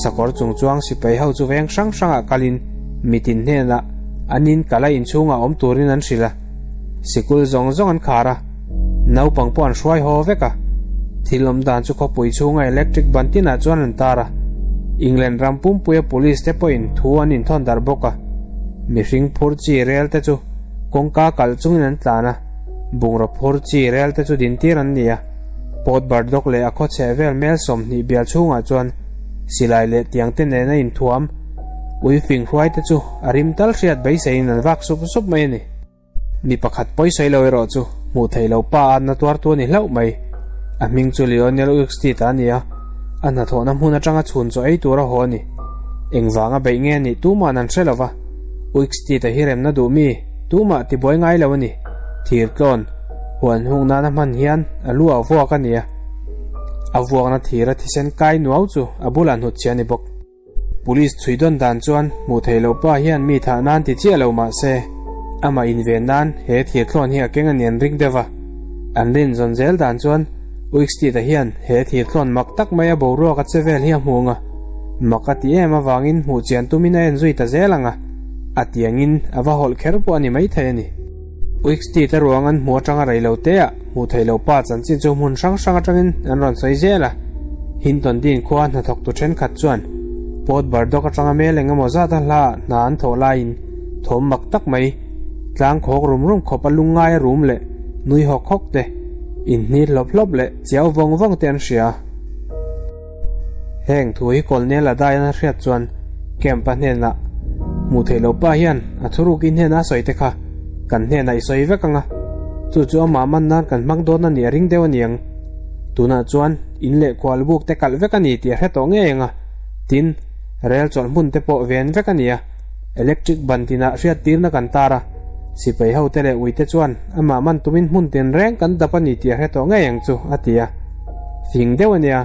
Sakawr chung chuang sipai ho chu veng hrang hrangah kalin mitin hnenah an in kal a inchhungah awm turin an hrilh a. Sikul zawng zawng an khar a. Naupang pawh an hruai haw vek a, thil awm dan chu khawpui chhunga electric ban tinah chuan an tar a, England ram pumpuia police te pawhin thu an inthawn darh bawk a, mihring phur chi rel te chu kawngka kalh chungin an tlan a, bungraw phur chi rel te chu dintir an ni a, Port Burdock leh a khawchheh vel mel 20 bial chhungah chuan silai leh tiang te nena inthuam ui fing hruai te chu a rim tal hriat beiseiin an vak sup sup mai a ni. Mi pakhat pawi sawi lo erawh chu hmuh theih loh pa a na tuartu a ni hlauh mai. A hming chu Lionel Uxtita a ni a, a hnathawhna hmun atanga chhun chaw ei tur a haw a ni. Engvanga beih nge a nih tuma'n an hre lo va, Uxtita hi remna duh mi tumah tibuai ngai lo a ni. Thir tlawn, huan hung nana hman hian a lu ah vuak a ni a, a vuakna thira thisen kai nuau chu a bulah hnutchhiah a ni bawk. Police chhui dawn dan chuan hmuh theih loh pa hian mi thah nan ti chiah lo mah se, amah inven nan he thirthlawn hi a keng a ni an ring deuh a. An rin zawn zel dan chuan Uikstita hian he thirthlawn mak tak mai a boruak a che vel hi a hmu ang a, mak a ti em avangin hmuh chian tumin a en zui ta zel ang a, a tiangin a va hawlh kher pawh a ni maithei a ni. Uikstita ruang an hmuh atanga rei lo te ah Hmuh theih loh pa chanchin chu hmun hrang hrang atangin an rawn sawi zel a. Hinton Dean khua hnathawktu thenkhat chuan Port Burdock atanga mel eng emaw zat a hla ah hna an thawh laiin thawm mak tak mai, tlang khawk rum rum khawp a lungngai a rum leh nui hawk hawk te, inhni hlawp hlawp leh chiau vawng vawng te an hria. Heng thu hi Colonel Adai-an a hriat chuan Camp-a hnenah, Hmuh theih loh pa hian a thurukin hnena a sawi te kha kan hnenah i sawi vek ang a, chu chu amah man nan kan hmang dawn a nih a ring deuh a niang. Tunah chuan in leh khual buk te kalh vek a ni tih a hre tawh ngei ang a, tin, rel chawlh hmun te pawh ven vek a ni a, electric ban tinah hriat tirna kan tar a, sipai ho te leh uite chuan amah man tumin hmun tinreng kan dap a ni tih a hre tawh ngei ang chu, a ti a. Fing deuh a nia,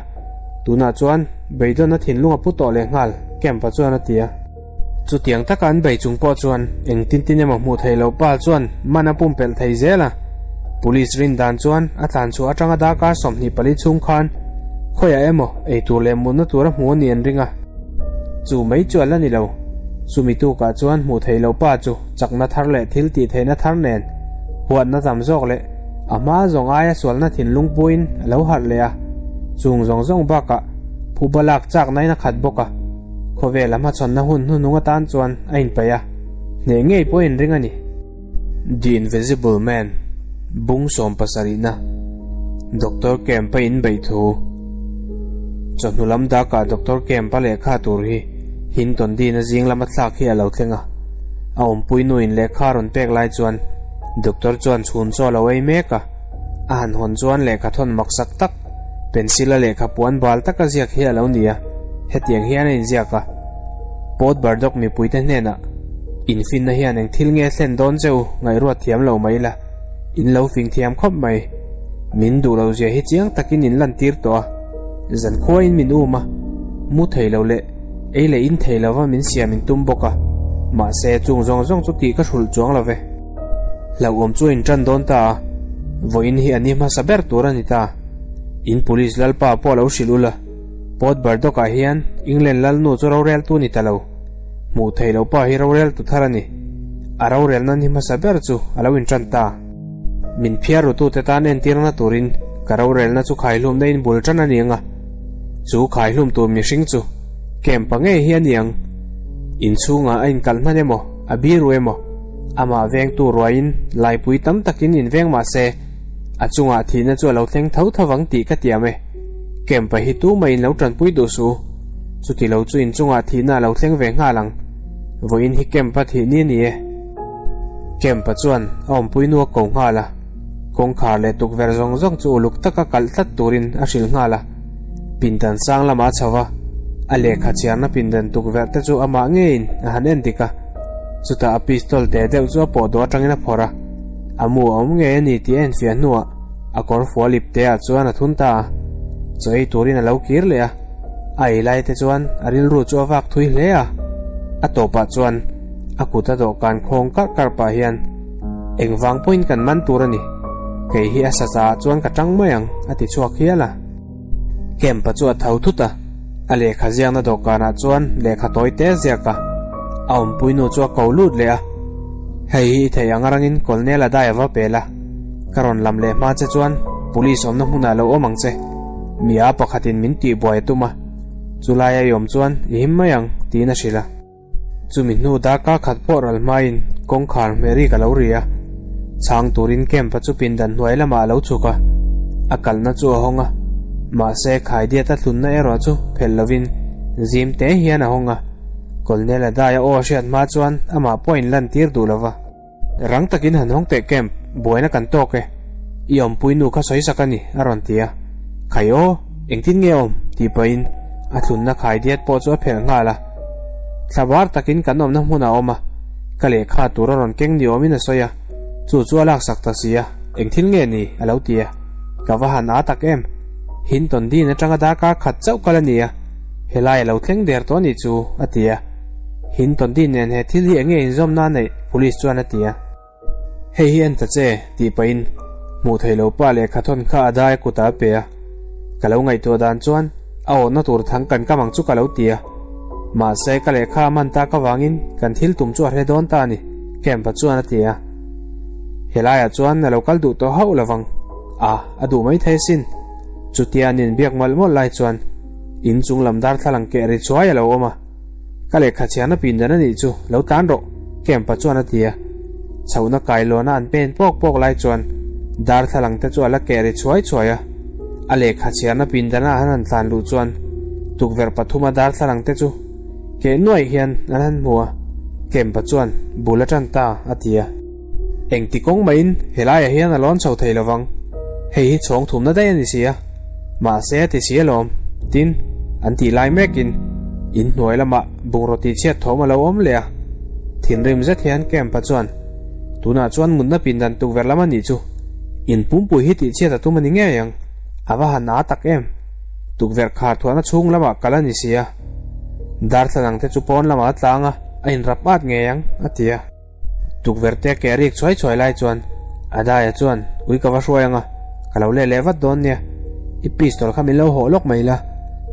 tunah chuan beidawn a thinlung a pu tawh leh nghal, Camp-a chuan a ti a. Chutiang taka an bei chung pawh chuan engtin tin emaw hmuh theih loh pa chuan man a pumpelh thei zel a. Police rin dan chuan a tlan chhuah atanga darkar 24 chhung khan khawiah emaw eitur leh mutna tur a hmu a ni an ring a. Chu mai chu a la ni lo. Chumi tukah chuan hmuh theih loh pa chu chakna thar leh thil tih theihna thar nen huatna tam zawk leh A hma zawng aia sualna thinlung puiin a lo harh leh a, chung zawng zawng bakah phuba lak chaknain a khat bawk a, khawvel a hmachhawnna hun hnuhnung atan chuan a inpeih a, hneh ngei pawh a inring a ni. The Invisible Man, Bung sawmpasarihna, Doctor Kemp-a inbeih thu. Chawhnu lam dakah Doctor Kemp-a lehkha tur hi Hinton Dean-a zing lama thlak hi a lo thleng a, a awmpui nuin lehkha a rawn pek lai chuan Doctor chuan chhun chaw a lo ei mek a, a han hawn chuan lehkha thawn maksak tak, pencil a lehkha puan bal taka ziak hi a lo ni a. Hetiang hian a inziak a, Port Burdock mipuite hnenah, Infinna hian eng thil nge thlen dawn che u ngaihruat thiam lo mai la, in lo fing thiam khawp mai. Min duh lo zia hi chiang takin in lantir tawh a, zankhuain min um a, mu thei lo leh ei leh in thei lova min siam in tum bawk a, mahse chung zawng zawng chu tih ka hrulh chuang lo ve. Hlauhawm chu a inṭan dawn ta a, vawiin hi a ni hmasa ber tur a ni ta. In police lalpa pawh a lo hrilh ul a, Port Burdock-ah hian England lalnu chu roreltu ni ta lo. Hmuh theih loh pa hi roreltu thar a ni. A rorelna ni hmasa ber chu a lo inṭan ta. Min phiar rutute tan entirna turin ka rorelna chu khaihlumna in bul ṭan a ni ang a, chu khaihlum tur mihring chu camp-a ngei hi a ni ang. Inchhungah a inkalh hman emaw, a biru emaw, amah vengtu ruaiin laipui tam takin inveng mah se, a chungah thihna chu a lo thleng tho tho vang tih ka tiam e. Camp-a hi tumah in lo tanpui duh suh u. Chuti lo chu inchungah thihna a lo thleng ve nghal ang. Vawiin hi Camp-a thih ni a ni e. Camp-a chuan a awmpui nu a ko nghal a, kawngkhar leh tukverh zawng zawng chu uluk taka kalh tlat turin a hrilh nghal a. Pindan sang lamah a chho va, a lehkha chhiarna pindan tukverh te chu amah ngeiin a han en dik a. Chutah a pistol te deuh chu a pawh dawh atangin a phawrh a, a mu a awm ngei a ni tih a enfiah hnuah a kawr fual ip te ah chuan a thun ta a. Chaw ei turin a lo kir leh a, a ei lai te chuan a rilru chu a vak thui hle a. A tawpah chuan a kut a dawhkan khawng karh karh pah hian, Engvang pawhin kan man tur a ni, kei hi a sacha ah chuan ka tang mai ang, a ti chhuak hial a. Camp-a chu a tho thut a, a lehkha ziakna dawhkanah chuan lehkha tawi te ziak a, a awmpui nu chu a ko lut leh a. Hei hi i theih ang arangin Colonel a dai a va pel a, ka rawn lam leh hma che chuan Police awmna hmunah lo awm ang che, mi a pakhatin min tihbuai a tum a, chulai a i awm chuan i him mai ang, tiin a hrilh a. Chumi hnu darkar khat pawh ral hmain kawngkhar hmeh rik a lo ri a, chhang turin camp-a chu pindan hnuai lamah a lo chhuk a, a kalna chu a hawng a, mahse khaidiat a hlunna erawh chu phelh lovin zim te hian a hawng a, Colonel Adai-a aw a hriat hma chuan amah pawh a inlantir duh lova. Rang takin han hawng teh camp, buaina kan tawk e. I awmpui nu kha sawi sak a ni, a rawn ti a. Khai aw, engtin nge awm? tih pahin a thlunna khai diat pawh chu a phelh nghal a. Thla var takin kan awmna hmunah a awm a, ka lehkha tur a rawn keng ni awmin a sawi a, chu chu a laksak ta si a, engthil nge ni? a lo ti a. Ka va han â tak em? Hinton Dean atanga darkar khat chauh kal a ni a, helai a lo thleng der tawh a nih chu, a ti a. Hinton Dean nen he thil hi enge inzawmna a neih? Police chuan a ti a. Hei hi en ta che, tih pahin hmuh theih loh pa lehkha thawn kha a dai a kutah a pe a. Ka lo ngaihtuah dan chuan a awhna tur thang kan kam ang chu ka lo ti a. Mahse ka lehkha a man tak avangin kan thil tum chu a hre dawn ta a ni, Camp-a chuan a ti a. Helaiah chuan a lo kal duh tawh hauh lovang. A, a duh maithei asin. Chutia an inbiak mawlh mawlh lai chuan in chung lam darthlalang keh ri chuai a lo awm a. Ka lehkha chhiarna pindan a nih chu, lo tlan rawh, Camp-a chuan a ti a. Chhohna kailawn-a an pen pawk pawk lai chuan darthlalang te chu a la keh ri chhuai chhuai a. A lehkha chhiarna pindana an han tlan luh chuan tukverh pathuma darthlalang te chu keh nuaih hian an han hmu a, Camp-a chuan bul a tan ta, a ti a. Engti kawng maiin helaiah hian a lawn chho thei lovang, hei hi chhawng thumna daih a ni si a, mahse a ti si alawm, tin, an tih lai mekin in hnuai lamah bungraw tihchhiat thawm a lo awm leh a, thinrim zet hian Camp-a chuan, Tunah chuan mutna pindan tukverh lam a nih chu, in pumpui hi tihchhiat a tum a ni ngei ang, a va han â tak em, tukverh khar thuahna chhung lamah kal a ni si a, darthlalang te chu pawn lamah a tlang a, a inrap ât ngei ang, a ti a. Tukverh te ke rik chhuai chhuai lai chuan Adaya chuan ui ka va hruai ang a, ka lo let leh vat dawn nia. I pistol kha min lo hawh lawk mai la,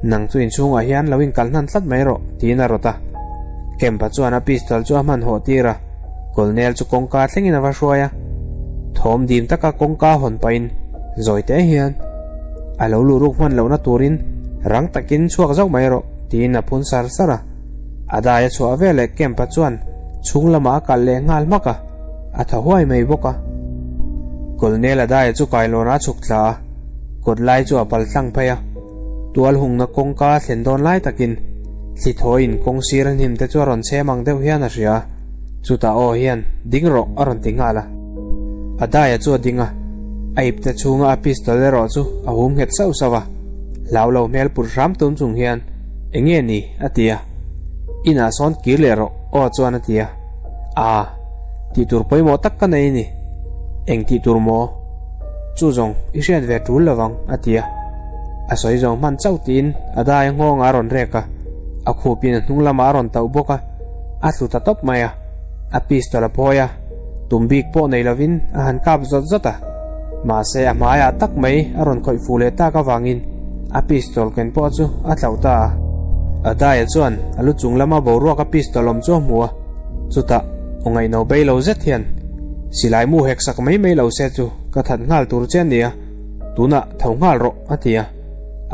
nang chu inchhungah hian lo inkal hnan tlat mai rawh, tiin a rawt a. Kempa chuan a pistol chu a hman hawh tir a, Colonel chu kawngka thlengin a va hruai a. Thawm dim taka kawngka hawn pahin zawi te hian a lo luh ruk hman lohna turin rang takin chhuak zauh mai rawh, tiin a phun sar sar a. A dai a chhuah veleh Kempa chuan chhung lamah a kalh leh nghal hmak a, a tha huai mai bawk a. Colonel a dai chu kailawnah a chhuk thla a, kawt lai chu a pal tlang phei a. Tual hungna kawngka a thlen dawn lai takin thli thawiin kawng sir a hnim te chu a rawn chhem ang deuh hian a hria a, chutah aw hian ding rawh a rawn ti nghal a. A dai a chu a ding a, a ipte chhunga a pistol erawh chu a hum nghet sauh sauh a, hlau lo hmel put hram tum chung hian. Enge ni? a ti a. Inah sawn kir leh rawh aw chuan a ti a. Aa, tih tur pawimawh tak ka nei a ni. Eng tih tur maw? Chu zawng i hriat ve tul lovang a ti a. A sawi zawng hman chauh tiin a dai a nghawngah a rawn rek a, a khupin a hnung lamah a rawn tauh bawk a, a tlu ta tawp mai a. A pistol a phawi a, tum bik pawh nei lovin a han kap zawt zawt a. Mahse a hmaiah tak mai a rawn khawih fuh leh tak avangin a pistol ken pawh chu a tlauh ta a. A daia chuan a lu chung lama boruak a pistol awm chu a hmu a, chutah aw ngaihno bei lo zet hian silai mu hek sak mai mai lo se chu ka that nghal tur che a nia, tunah tho nghal rawh a ti a.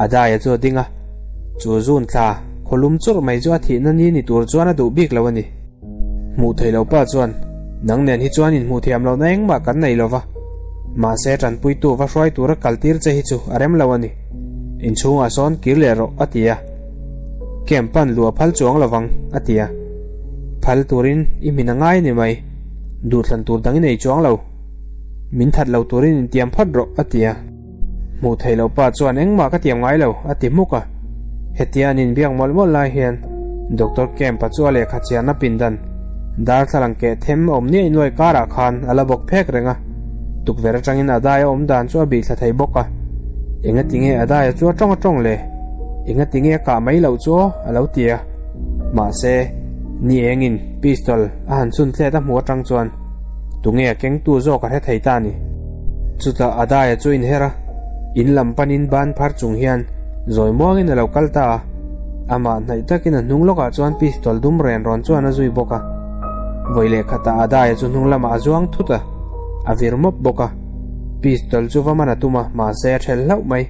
A daia chu a ding a, chu zun thla khawlum churh mai chu a thihna ni ni tur chuan a duh bik lo a ni. Hmuh theih loh pa chuan, Nang nen hi chuan inhmuh thiam lohna engmah kan nei lo va, mahse tanpuitu va hruai tura kal tir che hi chu a rem lo a ni. Inchhungah sawn kir leh rawh, a ti a. Camp pan luh a phal chuang lo vang, a ti a. Phal turin i hmin a ngai a ni mai, duhthlan tur dang i nei chuang lo. Min that lo turin intiam phawt rawh, a ti a. Hmuh theih loh pa chuan engmah ka tiam ngai lo, a ti hmuk a. Hetia an inbiak mawlh mawlh lai hian Doctor Kemp-a chu a lehkha chiahna pindan darthlalang keh them awm niaih nuai karah khan a la bawk phek reng a. Tukverh atangin a dai a awm dan chu a bih thla thei bawk a. Engati nge a dai a chu a tawng a tawng le? Engati nge a kah mai loh chu aw? a lo ti a. Mahse, ni engin pistol a han chhun thlet a hmuh atang chuan tunge a kengtu zawk a hre thei ta ni. Chutah Adaya chu inher a, in lam panin ban phar chung hian zawi muangin a lo kal ta a. Amah hnaih takin a hnung lawkah chuan pistol dum ren rawn chuan a zui bawk a. Vawi leh khatah Adaya chu hnung lamah a zuang thut a, a vir mawp bawk a. Pistol chu va man a tum a, mahse a ṭhel hlauh mai.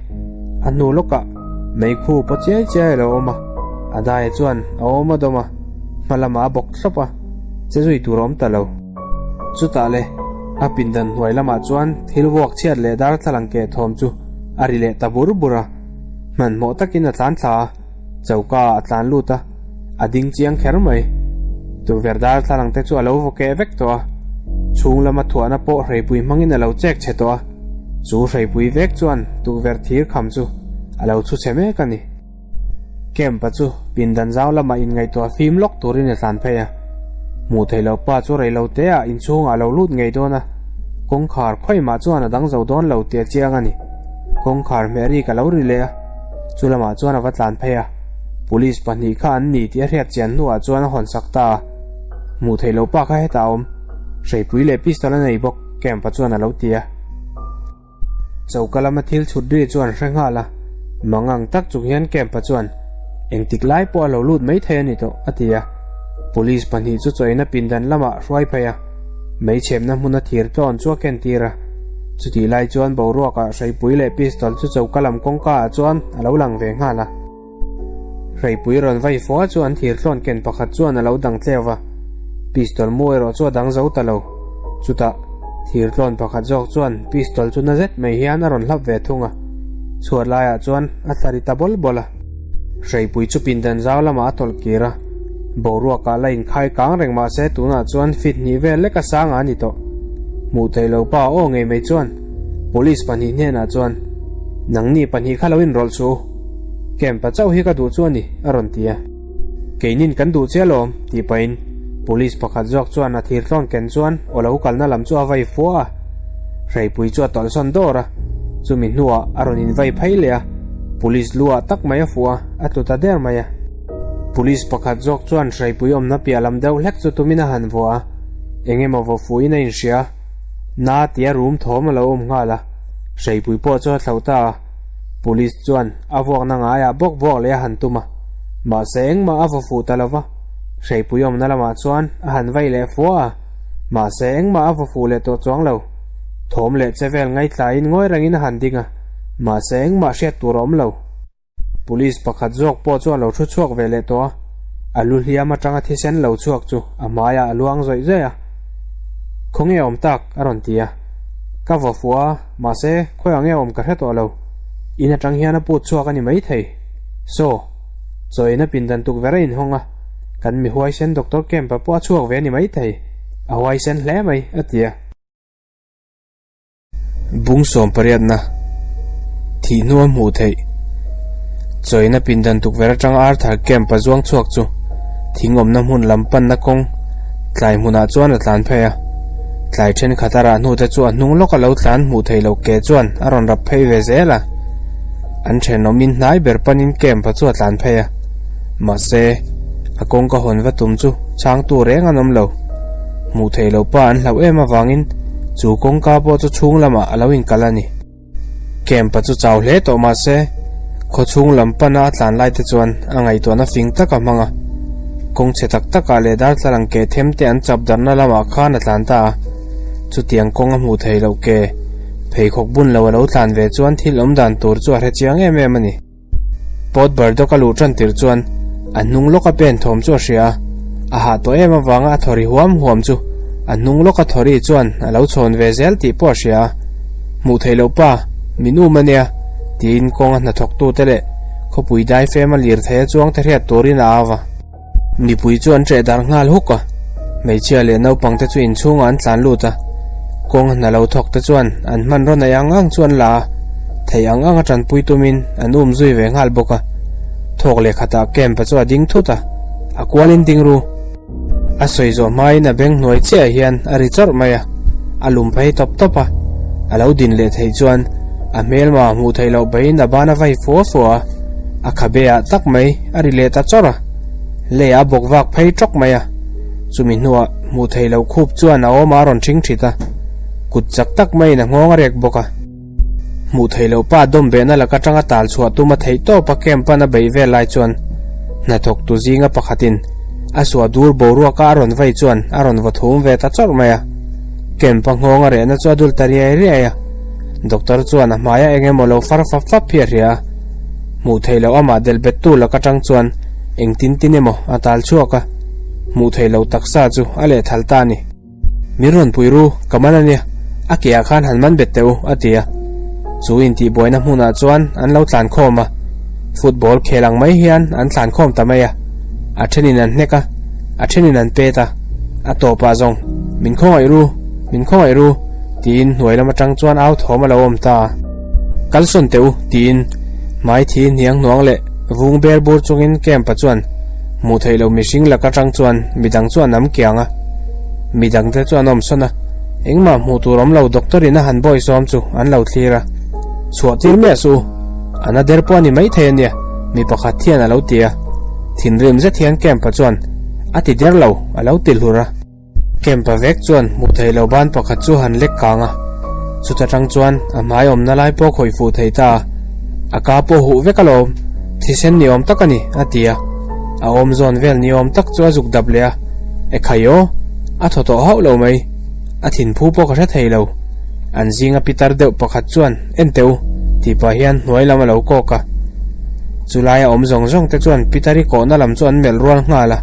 A hnu lawkah meikhu paw chiai chiai a lo awm a, Adaya chuan a awm a dawm a, hma lamah a bawk thlawp a, che zui tur a awm ta lo. Chutah le, a pindan hnuai lamah chuan thil vuak chhiat leh darthlalang keh thawm chu a ri leh ta bur bur a. Hmanhmawh takin a tlan thla a, choka ah a tlan lut a, a ding chiang kher mai. Tukverh darthlalang te chu a lo vaw keh vek tawh a, chhung lama thuahna pawh hreipui hmangin a lo chek chhe tawh a, chu hreipui vek chuan tukverh thir kham chu a lo chhu chhe mek a ni. Camp-a chu pindan zau lamah inngaihtuah fim lawk turin a tlan phei a. Hmuh theih loh pa chu rei lo teah inchhungah a lo lut ngei dawn a, kawngkhar khawimah chuan a dang zo dawn lo tih a chiang a ni. Kawngkhar hmeh rik a lo ri leh a, chu lamah chuan a va tlan phei a. Police pahnih kha an ni tih a hriat chian hnuah chuan a hawn sak ta a. Hmuh theih loh pa kha hetah a awm, hreipui leh pistol a nei bawk, Camp-a chuan a lo ti a. Choka lama thil chhut ri chuan hre nghal a, mangang tak chung hian Camp-a chuan, Engtik lai pawh a lo lut mai thei a ni tawh, a ti a. Police pahnih chu chawina pindan lamah hruai phei a, meichhemna hmuna thir tlawn chu a ken tir a. Chutih lai chuan boruakah hreipui leh pistol chu choka lam kawngka ah chuan a lo lang ve nghal a. Hreipui rawn vai fua chu an thir tlawn ken pakhat chuan a lo dang tleu va, pistol mu erawh chu a dang zo ta lo. Chutah, thir tlawn pakhat zawk chuan pistol chu na zet mai hian a rawn hlap ve thung a, chhuat laiah chuan a tla ri ta bawl bawl a. Hreipui chu pindan zau lamah a tawlh kir a, boruakah la inkhai kang reng mah se tunah chuan feet hnih vel lek a sang a ni tawh. Hmuh theih lo pa aw ngei mai chuan police pahnih hnenah chuan, Nangni pahnih kha lo inrawlh suh u. Camp-a chauh hi ka duh chu a ni, a rawn ti a. Keinin kan duh che alawm, tih pahin Police pakhat zawk chuan a thir tlawn ken chuan aw lo kalna lam chu a vai fua a. Hreipui chu a tawlhsawn dawr a, chumi hnuah a rawn invai phei leh a, Police lu ah tak mai a fuh a, a tlu ta der mai a. Police pakhat zawk chuan hreipui awmna piah lam deuh hlek chu tumin a han vuah a, eng emaw vaw fuhin a inhria a, na tia rum thawm a lo awm nghal a, hreipui pawh chu a thlauh ta a. Police chuan a vuakna ngaiah bawk vuak leh a han tum a, mahse engmah a vaw fuh ta lo va, hreipui awmna lamah chuan a han vai leh fua a, mahse engmah a vaw fuh leh tawh chuang lo. Thawm leh che vel ngaihthlaiin ngawi rengin a han ding a, mahse engmah hriat tur a awm lo. Police pakhat zawk pawh chu a lo thu chhuak ve leh tawh a, a lu hliam atanga thisen lo chhuak chu a hmaiah a luang zawih zawih a. Khawnge awm tak? a rawn ti a. Ka vaw fuh a, mahse khawi ang nge awm ka hre tawh lo. In atang hian a put chhuak a ni maithei. Saw, chaw eina pindan tukverh a inhawng a, kan mi huaisen Doctor Kemp-a pawh a chhuak ve a ni maithei. A huaisen hle mai, a ti a. Bung sawm pariatna thih hnu a hmuh theih. Chawina pindan tukverh atanga Arthur Camp a zuang chhuak chu thing awmna hmun lam panna kawng tlai hmunah chuan a tlan phei a. Tlai thenkhat a rah hnu te chu a hnung lawka lo tlan hmuh theih loh ke chuan a rawn rap phei ve zel a. An thenawmin hnai ber panin Camp-a chu a tlan phei a. Mahse, a kawngka hawn va tum chu chhangtu reng an awm lo. Hmuh theih loh pa an hlauh em avangin chu kawngka pawh chu chhung lamah a lo inkal a ni. Camp-a chu chau hle tawh mahse, khaw chhung lam pana a tlan lai te chuan a ngaihtuahna fing tak a hmang a. Kawng chhe tak takah leh darthlalang ke them te an chap darhna lamah khan a tlan ta a. Chutiang kawng a hmuh theih loh ke pheikhawk bun lo a lo tlan ve chuan thil awm dan tur chu a hre chiang em em a ni. Pawt bar dawk a luh tan tir chuan a hnung lawka pen thawm chu a hria a, a hah tawh em avanga a thaw ri huam huam chu a hnung lawka thaw ri chuan a lo chhawn ve zel tih pawh a hria a. Hmuh theih loh pa, min um a nia, tiin kawnga hnathawktute leh khawpui daifema lirthei a chuangte hriat turin a au va. Mipui chu an ṭeh darh nghal huk a, hmeichhia leh naupang te chu inchhungah an tlan lut a, kawng hna lo thawk te chuan an hmanraw neih ang ang chu an la a, theih ang ang a ṭanpui tumin an um zui ve nghal bawk a. Thawk leh khatah camp-a chu a ding thut a, a kualin ding ru. A sawi zawh hmain a beng hnuai chiah hian a ri chawrh mai a, a lum phei tawp tawp a, a lo din leh theih chuan a hmelma hmuh theih loh beiin a ban a vai fua fua a, a khabe ah tak mai a ri leh ta chawrh a, lei a bawk vak phei tawk mai a, chumi hnuah hmuh theih loh khup chuan a awm a rawn ṭhing ṭhit a, kut chak tak maiin a nghawng a rek bawk a. Hmuh theih loh pa dawm behna laka tanga tal chhuah tum a theih tawp a camp pan a beih vel lai chuan hnathawktu zinga pakhatin a suah dur boruaka a rawn vei chuan a rawn vaw thum ve ta chawrh mai a, camp a nghawng a rehna chu a dul ta riai riai a, doctor chuan a hmaia eng emaw lo far fap fap hi a hria a. Hmuh theih loh amah delh bettu lak atang chuan engtin tin emaw a tal chhuak a, hmuh theih loh taksa chu a lehthal ta a ni. Min rawn pui ru, ka man a nia, a ke ah khan han man bet teh u, a ti a. Chu intihbuaina hmunah chuan an lo tlan khawm a, football khel ang mai hian an tlan khawm ta mai a, a thenin an hnek a, a thenin an pet a, a tawpah zawng, Min khawngaih ru, min khawngaih ru, tiin hnuai lam atang chuan au thawm a lo awm ta a. Kal sawn teh u, tiin hmai thi hniang hnuang leh vung ber bur chungin Camp-a chuan hmuh theih loh mihring lak atang chuan midang chu a nam kiang a. Midangte chu an awm sawn a, engmah hmuh tur awm lo doctor-in a han bawi sawm chu an lo thlir a. Chhuah tir miah suh u, a na der pawh a ni maithei a nia, mi pakhat hian a lo ti a. Thinrim zet hian Camp-a chuan a ti der lo, a lo ti hlur a. Camp-a vek chuan hmuh theih loh ban pakhat chu han lek kang a, chuta tang chuan a hmai awmna lai pawh khawih fuh thei ta a, a ka pawh huh vek alawm, thisen ni awm tak a ni, a ti a. A awm zawn vel ni awm tak chu a zuk dap leh a, Ekhai aw, a thaw tawh hauh lo mai, a thinphu pawh ka hre thei lo. An zinga pitar deuh pakhat chuan, En teh u, tih pah hian hnuai lam a lo kawk a. Chulaia awm zawng zawng te chuan pitari kawhna lam chu an melh rual nghal a.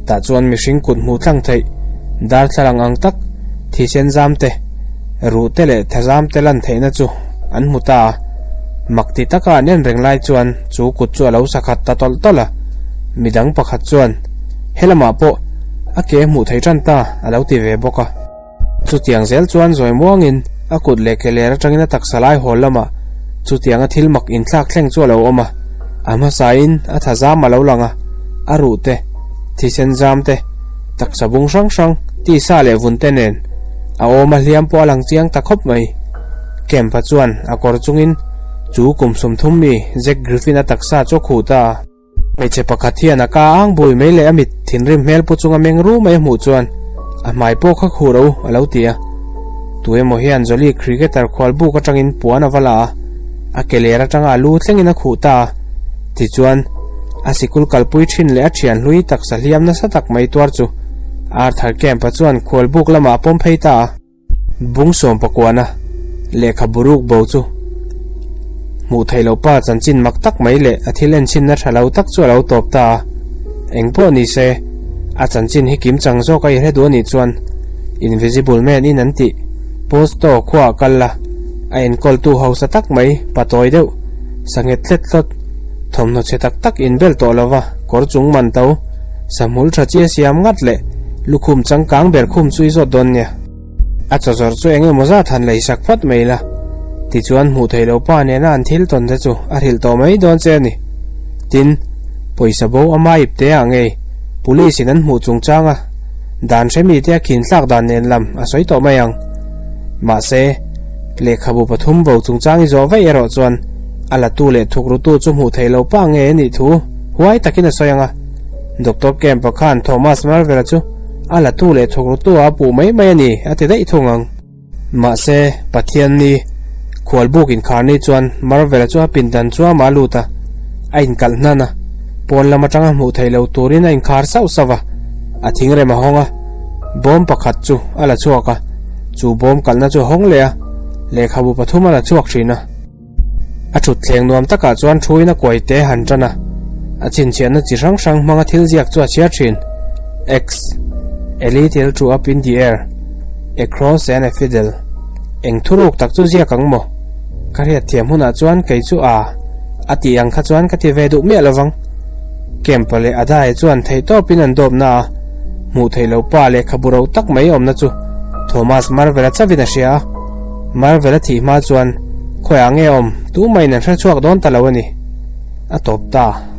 Tah chuan mihring kut hmuh tlang theih, darthlalang ang tak, thisen zam te, ruh te leh thazam te lan theihna chu an hmu ta a. Mak ti taka an en reng lai chuan chu kut chu a lo sakhat ta tawlh tawlh a. Midang pakhat chuan, Helamah pawh a ke hmuh theih tan ta, a lo ti ve bawk a. Chutiang zel chuan zawi muangin a kut leh ke ler atangin a taksa lai hawl lamah chutianga thil mak inthlak thleng chu a lo awm a, a hmasain a tha zam a lo lang a, a ruh te, thisen zam te, taksa bung hrang hrang, tisa leh vun te nen a awm a hliam pawh a lang chiang ta khawp mai. Kemp-a chuan a kawr chungin chu kum 30 mi Jack Griffin-a taksa chu a khuh ta a. Hmeichhe pakhat hian a ka ang bui mai leh a mit thinrim hmel pu chunga meng ru mai a hmuh chuan a hmai pawh kha khuh ro a lo ti a. Tu emaw hian Jolly cricketer khual buk atangin puan a va la a, a ke ler atanga a lu thlengin a khuh ta a. Tichuan, a sikul kalpui thin leh a thian hlui taksa hliam nasa tak mai tuar chu Arthur Kemp-a chuan khual buk lamah a pawm phei ta a. Bung sawm pakuana lehkha buruk bo chu hmuh theih loh pa chanchin mak tak mai leh a thil enchhinna tha lo tak chu a lo tawp ta a. Eng pawh ni se, a chanchin hi kim chang zawk a i hre duh a nih chuan Invisible Man in an tih Posto khuaah kal la, a enkawltu hausa tak mai pa tawi deuh, sanghet tlet tlawt, thawmhnaw chhe tak tak inbel tawh lova kawr chung man to, sahmul tha chi a siam ngat leh lukhum changkang ber khum chu i zawt dawn nia. A chaw zawrh chu eng emaw zat han lei sak phawt mai la, tichuan hmuh theih loh pa nena an thil tawn te chu a hrilh tawh mai dawn che a ni. Tin, pawisa bo ama ip te ah ngei Police in an hmuh chungchang a dan hre mite a khin thlak dan nen lam a sawi tawh mai ang. Mahse, lehkhabu pathum bo chungchang i zawh vaih erawh chuan a latu leh thukrutu chu hmuh theih lo pa nge a nih thu huai takin a sawi ang a. Doctor Kemp-a khan Thomas Marvel-a chu a latu leh thukrutu ah a puh mai mai a ni a ti daih thung ang. Mahse, Pathian ni, khualbuk inkhar ni chuan Marvel-a chu a pindan chu amah a lut a, a inkalh hnan a, pawn lam atanga hmuh theih lo turin a inkhar sauh sauh a, a thingrem a hawng a, bawm pakhat chu a la chhuak a, chu bawm kalhna chu a hawng leh a, lehkhabu pathum a la chhuak thin a. A thutthleng nuam takah chuan thuin a kuai te han tan a, a chhinchhiahna chi hrang hrang hmanga thil ziak chu a chhiar thin. X, A little to up in the air, a cross and a fiddle. Eng thuruk tak chu ziak ang maw? Ka hriat thiam hunah chuan kei chu a, a tih ang kha chuan ka ti ve duh miah lovang. Kempa leh Adai chuan theihtawpin an dawpna a, hmuh theih loh pa lehkhabu ro tak mai awmna chu Thomas Marvel-a chauhin a hria a. Marvel a thih hma chuan khawiah nge awm tumah in an hre chhuak dawn ta lo a ni. A tawp ta.